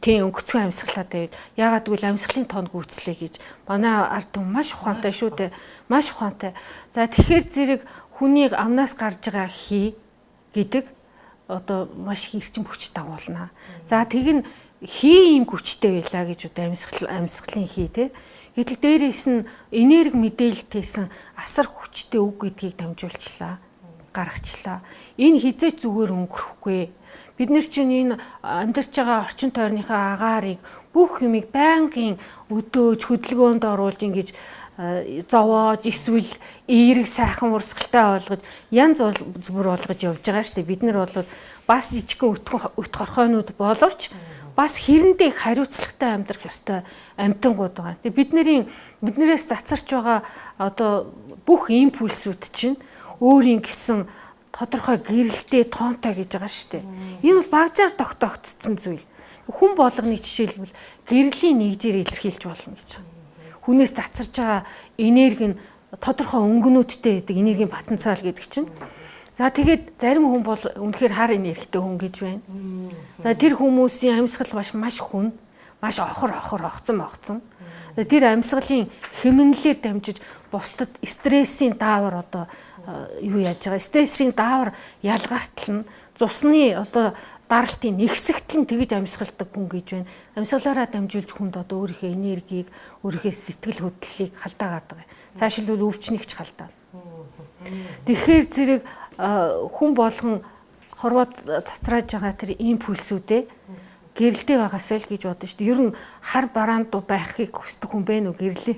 Тийм өнгөцгөн амьсгалаад байвал яагаад гэвэл амьсгалын тоон гүйцлээ гэж манай ард түмэн маш ухаантай шүү дээ. Маш ухаантай. За тэгэхээр зэрэг хүний амнаас гарч байгаа хий гэдэг одоо маш их эрчим хүч дагуулна. За тэг нь хий ийм хүчтэй байлаа гэж одоо амьсгалын хий те. Гэтэл дээрээс нь энерги мэдээлэлтэйсэн асар хүчтэй үг гэдгийг дамжуулчлаа, гаргачлаа. Энэ хизээч зүгээр өнгөрөхгүй. Бид нар чинь энэ амьдарч байгаа орчин тойрныхаа агаарыг бүх юмыг байнгын өдөөж хөдөлгөөнд оруулж ингэж зовоож эсвэл эерэг сайхан урсгалтай болгож янз бүр болгож явж байгаа шүү дээ. Бид нар бол бас жижигхэн өт хорхойнууд боловч бас хэрэндээ их хариуцлагатай амьдрах ёстой амьтангууд байгаа. Тэгээ биднээс цацарч байгаа одоо бүх импульсүүд чинь өөрийн гэсэн тодорхой гэрэлтэй тоонтой гэж байгаа шүү дээ. Энэ бол багжаар тогтоогдсон зүйл. Хүн болгоны жишээлбэл гэрлийн нэгжээр илэрхийлж болно гэж байгаа. Хүнээс цацарч байгаа энерги нь тодорхой өнгөнүүдтэй байдаг энергийн потенциал гэдэг чинь. За тэгээд зарим хүн бол үнэхээр хар энергитэй хүн гэж байна. За тэр хүмүүсийн амьсгал маш маш хүн, маш охор охор огцом огцом. Тэр амьсгалын хэмнэлээр дамжиж бусдад стрессийн даавар одоо юу яаж байгаа стрессийн даавар ялгартал нь цусны одоо даралтын нэгсэгтэл нь тэгж амьсгалдаг хүн гэж байна. Амьсгалаараа дамжуулж хүнд одоо өөрийнхөө энергийг, өөрийнхөө сэтгэл хөдлөлийг халдаагаад байгаа. Цаашилбал өвчнийг ч халдаана. Тэгэхээр зэрэг хүн болгон хорвоод цацрааж байгаа тэр импульсүүдээ гэрэлтэй байгаасай л гэж бодно шүү дээ. Ер нь хар бараанд байхыг хүсдэг хүн байна уу гэрлээ.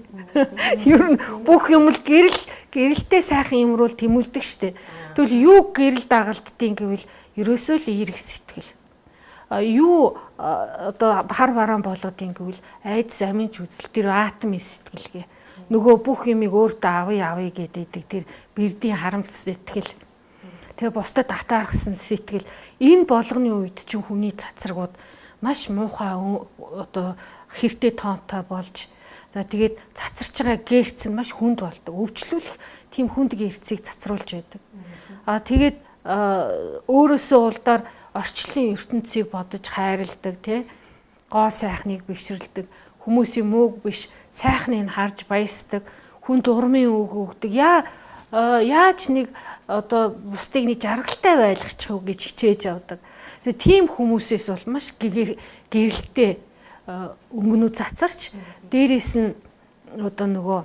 Ер нь бүх юм л гэрэл гэрэлтэй сайхан юмруу тэмүүлдэг шүү дээ. Тэгвэл юу гэрэл дагалддیں гэвэл ерөөсөө л эерэг сэтгэл. Юу одоо хар бараан болгодیں гэвэл айдас амин ч үзэл тэр атомын сэтгэлгээ. Нөгөө бүх юмыг өөртөө авъя авъя гэдэг тэр бэрдийн харамт сэтгэл. Тэгээ бусдад атаархсан сэтгэл энэ болгоны үед чинь хүний цацрагууд маш муухай одоо хэртэй тоонтой болж за тэгээд цацарч байгаа гэрц нь маш хүнд болдог. Өвчлүүлэх тийм хүнд гэрцийг цацруулж байдаг. Аа тэгээд өөрөөсөө улдаар орчлон ертөнцийг бодож хайрладаг тий гоо сайхныг бишрэлдэг, хүмүүсийн мууг биш сайхныг харж баясдаг, хүнд урмын үг өгдөг. Яаж нэг одоо бусдыг нэг жаргалтай байлгачих уу гэж хичээж явдаг. Тэгээ тийм хүмүүсээс бол маш гэрэлтэй өнгөнүүд цацарч дээрээс нь одоо нөгөө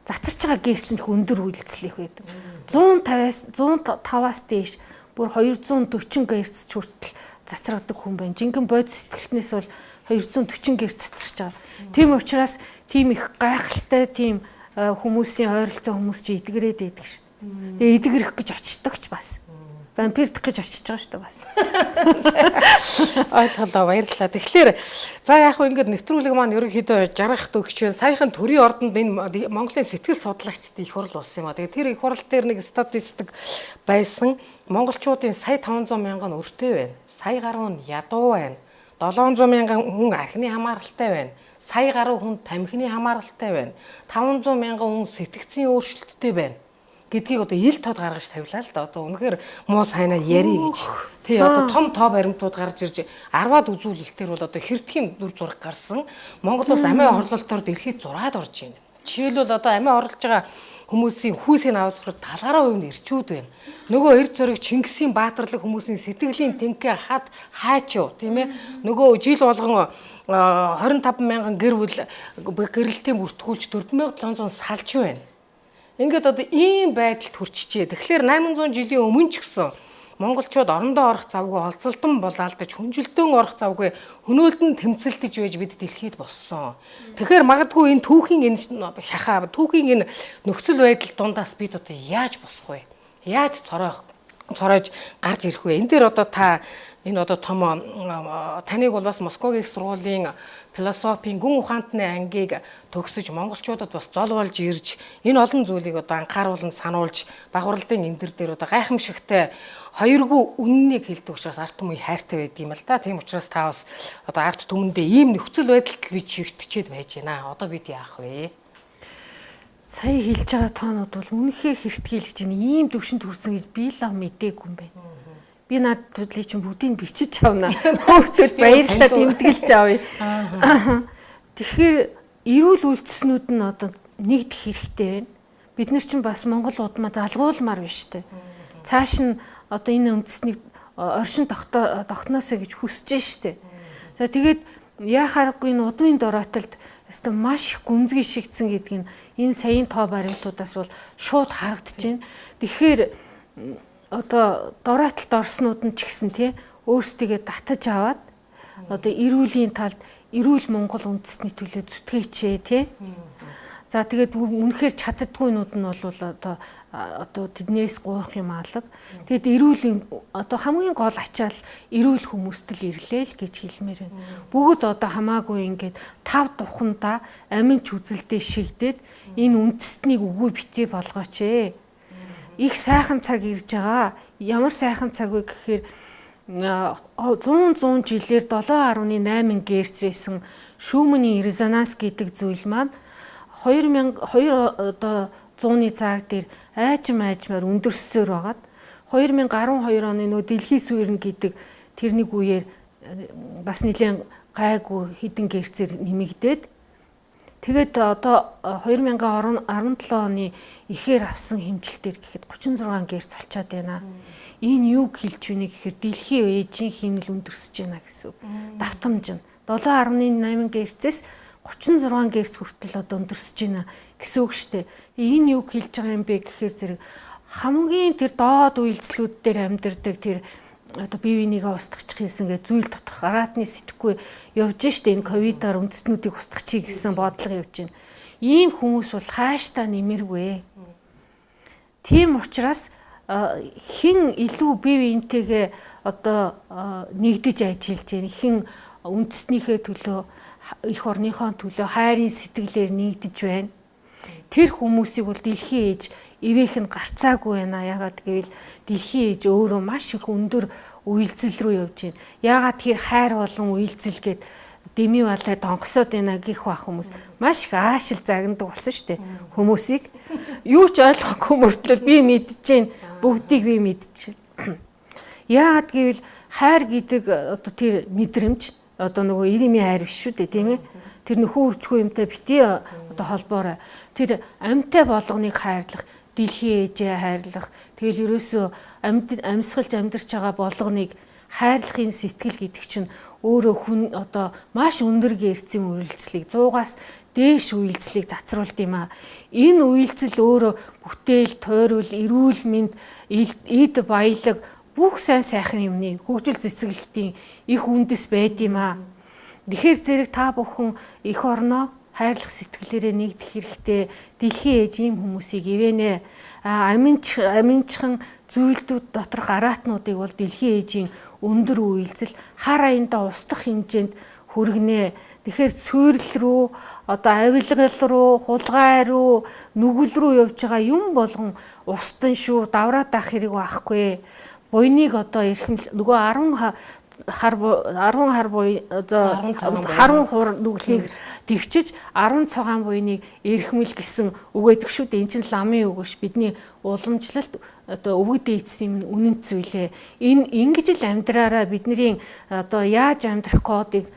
цацарч байгаа гэрс нь их өндөр үйлдэл их байдаг. 150-аас 105-аас дээш бүр 240 герц хүртэл цацрагдаг хүн байна. Жинхэнэ бодис сэтгэлтнээс бол 240 герц цацарч байгаа. Тийм учраас тийм их гайхалтай тийм хүмүүсийн ойролцоо хүмүүс чи эдгэрээд байдаг шүү дээ. Тэгээ эдгэрэх гэж очдог ч бас. Вампирдах гэж очиж байгаа шүү дээ бас. Ойлголоо, баярлалаа. Тэгэхээр за яг хөө ингээд нэвтрүүлэг маань ерөнхийдөө жаргах төгч байна. Саяхан төрийн ордонд энэ Монголын сэтгэл судлаачдын их хурл болсон юм а. Тэгээ тэр их хурл дээр нэг статистик байсан. Монголчуудын сая 500 мянган өртөө байна. Сая гаруй нь ядуу байна. 700 мянган хүн архины хамааралтай байна. Сая гаруй хүн тамхины хамааралтай байна. 500 мянган хүн сэтгцийн өөрчлөлттэй байна гэдгийг одоо ил тод гаргаж тавилаа л да. Одоо үнэхээр муу сайнаа яри гэж. Тий одоо том тоо баримтууд гарч ирж 10-аад үзүүлэлтээр бол одоо хэртгэн дүр зураг гарсан. Монгол улс амиа хорлолтоор дэлхийд 6-ад орж байна. Жишээлбэл одоо амиа хорлож байгаа хүмүүсийн хүүсийг аваад үзэхэд 70 гаруй хувь нь эрчүүд байна. Нөгөө эрд зөрөг Чингисийн баатарлаг хүмүүсийн сэтгэлийн тэнхээ хад хайч юу тийм ээ. Нөгөө жил болгон 25 мянган гэр бүл гэрэлтийн бүртгүүлж 4700 салж байна. Ингээд одоо ийм байдалд хүрчжээ. Тэгэхээр 800 жилийн өмнө ч гэсэн монголчууд орондоо орох завгүй олзолтон булаалдаж, хүнжилтэн орох завгүй хөнөөлдөн тэмцэлдэж байж бид дэлхийд боссон. Тэгэхээр магадгүй энэ түүхийн энэ шахаа, түүхийн энэ нөхцөл байдал дундаас бид одоо яаж босох вэ? Яаж цоройж гарч ирэх вэ? Энэ дээр одоо та энэ одоо том таныг бол бас Москвагийн их сургуулийн философийн гүн ухаантны ангийг төгсөж монголчуудад бас зол болж ирж энэ олон зүйлийг одоо анхааруулан сануулж баг хурлын энэ дээр одоо гайхамшигтай хоёргүй үннийг хэлдэг учраас ард түмэн хайртай байдаг юм л да. Тийм учраас та бас одоо ард түмэндээ ийм нөхцөл байдалд би чигтчихэд байж байна. Одоо бид яах вэ? Сая хэлж байгаа тоонууд бол үнэхээр хэртгэл гэж байна. Ийм төвшөнд хүрсэн гэж би л мдээгүй юм байна. Би над төдлийг чинь бүгдийг бичиж авна. Хүүхдүүд баярлалаа дэмтгэлж авъя. Тэгэхээр эрүүл үйлдэснүүд нь одоо нэгдэх хэрэгтэй байна. Бид нар чинь бас Монгол удмаа залгуулмаар биш үү? Цааш нь одоо энэ үндэснийг оршин тогтноосоо гэж хүсэж штэ. За тэгээд яа харахгүй энэ удмын дороотолд өстө маш их гүнзгий шигдсэн гэдг нь энэ саяын тоо баримтуудаас бол шууд харагдаж байна. Тэгэхээр одоо дороотолд орснууд нь ч гэсэн тий өөрсдийгөө татаж аваад одоо эрүүлийн талд эрүүл Монгол үндэсний төлөө зүтгээч тий. За тэгээд үнэхээр чаддаггүйнүүд нь бол одоо тэднээс гуйх юм алга. Тэгэд эрүүл одоо хамгийн гол ачаал эрүүл хүмүүст л ирлээ л гэж хэлмээр байна. Бүгд одоо хамаагүй ингээд тав тухандаа амин ч үзэлдээ шигдээд энэ үндэстнийг үгүй битгий болгооч ээ. Их сайхан цаг ирж байгаа. Ямар сайхан цаг вэ гэхээр 100 100 жилээр 7.8 Гц байсан Шүүмэний резонанс гэдэг зүйл маань 2002 одоо зууны цаг дээр айжим айжмаар өндөрссөөр байгаад 2012 оны нөө дэлхийн сүйрэн гэдэг тэрний үеэр бас нэлээд гайгүй хідэн гэрцээр нэмэгдээд тэгээд одоо 2017 оны ихээр авсан хэмжилтээр гэхэд 36 герц болчоод байна. Энэ юуг хэлж байна гэхээр дэлхийн ээжийн химнэл өндөрсөж байна гэсэн үг. Давтамж нь 7.8 герцээс 36 герц хүртэл одоо өндөрсөж байна гэсэн үг шүү дээ. Энэ юуг хэлж байгаа юм бэ гэхээр зэрэг хамгийн тэр доод үйлдэлүүд дээр амьдардаг тэр одоо бие бинийгээ устгачих хийсэн гэж зүйл доторх араатны сэтгэхгүй явж штэ энэ ковидаар үндэстнүүдийг устгачих гэсэн бодлого явж байна. Ийм хүмүүс бол хааштай нэмэргүй. Тийм учраас хэн илүү бие биентэйгээ одоо нэгдэж ажиллаж байна, хэн үндэснийхээ төлөө эх орныхоо төлөө хайрын сэтгэлээр нэгдэж байна. Тэр хүмүүсийг бол дэлхийн ээж ивээх нь гарцаагүй байна. Яагаад гэвэл дэлхийн ээж өөрөө маш их өндөр уялзал руу явж байна. Яагаад тэр хайр болон уялзал гээд деми балай донгосоод байна гих бах хүмүүс маш их аашил загнадаг болсон шүү дээ. Хүмүүсийг юу ч ойлгохгүй мөртлөө би мэдэж байна. Бүгдийг би мэдэж байна. Яагаад гэвэл хайр гэдэг одоо тэр мэдрэмж одоо нөгөө иримийн хайр биш шүү дээ, тийм ээ. Тэр нөхөн үржгүй юмтай бити одоо холбоорой. Тэр амьтай болгоныг хайрлах, дэлхийн ээжээ хайрлах, тэгэл ерөөсөө амьсгалж амьдарч байгаа болгоныг хайрлахын сэтгэл гэдэг чинь өөрөө хүн одоо маш өндөр гэрцийн үргэлжлэлийг 100-аас дээш үйлдэлийг цацруулд юм аа. Энэ үйлдэл өөрөө бүтээл, тойрол, эрүүл мэнд, эд баялаг бүх сайн сайхан юмны хөгжил цэцэглэлтийн их үндэс байд юм аа. Тэгэхээр зэрэг та бүхэн эх орноо хайрлах сэтгэлээрээ нэгдэх хэрэгтэй. Дэлхийн ээж ийм хүмүүсийг ивэнэ. Аминчхан зүйлдүүд доторх араатнуудыг бол дэлхийн ээжийн өндөр үйлзэл хар аяндаа устдах хэмжээнд хүргэнэ. Тэгэхээр сүйрэл рүү, одоо авилгал руу, хулгай руу, нүгэл рүү явж байгаа юм болгон устан шүү. Давраад авах хэрэг байхгүй. Буйныг одоо эрхэмл нөгөө 10 хар 10 хар буй одоо 10 хур нүглийг дэвчиж 10 цагаан буйныг эрхмэл гэсэн үг байдаг шүү дээ. Энд чинь ламын үг биш. Бидний уламжлалт одоо өвөг дээдсэн юм үнэн зүйлээ. Энэ ингэж л амьдраараа бидний одоо яаж амьдрах кодыг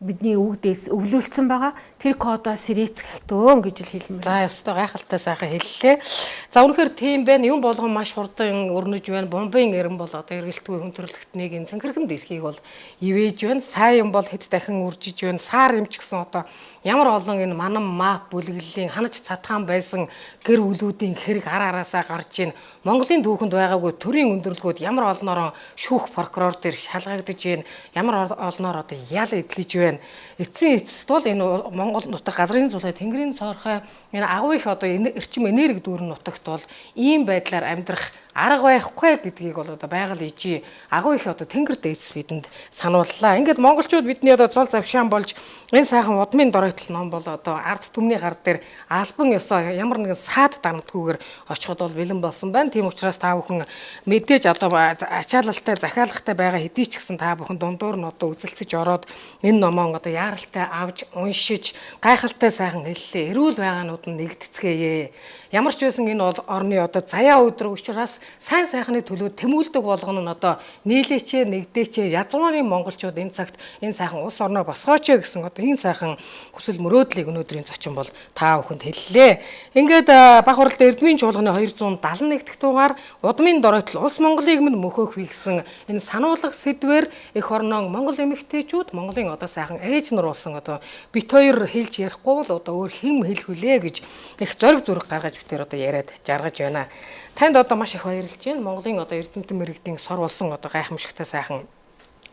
бидний өвөг дээдс өвлүүлсэн байгаа. Тэр кодоо сэрээцгэхтөө гэж л хэлмээр. За ёстой гайхалтай сайхан хэллээ. За үнэхээр тийм байна. Юм болгон маш хурдан өрнөж байна. Бомбын эрен бол одоо эргэлтгүй хүн төрөлхтнийг энэ цэнхэрхэн дэлхийг бол ивэж байна. Сайн юм бол хэд дахин үржиж байна. Сар юм ч гэсэн одоо ямар олон энэ манам мап бүлэглэлийн ханаж цатгаан байсан гэр бүлүүдийн хэрэг ар араасаа гарч байна. Монголын түүхэнд байгаагүй төрийн өндөрлгүүд ямар олноороо шүүх прокурор дээр шалгагдаж байна. Ямар олноор одоо ял эдлэж байна. Эцсийн эцэст бол энэ Монгол нутаг газрын зулай тэнгэрийн цоорхой энэ агуу их одоо эрчим энерги дүүрэн нутагт бол ийм байдлаар амьдрах арга байхгүй гэдгийг бол одоо байгаль ижи агуу их одоо тэнгэр дээдс бидэнд санууллаа. Ингээд монголчууд бидний одоо зол завшаан болж энэ сайхан удмын доройтол доройтол ном бол одоо ард түмний гар дээр албан ёсоо ямар нэгэн саад дарамтгүйгээр очиход бол бэлэн болсон байна. Тийм учраас та бүхэн мэдээж одоо ачаалалтай, захиалгатай байгаа хэдий ч гэсэн та бүхэн дундуур нь одоо үзэлцэж ороод энэ номоо одоо яаралтай авч уншиж гайхалтай сайхан хэллээ. Эрүүл байгаанууд нь нэгдэцгээе. Ямар ч байсан энэ бол орны одоо заяа өдөр учраас сайн сайхны төлөө тэмүүлдэг болгоно нь одоо нийлээч, нэгдээч, язгуурын монголчууд энэ цагт энэ сайхан улс орноо босгооч гэсэн одоо энэ сайхан хүсэл мөрөөдлийг өнөөдрийн зочин бол та бүхэнд хэллээ. Ингээд Баг хуралд Эрдмийн чуулганы 271 дахь дугаар Удмын доройтол улс Монголыг минь мөхөөх вэ гэсэн энэ сануулга сэдвээр эх орноо Монгол эмэгтэйчүүд Монголын одоо сайхан ээж нар болсон одоо бит хоёр хэлж ярихгүй бол одоо өөр хэн хэлэх вүлээ гэж их зориг зүрх гаргаж битээр одоо яриад жаргаж байна. Танд одоо маш их баярлж байна. Монголын одоо эрдэмтэн мэрэгдийн сор болсон одоо гайхамшигтай сайхан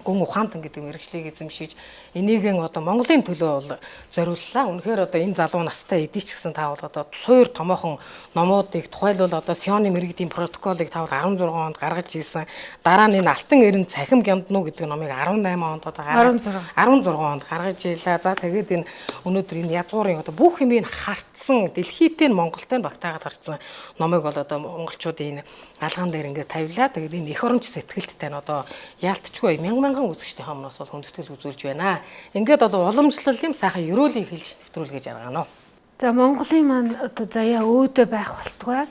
гүн ухаантан гэдэг мэрэгчлийг эзэмшиж энийгэн одоо Монголын төлөө бол зориуллаа. Үнэхээр одоо энэ залуу настай эдий ч гэсэн та бол одоо суур томоохон номуудыг тухайлбал одоо Сионы мэрэгдийн протоколыг та бол 16 онд гаргаж ийсэн. Дараа нь энэ Алтан эрен цахим гямднуу гэдэг номыг 18 онд одоо 16 онд гаргаж ийлээ. За тэгээд энэ өнөөдөр энэ язгуурын одоо бүх юмыг хартсан дэлхийдээ нь Монголтой багтаагаад харсан номыг бол одоо монголчуудын энэ алган дээр ингээд тавилаа. Тэгээд энэ эх оронч сэтгэлдтэй нь одоо яалтчгүй мянган үзэгчдийн өмнөөс бол хүндэтгэл үзүүлж байна. Ингээд одоо уламжлал юм сайхан ерөөлийг хэлж нэвтрүүлгэж аргана уу. За Монголын маань одоо заяа өөдөө байх болтугай.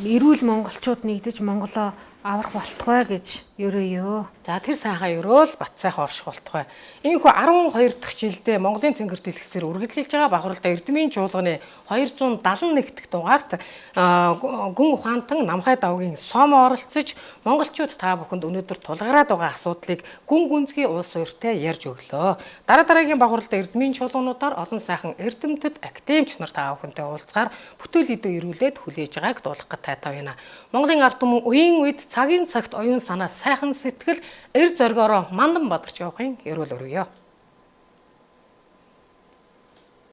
Эрүүл монголчууд нэгдэж Монголоо аврах болтугай гэж ерөөё. За тэр сайхан ерөөл бат сайхан орших болтугай. Иймхүү 12 дахь жилдээ Монголын цэнгэр дэлгэцээр үргэлжилж байгаа Баг хуралдаа Эрдмийн чуулганы 271 дахь дугаарт гүн ухаантан Намхай давгийн сом оролцож монголчууд та бүхэнд өнөөдөр тулгараад байгаа асуудлыг гүн гүнзгий улс ууртай ярьж өглөө. Дараа дараагийн Баг хуралдаа Эрдмийн чуулгануудаар олон сайхан эрдэмтэд академич нар та бүхэнтэй уулзгаар бүтээл эдээ ирүүлээд хүлээж байгааг дуулах гэж тайтай байна. Монголын ард түмэн үеийн үед цагийн цагт оюун санаа сайхан сэтгэл эр зоригоороо мандан бадарч явахын ерөөл өргөё.